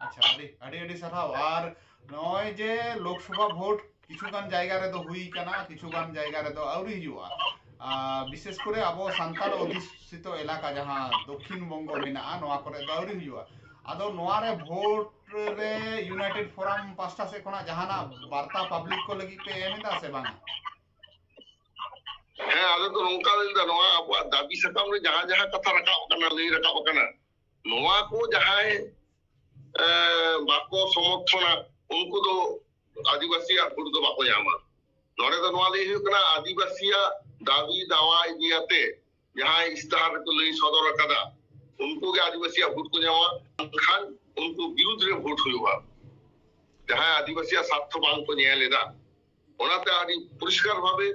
ᱟᱪᱪᱷᱟ, ᱟᱹᱰᱤ ᱟᱹᱰᱤ ᱟᱹᱰᱤ ᱥᱟᱨᱦᱟᱣ᱾ ᱟᱨ ᱱᱚᱜᱼᱚᱭ ᱡᱮ ᱞᱳᱠᱥᱚᱵᱷᱟ ᱵᱷᱳᱴ ᱠᱤᱪᱷᱩ ᱜᱟᱱ ᱡᱟᱭᱜᱟ ᱨᱮᱫᱚ ᱦᱩᱭ ᱠᱟᱱᱟ, ᱠᱤᱪᱷᱩ ᱜᱟᱱ ᱡᱟᱭᱜᱟ ᱨᱮᱫᱚ ᱟᱹᱣᱨᱤ ᱦᱩᱭᱩᱜᱼᱟ᱾ ᱟᱨ ᱵᱤᱥᱮᱥ ᱠᱚᱨᱮ ᱟᱵᱚ ᱥᱟᱱᱛᱟᱲ ᱚᱫᱷᱩᱥᱤᱛᱚ ᱮᱞᱟᱠᱟ ᱡᱟᱦᱟᱸ ᱫᱚᱠᱠᱷᱤᱱ ᱵᱚᱝᱜᱚ ᱢᱮᱱᱟᱜᱼᱟ, ᱱᱚᱣᱟ ᱠᱚᱨᱮ ᱫᱚ ᱟᱹᱣᱨᱤ ᱦᱩᱭᱩᱜᱼᱟ᱾ ᱟᱫᱚ ᱱᱚᱣᱟ ᱨᱮ ᱵᱷᱳᱴ ᱨᱮ ᱤᱭᱩᱱᱟᱭᱴᱮᱰ ᱯᱷᱳᱨᱟᱢ ᱯᱟᱥᱴᱟ ᱥᱮᱫ ᱠᱷᱚᱱᱟᱜ ᱡᱟᱦᱟᱱᱟᱜ ᱵᱟᱨᱛᱟ ᱯᱟᱵᱽᱞᱤᱠ ᱠᱚ ᱞᱟᱹᱜᱤᱫ ᱯᱮ ᱮᱢ ᱮᱫᱟ ᱥᱮ ᱵᱟᱝᱟ? ᱦᱮᱸ, ᱟᱞᱮ ᱫᱚ ᱱᱚᱝᱠᱟ ᱞᱮ ᱞᱟᱹᱭᱫᱟ, ᱱᱚᱣᱟ ᱟᱵᱚᱣᱟᱜ ᱫᱟᱹᱵᱤ ᱥᱟᱠᱟᱢ ᱨᱮ ᱡᱟᱦᱟᱸ ᱡᱟᱦᱟᱸ ᱠᱟᱛᱷᱟ ᱨᱟᱠᱟᱵ ᱟᱠᱟᱱᱟ, ᱞᱟᱹᱭ ᱨᱟᱠᱟᱵ ᱟᱠᱟᱱᱟ, ᱱᱚᱣᱟ ᱠᱚ ᱡᱟᱦᱟᱸᱭ, ᱮ, ᱵᱟᱠᱚ ᱥᱚᱢᱚᱨᱛᱷᱚᱱᱟ, ᱩᱱᱠᱩ ᱫᱚ ᱟᱹᱫᱤᱵᱟᱹᱥᱤᱭᱟᱜ ᱵᱷᱳᱴ ᱫᱚ ᱵᱟᱠᱚ ᱧᱟᱢᱟ᱾ ᱱᱚᱰᱮ ᱫᱚ ᱱᱚᱣᱟ ᱞᱟᱹᱭ ᱦᱩᱭᱩᱜ ᱠᱟᱱᱟ, ᱟᱹᱫᱤᱵᱟᱹᱥᱤᱭᱟᱜ ᱫᱟᱹᱵᱤ ᱫᱟᱣᱟ ᱤᱫᱤ ᱟᱛᱮ ᱡᱟᱦᱟᱸᱭ ᱤᱥᱛᱟᱦᱟᱨ ᱨᱮᱠᱚ ᱞᱟᱹᱭ ᱥᱚᱫᱚᱨ ᱟᱠᱟᱫᱟ, ᱩᱱᱠᱩ ᱜᱮ ᱟᱹᱫᱤᱵᱟᱹᱥᱤᱭᱟᱜ ᱵᱷᱳᱴ ᱠᱚ ᱧᱟᱢᱟ, ᱵᱟᱝᱠᱷᱟᱱ ᱩᱱᱠᱩ ᱵᱤᱨᱩᱫᱽ ᱨᱮ ᱵᱷᱳᱴ ᱦᱩᱭᱩᱜᱼᱟ, ᱡᱟᱦᱟᱸᱭ ᱟᱹᱫᱤᱵᱟᱹᱥᱤᱭᱟᱜ ᱥᱟᱨᱛᱷᱚ ᱵᱟᱝ ᱠᱚ ᱧᱮᱞ ᱮᱫᱟ᱾ ᱚᱱᱟᱛᱮ ᱟᱹᱰᱤ ᱯᱚᱨᱤᱥᱠᱟᱨ ᱵᱷᱟᱵᱮ,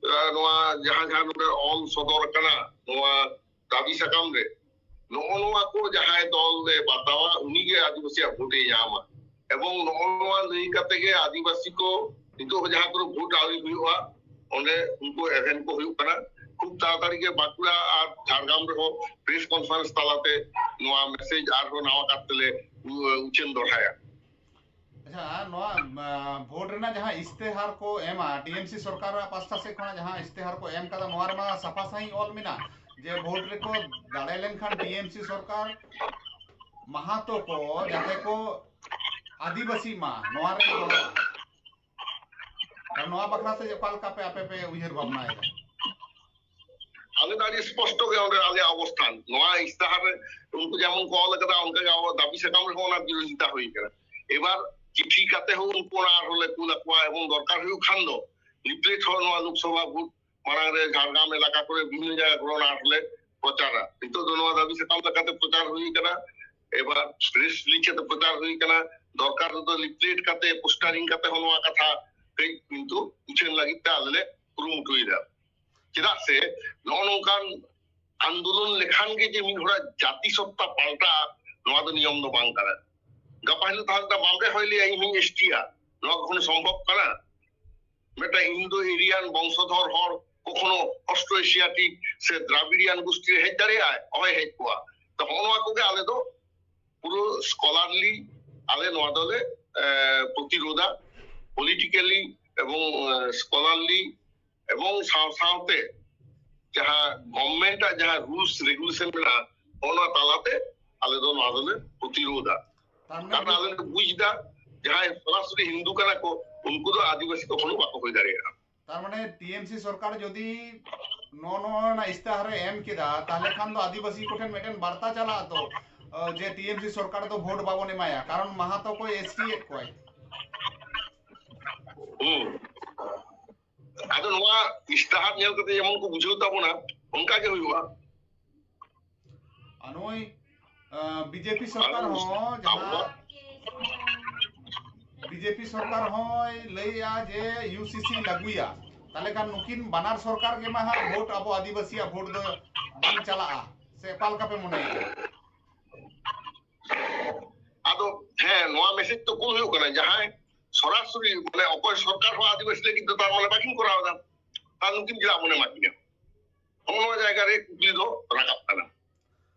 ᱟ, ᱱᱚᱣᱟ ᱡᱟᱦᱟᱸ ᱡᱟᱦᱟᱸ ᱱᱚᱰᱮ ᱚᱞ ᱥᱚᱫᱚᱨ ᱟᱠᱟᱱᱟ, ᱱᱚᱣᱟ ᱫᱟᱹᱵᱤ ᱥᱟᱠᱟᱢ ᱨᱮ, ᱱᱚᱜᱼᱚ ᱱᱚᱣᱟ ᱠᱚ ᱡᱟᱦᱟᱸᱭ ᱫᱚᱞ ᱮ ᱵᱟᱛᱟᱣᱟ, ᱩᱱᱤᱜᱮ ᱟᱹᱫᱤᱵᱟᱹᱥᱤᱭᱟᱜ ᱵᱷᱳᱴ ᱮ ᱧᱟᱢᱟ᱾ ᱮᱵᱚᱝ ᱱᱚᱜᱼᱚ ᱱᱚᱣᱟ ᱞᱟᱹᱭ ᱠᱟᱛᱮ ᱜᱮ ᱟᱹᱫᱤᱵᱟᱹᱥᱤ ᱠᱚ ᱱᱤᱛᱚᱜ ᱦᱚᱸ ᱡᱟᱦᱟᱸ ᱠᱚᱨᱮ ᱵᱷᱳᱴ ᱟᱹᱣᱨᱤ ᱦᱩᱭᱩᱜᱼᱟ, ᱚᱸᱰᱮ ᱩᱱᱠᱩ ᱮᱵᱷᱮᱱ ᱠᱚ ᱦᱩᱭᱩᱜ ᱠᱟᱱᱟ᱾ ᱠᱷᱩᱵ ᱛᱟᱲᱟᱛᱟᱲᱤ ᱜᱮ ᱵᱟᱸᱠᱩᱲᱟ ᱟᱨ ᱡᱷᱟᱲᱜᱨᱟᱢ ᱨᱮᱦᱚᱸ ᱯᱨᱮᱥ ᱠᱚᱱᱯᱷᱟᱨᱮᱱᱥ ᱛᱟᱞᱟᱛᱮ ᱱᱚᱣᱟ ᱢᱮᱥᱮᱡᱽ ᱟᱨᱦᱚᱸ ᱱᱟᱣᱟ ᱠᱟᱨ ᱛᱮᱞᱮ ᱩ-, ᱩᱪᱷᱟᱹᱱ ᱫᱚᱦᱲᱟᱭᱟ᱾ ᱟᱪᱪᱷᱟ, ᱱᱚᱣᱟ, ᱟ, ᱵᱷᱳᱴ ᱨᱮᱱᱟᱜ ᱡᱟᱦᱟᱸ ᱤᱥᱛᱮᱦᱟᱨ ᱠᱚ ᱮᱢᱟ, ᱴᱤ ᱮᱢ ᱥᱤ ᱥᱚᱨᱠᱟᱨᱟᱜ ᱯᱟᱥᱴᱟ ᱥᱮᱫ ᱠᱷᱚᱱᱟᱜ ᱡᱟᱦᱟᱸ ᱤᱥᱛᱮᱦᱟᱨ ᱠᱚ ᱮᱢ ᱠᱟᱫᱟ, ᱱᱚᱣᱟ ᱨᱮᱢᱟ ᱥᱟᱯᱷᱟ ᱥᱟᱺᱦᱤᱡ ᱚᱞ ᱢᱮᱱᱟᱜᱼᱟ ᱡᱮ ᱵᱷᱳᱴ ᱨᱮᱠᱚ ᱫᱟᱲᱮ ᱞᱮᱱᱠᱷᱟᱱ ᱴᱤ ᱮᱢ ᱥᱤ ᱥᱚᱨᱠᱟᱨ ᱢᱟᱦᱟᱛᱚ ᱠᱚ ᱡᱟᱛᱮ ᱠᱚ ᱟᱹᱫᱤᱵᱟᱹᱥᱤ ᱢᱟ ᱱᱚᱣᱟ ᱨᱮ ᱵᱚᱞᱚᱜᱼᱟ᱾ ᱟᱨ ᱱᱚᱣᱟ ᱵᱟᱠᱷᱨᱟ ᱛᱮ ᱚᱠᱟ ᱞᱮᱠᱟ ᱯᱮ ᱟᱯᱮ ᱯᱮ ᱩᱭᱦᱟᱹᱨ ᱵᱷᱟᱵᱽᱱᱟᱭᱮᱫᱟ? ᱟᱞᱮ ᱫᱚ ᱟᱹᱰᱤ ᱥᱯᱚᱥᱴᱚ ᱜᱮ ᱚᱸᱰᱮ ᱟᱞᱮᱭᱟᱜ ᱚᱵᱚᱥᱛᱷᱟᱱ᱾ ᱱᱚᱣᱟ ᱤᱥᱛᱟᱦᱟᱨ ᱨᱮ ᱩᱱᱠᱩ ᱡᱮᱢᱚᱱ ᱠᱚ ᱚᱞ ᱠᱟᱫᱟ, ᱚᱱᱠᱟ ᱜᱮ ᱟᱵᱚ ᱫᱟᱹᱵᱤ ᱥᱟᱠᱟᱢ ᱨᱮᱦᱚᱸ ᱚᱱᱟ ᱵᱤᱨᱳᱫᱷᱤᱛᱟ ᱦᱩᱭ ᱠᱟᱱᱟ᱾ ᱮᱵᱟᱨ ᱪᱤᱴᱷᱤ ᱠᱟᱛᱮ ᱦᱚᱸ ᱩᱱᱠᱩ ᱚᱱᱟ ᱟᱨᱦᱚᱸ ᱞᱮ ᱠᱩᱞ ᱟᱠᱚᱣᱟ, ᱮᱵᱚᱝ ᱫᱚᱨᱠᱟᱨ ᱦᱩᱭᱩᱜ ᱠᱷᱟᱱ ᱫᱚ ᱞᱤᱯᱷᱞᱮᱴ ᱦᱚᱸ ᱱᱚᱣᱟ ᱞᱳᱠᱥᱚᱵᱷᱟ ᱵᱷᱳᱴ ᱢᱟᱲᱟᱝ ᱨᱮ ᱡᱷᱟᱲᱜᱨᱟᱢ ᱮᱞᱟᱠᱟ ᱠᱚᱨᱮ ᱵᱤᱵᱷᱤᱱᱱᱚ ᱡᱟᱭᱜᱟ ᱠᱚᱨᱮ ᱚᱱᱟ ᱟᱨᱦᱚᱸ ᱞᱮ ᱯᱨᱚᱪᱟᱨᱟ᱾ ᱱᱤᱛᱚᱜ ᱫᱚ ᱱᱚᱣᱟ ᱫᱟᱹᱵᱤ ᱥᱟᱠᱟᱢ ᱞᱮᱠᱟᱛᱮ ᱯᱨᱚᱪᱟᱨ ᱦᱩᱭ ᱠᱟᱱᱟ, ᱮᱵᱟᱨ ᱯᱨᱮᱥ ᱨᱤᱞᱤᱡᱽ ᱠᱟᱛᱮ ᱯᱨᱚᱪᱟᱨ ᱦᱩᱭ ᱠᱟᱱᱟ᱾ ᱫᱚᱨᱠᱟᱨ ᱨᱮᱫᱚ ᱞᱤᱯᱷᱞᱮᱴ ᱠᱟᱛᱮ, ᱯᱳᱥᱴᱟᱨᱤᱝ ᱠᱟᱛᱮ ᱦᱚᱸ ᱱᱚᱣᱟ ᱠᱟᱛᱷᱟ ᱠᱟᱹᱡ ᱠᱤᱱᱛᱩ ᱩᱪᱷᱟᱹᱱ ᱞᱟᱹᱜᱤᱫ ᱛᱮ ᱟᱞᱮ ᱞᱮ ᱠᱩᱨᱩᱢᱩᱴᱩᱭᱮᱫᱟ᱾ ᱪᱮᱫᱟᱜ ᱥᱮ ᱱᱚᱜᱼᱚ ᱱᱚᱝᱠᱟᱱ ᱟᱱᱫᱳᱞᱚᱱ ᱞᱮᱠᱷᱟᱱ ᱜᱮ ᱡᱮ ᱢᱤᱫ ᱦᱚᱲᱟᱜ ᱡᱟᱹᱛᱤ ᱥᱚᱛᱛᱟ ᱯᱟᱞᱴᱟᱜᱼᱟ, ᱱᱚᱣᱟ ᱫᱚ ᱱᱤᱭᱚᱢ ᱫᱚ ᱵᱟᱝ ᱠᱟᱱᱟ᱾ ᱜᱟᱯᱟ ᱦᱤᱞᱳᱜ ᱛᱟᱦᱞᱮ ᱢᱤᱫᱴᱟᱝ ᱵᱟᱢᱵᱽᱲᱮ ᱦᱚᱲ ᱞᱟᱹᱭᱟ, "ᱤᱧ ᱦᱚᱸᱧ ᱮᱥᱴᱤᱭᱟ", ᱱᱚᱣᱟ ᱠᱚ ᱠᱷᱚᱱ ᱥᱚᱢᱵᱷᱚᱵ ᱠᱟᱱᱟ? ᱢᱤᱫᱴᱟᱝ ᱤᱱᱫᱳ ᱮᱨᱤᱭᱟᱱ ᱵᱚᱝᱥᱚᱫᱷᱚᱨ ᱦᱚᱲ ᱠᱚᱠᱷᱚᱱᱳ ᱚᱥᱴᱨᱳ ᱮᱥᱤᱭᱟᱴᱤᱠ ᱥᱮ ᱫᱨᱟᱵᱤᱲᱤᱭᱟᱱ ᱜᱳᱥᱴᱤ ᱨᱮ ᱦᱮᱡ ᱫᱟᱲᱮᱭᱟᱜᱼᱟᱭ? ᱚᱦᱚᱭ ᱦᱮᱡ ᱠᱚᱜᱼᱟ᱾ ᱛᱚ, ᱦᱚᱸᱜᱼᱚ ᱱᱚᱣᱟ ᱠᱚᱜᱮ ᱟᱞᱮ ᱫᱚ ᱯᱩᱨᱟᱹ ᱥᱠᱚᱞᱟᱨᱞᱤ ᱟᱞᱮ ᱱᱚᱣᱟ ᱫᱚᱞᱮ, ᱮ, ᱯᱨᱚᱛᱤᱨᱳᱫᱟ, ᱯᱚᱞᱤᱴᱤᱠᱟᱞᱤ ᱮᱵᱚᱝ, ᱮ, ᱥᱠᱚᱞᱟᱨᱞᱤ ᱮᱵᱚᱝ ᱥᱟᱶ ᱥᱟᱶᱛᱮ ᱡᱟᱦᱟᱸ ᱜᱚᱵᱷᱢᱮᱱᱴ ᱟᱜ ᱡᱟᱦᱟᱸ ᱨᱩᱞᱥ ᱨᱮᱜᱩᱞᱮᱥᱚᱱ ᱢᱮᱱᱟᱜᱼᱟ, ᱚᱱᱟ ᱛᱟᱞᱟᱛᱮ ᱟᱞᱮ ᱫᱚ ᱱᱚᱣᱟ ᱫᱚᱞᱮ ᱯᱨᱚᱛᱤᱨᱳᱫᱟ᱾ ᱛᱟᱨ ᱢᱟᱱᱮ ᱠᱟᱨᱚᱱ ᱟᱞᱮ ᱞᱮ ᱵᱩᱡᱽ ᱮᱫᱟ, ᱡᱟᱦᱟᱸᱭ ᱥᱚᱨᱟᱥᱚᱨᱤ ᱦᱤᱱᱫᱩ ᱠᱟᱱᱟ ᱠᱚ, ᱩᱱᱠᱩ ᱫᱚ ᱟᱹᱫᱤᱵᱟᱹᱥᱤ ᱠᱚᱠᱷᱚᱱᱳ ᱵᱟᱠᱚ ᱦᱩᱭ ᱫᱟᱲᱮᱭᱟᱜᱼᱟ᱾ ᱛᱟᱨ ᱢᱟᱱᱮ ᱴᱤᱮᱢᱥᱤ ᱥᱚᱨᱠᱟᱨ ᱡᱩᱫᱤ ᱱᱚᱜᱼᱚ ᱱᱚᱣᱟ ᱤᱥᱛᱟᱦᱟᱨ ᱮ ᱮᱢ ᱠᱮᱫᱟ, ᱛᱟᱦᱞᱮ ᱠᱷᱟᱱ ᱫᱚ ᱟᱹᱫᱤᱵᱟᱹᱥᱤ ᱠᱚᱴᱷᱮᱱ ᱢᱤᱫᱴᱮᱱ ᱵᱟᱨᱛᱟ ᱪᱟᱞᱟᱜᱼᱟ ᱛᱚ, ᱡᱮ ᱴᱤᱮᱢᱥᱤ ᱥᱚᱨᱠᱟᱨ ᱫᱚ ᱵᱷᱳᱴ ᱵᱟᱵᱚᱱ ᱮᱢᱟᱭᱟ, ᱠᱟᱨᱚᱱ ᱢᱟᱦᱟᱛᱚ ᱠᱚ ᱮᱥᱴᱤ ᱮᱫ ᱠᱚᱣᱟᱭ᱾ ᱦᱩᱸ᱾ ᱟᱫᱚ ᱱᱚᱣᱟ ᱤᱥᱛᱟᱦᱟᱨ ᱧᱮᱞ ᱠᱟᱛᱮ ᱡᱮᱢᱚᱱ ᱠᱚ ᱵᱩᱡᱷᱟᱹᱣ ᱛᱟᱵᱚᱱᱟ, ᱚᱱᱠᱟ ᱜᱮ ᱦᱩᱭᱩᱜᱼᱟ᱾ ᱟᱨ ᱱᱩᱭ ᱵᱤᱡᱮᱯᱤ ᱥᱚᱨᱠᱟᱨ ᱦᱚᱸ ᱡᱟᱦᱟᱸ ᱵᱤᱡᱮᱯᱤ ᱥᱚᱨᱠᱟᱨ ᱦᱚᱸᱭ ᱞᱟᱹᱭᱮᱜᱼᱟ ᱡᱮ ᱤᱭᱩᱥᱤᱥᱤ ᱞᱟᱹᱜᱩᱭᱟ, ᱛᱟᱦᱞᱮ ᱠᱷᱟᱱ ᱱᱩᱠᱤᱱ ᱵᱟᱱᱟᱨ ᱥᱚᱨᱠᱟᱨ ᱜᱮ ᱢᱟ ᱦᱟᱸᱜ ᱵᱷᱳᱴ ᱟᱵᱚ ᱟᱹᱫᱤᱵᱟᱹᱥᱤᱭᱟᱜ ᱵᱷᱳᱴ ᱫᱚ ᱵᱟᱝ ᱪᱟᱞᱟᱜᱼᱟ, ᱥᱮ ᱚᱠᱟ ᱞᱮᱠᱟ ᱯᱮ ᱢᱚᱱᱮᱭᱮᱫᱟ? ᱟᱫᱚ ᱦᱮᱸ, ᱱᱚᱣᱟ ᱢᱮᱥᱮᱡᱽ ᱛᱚ ᱠᱩᱞ ᱦᱩᱭᱩᱜ ᱠᱟᱱᱟ, ᱡᱟᱦᱟᱸᱭ ᱥᱚᱨᱟᱥᱚᱨᱤ ᱢᱟᱱᱮ ᱚᱠᱚᱭ ᱥᱚᱨᱠᱟᱨ ᱦᱚᱸ ᱟᱹᱫᱤᱵᱟᱹᱥᱤ ᱞᱟᱹᱜᱤᱫ ᱫᱚ ᱛᱟᱨ ᱢᱟᱱᱮ ᱵᱟᱹᱠᱤᱱ ᱠᱚᱨᱟᱣ ᱮᱫᱟ, ᱛᱟᱦᱞᱮ ᱱᱩᱠᱤᱱ ᱪᱮᱫᱟᱜ ᱵᱚᱱ ᱮᱢᱟ ᱠᱤᱱᱟ? ᱱᱚᱜᱼᱚ ᱱᱚᱣᱟ ᱡᱟᱭᱜᱟ ᱨᱮ ᱠᱩᱠᱞᱤ ᱫᱚ ᱨᱟᱠᱟᱵ ᱠᱟᱱᱟ᱾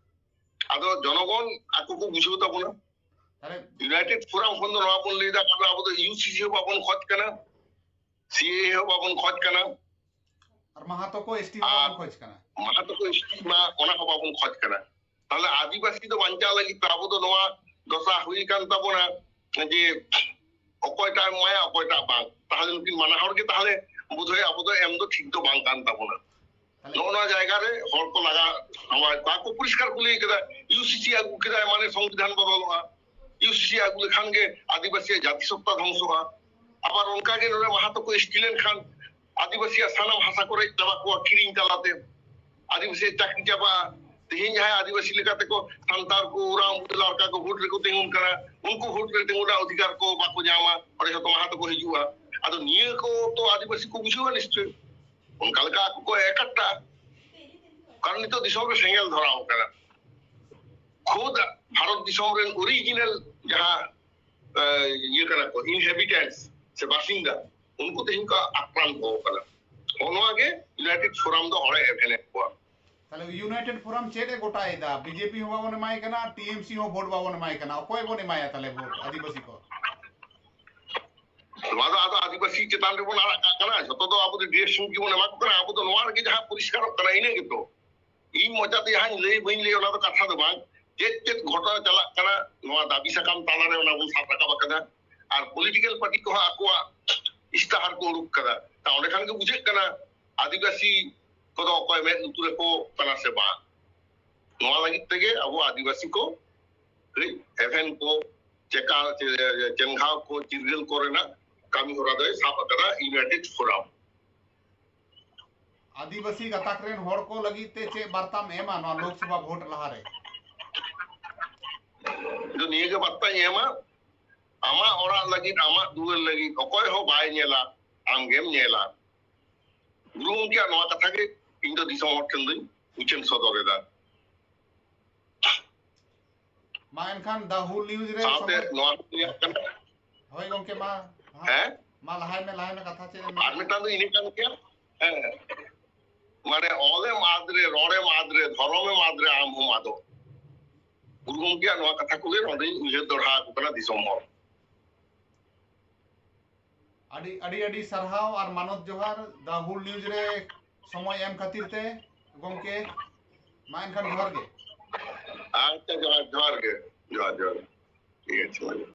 ᱟᱫᱚ ᱡᱚᱱᱚᱜᱚᱱ ᱟᱠᱚ ᱠᱚ ᱵᱩᱡᱷᱟᱹᱣ ᱛᱟᱵᱚᱱᱟ᱾ ᱛᱟᱦᱞᱮ ᱤᱭᱩᱱᱟᱭᱴᱮᱰ ᱯᱷᱳᱨᱟᱢ ᱠᱷᱚᱱ ᱫᱚ ᱱᱚᱣᱟ ᱵᱚᱱ ᱞᱟᱹᱭ ᱮᱫᱟ, ᱠᱟᱨᱚᱱ ᱟᱵᱚ ᱫᱚ ᱤᱭᱩᱥᱤᱥᱤ ᱦᱚᱸ ᱵᱟᱵᱚᱱ ᱠᱷᱚᱡᱽ ᱠᱟᱱᱟ, ᱥᱤᱮᱮ ᱦᱚᱸ ᱵᱟᱵᱚᱱ ᱠᱷᱚᱡᱽ ᱠᱟᱱᱟ, ᱟᱨ ᱢᱟᱦᱟᱛᱚ ᱠᱚ ᱮᱥᱴᱤ ᱦᱚᱸ ᱵᱟᱵᱚᱱ ᱠᱷᱚᱡᱽ ᱠᱟᱱᱟ᱾ ᱢᱟᱦᱟᱛᱚ ᱠᱚ ᱮᱥᱴᱤ ᱢᱟ ᱚᱱᱟ ᱦᱚᱸ ᱵᱟᱵᱚᱱ ᱠᱷᱚᱡᱽ ᱠᱟᱱᱟ᱾ ᱛᱟᱦᱞᱮ ᱟᱹᱫᱤᱵᱟᱹᱥᱤ ᱫᱚ ᱵᱟᱧᱪᱟᱣ ᱞᱟᱹᱜᱤᱫ ᱛᱮ ᱟᱵᱚ ᱫᱚ ᱱᱚᱣᱟ ᱫᱚᱥᱟ ᱦᱩᱭ ᱟᱠᱟᱱ ᱛᱟᱵᱚᱱᱟ, ᱡᱮ ᱚᱠᱚᱭᱴᱟᱜ ᱮᱢᱟᱭᱟ, ᱚᱠᱚᱭᱴᱟᱜ ᱵᱟᱝ᱾ ᱛᱟᱦᱞᱮ ᱱᱩᱠᱤᱱ ᱢᱟᱱᱟ ᱦᱚᱲ ᱜᱮ ᱛᱟᱦᱞᱮ ᱵᱳᱫᱷᱚᱭ ᱟᱵᱚ ᱫᱚ ᱮᱢ ᱫᱚ ᱴᱷᱤᱠ ᱫᱚ ᱵᱟᱝ ᱠᱟᱱ ᱛᱟᱵᱚᱱᱟ᱾ ᱛᱟᱦᱞᱮ ᱱᱚᱜᱼᱚ ᱱᱚᱣᱟ ᱡᱟᱭᱜᱟ ᱨᱮ ᱦᱚᱲ ᱠᱚ ᱞᱟᱜᱟ ᱱᱟᱣᱟ ᱠᱚᱣᱟ ᱠᱚ, ᱯᱚᱨᱤᱥᱠᱟᱨ ᱠᱚ ᱞᱟᱹᱭ ᱠᱮᱫᱟ, ᱤᱭᱩᱥᱤᱥᱤ ᱟᱹᱜᱩ ᱠᱮᱫᱟᱭ ᱢᱟᱱᱮ ᱥᱚᱝᱵᱤᱫᱷᱟᱱ ᱵᱚᱫᱚᱞᱚᱜᱼᱟ, ᱤᱭᱩᱥᱤᱥᱤ ᱟᱹᱜᱩ ᱞᱮᱠᱷᱟᱱ ᱜᱮ ᱟᱹᱫᱤᱵᱟᱹᱥᱤᱭᱟᱜ ᱡᱟᱹᱛᱤ ᱥᱚᱛᱛᱟ ᱫᱷᱚᱝᱥᱚᱜᱼᱟ᱾ ᱟᱵᱟᱨ ᱚᱱᱠᱟ ᱜᱮ ᱱᱚᱰᱮ ᱢᱟᱦᱟᱛᱚ ᱠᱚ ᱮᱥ ᱴᱤ ᱞᱮᱱᱠᱷᱟᱱ ᱟᱹᱫᱤᱵᱟᱹᱥᱤᱭᱟᱜ ᱥᱟᱱᱟᱢ ᱦᱟᱥᱟ ᱠᱚ ᱨᱮᱡ ᱪᱟᱵᱟ ᱠᱚᱣᱟ ᱠᱤᱨᱤᱧ ᱛᱟᱞᱟᱛᱮ, ᱟᱹᱫᱤᱵᱟᱹᱥᱤᱭᱟᱜ ᱪᱟᱹᱠᱨᱤ ᱪᱟᱵᱟᱜᱼᱟ᱾ ᱛᱮᱦᱮᱧ ᱡᱟᱦᱟᱸᱭ ᱟᱹᱫᱤᱵᱟᱹᱥᱤ ᱞᱮᱠᱟᱛᱮ ᱠᱚ ᱥᱟᱱᱛᱟᱲ ᱠᱚ, ᱳᱨᱟᱣ, ᱢᱩᱰᱟᱹ, ᱞᱟᱲᱠᱟ ᱠᱚ ᱵᱷᱳᱴ ᱨᱮᱠᱚ ᱛᱤᱸᱜᱩᱱ ᱠᱟᱱᱟ, ᱩᱱᱠᱩ ᱵᱷᱳᱴ ᱨᱮ ᱛᱤᱸᱜᱩ ᱨᱮᱱᱟᱜ ᱚᱫᱷᱤᱠᱟᱨ ᱠᱚ ᱵᱟᱠᱚ ᱧᱟᱢᱟ, ᱚᱸᱰᱮ ᱡᱷᱚᱛᱚ ᱢᱟᱦᱟᱛᱚ ᱠᱚ ᱦᱤᱡᱩᱜᱼᱟ᱾ ᱟᱫᱚ ᱱᱤᱭᱟᱹ ᱠᱚ ᱛᱚ ᱟᱹᱫᱤᱵᱟᱹᱥᱤ ᱠᱚ ᱵᱩᱡᱷᱟᱹᱣᱟ ᱱᱤᱥᱪᱚᱭ, ᱚᱱᱠᱟ ᱞᱮᱠᱟ ᱟᱠᱚ ᱠᱚ ᱮᱠᱟᱴᱴᱟ, ᱠᱟᱨᱚᱱ ᱱᱤᱛᱚᱜ ᱫᱤᱥᱚᱢ ᱨᱮ ᱥᱮᱸᱜᱮᱞ ᱫᱷᱚᱨᱟᱣ ᱠᱟᱱᱟ᱾ ᱠᱷᱩᱫ ᱵᱷᱟᱨᱚᱛ ᱫᱤᱥᱚᱢ ᱨᱮᱱ ᱚᱨᱤᱡᱤᱱᱟᱞ ᱡᱟᱦᱟᱸ, ᱮ, ᱤᱭᱟᱹ ᱠᱟᱱᱟ ᱠᱚ, ᱤᱱᱦᱮᱵᱤᱴᱮᱱᱴᱥ ᱥᱮ ᱵᱟᱥᱤᱱᱫᱟ, ᱩᱱᱠᱩ ᱛᱮᱦᱮᱧ ᱠᱚ ᱟᱠᱨᱟᱱᱛᱚ ᱠᱟᱱᱟ᱾ ᱱᱚᱜᱼᱚ ᱱᱚᱣᱟ ᱜᱮ ᱤᱭᱩᱱᱟᱭᱴᱮᱰ ᱯᱷᱳᱨᱟᱢ ᱫᱚ ᱦᱚᱲᱮ ᱮᱵᱷᱮᱱᱮᱫ ᱠᱚᱣᱟ᱾ ᱛᱟᱦᱞᱮ ᱤᱭᱩᱱᱟᱭᱴᱮᱰ ᱯᱷᱳᱨᱟᱢ ᱪᱮᱫ ᱮ ᱜᱚᱴᱟᱭᱮᱫᱟ? ᱵᱤᱡᱮᱯᱤ ᱦᱚᱸ ᱵᱟᱵᱚᱱ ᱮᱢᱟᱭ ᱠᱟᱱᱟ, ᱴᱤ ᱮᱢ ᱥᱤ ᱦᱚᱸ ᱵᱷᱳᱴ ᱵᱟᱵᱚᱱ ᱮᱢᱟᱭ ᱠᱟᱱᱟ᱾ ᱚᱠᱚᱭ ᱵᱚᱱ ᱮᱢᱟᱭᱟ ᱛᱟᱦᱞᱮ ᱵᱷᱳᱴ ᱟᱹᱫᱤᱵᱟᱹᱥᱤ ᱠᱚ? ᱱᱚᱣᱟ ᱫᱚ ᱟᱫᱚ ᱟᱹᱫᱤᱵᱟᱹᱥᱤ ᱪᱮᱛᱟᱱ ᱨᱮᱵᱚᱱ ᱟᱲᱟᱜ ᱠᱟᱜ ᱠᱟᱱᱟ, ᱡᱷᱚᱛᱚ ᱫᱚ ᱟᱵᱚ ᱫᱚ ᱰᱤᱨᱮᱠᱥᱚᱱ ᱜᱮᱵᱚᱱ ᱮᱢᱟ ᱠᱚ ᱠᱟᱱᱟ᱾ ᱟᱵᱚ ᱫᱚ ᱱᱚᱣᱟ ᱨᱮᱜᱮ ᱡᱟᱦᱟᱸ ᱯᱚᱨᱤᱥᱠᱟᱨᱚᱜ ᱠᱟᱱᱟ, ᱤᱱᱟᱹ ᱜᱮᱛᱚ᱾ ᱤᱧ ᱢᱚᱪᱟᱛᱮ ᱡᱟᱦᱟᱸᱧ ᱞᱟᱹᱭ ᱵᱟᱹᱧ ᱞᱟᱹᱭ, ᱚᱱᱟ ᱫᱚ ᱠᱟᱛᱷᱟ ᱫᱚ ᱵᱟᱝ᱾ ᱪᱮᱫ ᱪᱮᱫ ᱜᱷᱚᱴᱚᱱᱟ ᱪᱟᱞᱟᱜ ᱠᱟᱱᱟ, ᱱᱚᱣᱟ ᱫᱟᱹᱵᱤ ᱥᱟᱠᱟᱢ ᱛᱟᱞᱟᱨᱮ ᱚᱱᱟ ᱵᱚᱱ ᱥᱟᱵ ᱨᱟᱠᱟᱵ ᱟᱠᱟᱫᱟ᱾ ᱟᱨ ᱯᱚᱞᱤᱴᱤᱠᱟᱞ ᱯᱟᱨᱴᱤ ᱠᱚᱦᱚᱸ ᱟᱠᱚᱣᱟᱜ ᱤᱥᱛᱟᱦᱟᱨ ᱠᱚ ᱩᱰᱩᱠ ᱠᱟᱫᱟ᱾ ᱛᱟ ᱚᱸᱰᱮ ᱠᱷᱟᱱ ᱜᱮ ᱵᱩᱡᱷᱟᱹᱜ ᱠᱟᱱᱟ ᱟᱹᱫᱤᱵᱟᱹᱥᱤ ᱠᱚᱫᱚ ᱚᱠᱚᱭ ᱢᱮᱫ ᱞᱩᱛᱩᱨ ᱟᱠᱚ ᱠᱟᱱᱟ ᱥᱮ ᱵᱟᱝ᱾ ᱱᱚᱣᱟ ᱞᱟᱹᱜᱤᱫ ᱛᱮᱜᱮ ᱟᱵᱚ ᱟᱹᱫᱤᱵᱟᱹᱥᱤ ᱠᱚ ᱠᱟᱹᱡ ᱮᱵᱷᱮᱱ ᱠᱚ ᱪᱮᱠᱟ, ᱪᱮ-, ᱪᱮᱸᱜᱷᱟᱣ ᱠᱚ ᱪᱤᱨᱜᱟᱹᱞ ᱠᱚ ᱨᱮᱱᱟᱜ ᱠᱟᱹᱢᱤ ᱦᱚᱨᱟ ᱫᱚᱭ ᱥᱟᱵ ᱟᱠᱟᱫᱟ ᱤᱭᱩᱱᱟᱭᱴᱮᱰ ᱯᱷᱳᱨᱟᱢ᱾ ᱟᱹᱫᱤᱵᱟᱹᱥᱤ ᱜᱟᱛᱟᱠ ᱨᱮᱱ ᱦᱚᱲ ᱠᱚ ᱞᱟᱹᱜᱤᱫ ᱛᱮ ᱪᱮᱫ ᱵᱟᱨᱛᱟᱢ ᱮᱢᱟ ᱱᱚᱣᱟ ᱞᱳᱠᱥᱚᱵᱷᱟ ᱵᱷᱳᱴ ᱞᱟᱦᱟᱨᱮ? ᱤᱧ ᱫᱚ ᱱᱤᱭᱟᱹ ᱜᱮ ᱵᱟᱨᱛᱟᱧ ᱮᱢᱟ, ᱟᱢᱟᱜ ᱚᱲᱟᱜ ᱞᱟᱹᱜᱤᱫ, ᱟᱢᱟᱜ ᱫᱩᱣᱟᱹᱨ ᱞᱟᱹᱜᱤᱫ ᱚᱠᱚᱭ ᱦᱚᱸ ᱵᱟᱭ ᱧᱮᱞᱟ, ᱟᱢ ᱜᱮᱢ ᱧᱮᱞᱟ᱾ ᱜᱩᱨᱩ ᱜᱚᱢᱠᱮᱭᱟᱜ ᱱᱚᱣᱟ ᱠᱟᱛᱷᱟ ᱜᱮ ᱤᱧ ᱫᱚ ᱫᱤᱥᱚᱢ ᱦᱚᱲ ᱴᱷᱮᱱ ᱫᱚᱧ ᱩᱪᱷᱟᱹᱱ ᱥᱚᱫᱚᱨ ᱮᱫᱟ᱾ ᱢᱟ ᱮᱱᱠᱷᱟᱱ The Whole News ᱨᱮ ᱥᱟᱶᱛᱮ ᱥᱚᱢᱚᱭ ᱱᱚᱣᱟ ᱦᱚᱸ ᱞᱟᱹᱭᱟᱜ ᱠᱟᱱᱟ᱾ ᱦᱳᱭ ᱜᱚᱢᱠᱮ, ᱢᱟ, ᱦᱮᱸ? ᱢᱟ ᱞᱟᱦᱟᱭ ᱢᱮ, ᱞᱟᱦᱟᱭ ᱢᱮ, ᱠᱟᱛᱷᱟ ᱪᱮᱫ ᱮᱢ ᱟᱨ ᱢᱮᱱᱟ? ᱢᱤᱫᱴᱟᱝ ᱫᱚ ᱤᱱᱟᱹ ᱠᱟᱱ ᱜᱮᱭᱟ, ᱦᱮᱸ, ᱢᱟᱱᱮ ᱚᱞᱮᱢ ᱟᱫ ᱨᱮ, ᱨᱚᱲᱮᱢ ᱟᱫ ᱨᱮ, ᱫᱷᱚᱨᱚᱢᱮᱢ ᱟᱫ ᱨᱮ, ᱟᱢ ᱦᱚᱸᱢ ᱟᱫᱚᱜ᱾ ᱜᱩᱨᱩ ᱜᱚᱢᱠᱮᱭᱟᱜ ᱱᱚᱣᱟ ᱠᱟᱛᱷᱟ ᱠᱚᱜᱮ ᱱᱚᱰᱮᱧ ᱩᱭᱦᱟᱹᱨ ᱫᱚᱦᱲᱟ ᱟᱠᱚ ᱠᱟᱱᱟ ᱫᱤᱥᱚᱢ ᱦᱚᱲ᱾ ᱟᱹᱰᱤ, ᱟᱹᱰᱤ, ᱟᱹᱰᱤ ᱥᱟᱨᱦᱟᱣ ᱟᱨ ᱢᱟᱱᱚᱛ ᱡᱚᱦᱟᱨ The Whole News ᱨᱮ ᱥᱚᱢᱚᱭ ᱮᱢ ᱠᱷᱟᱹᱛᱤᱨ ᱛᱮ ᱜᱚᱢᱠᱮ᱾ ᱢᱟ ᱮᱱᱠᱷᱟᱱ ᱡᱚᱦᱟᱨ ᱜᱮ᱾ ᱟᱪᱪᱷᱟ, ᱡᱚᱦᱟᱨ, ᱡᱚᱦᱟᱨ ᱜᱮ, ᱡᱚᱦᱟᱨ, ᱡᱚᱦᱟᱨ᱾ ᱴᱷᱤᱠ ᱟᱪᱷᱮ, ᱢᱟ ᱡᱚᱦᱟᱨ᱾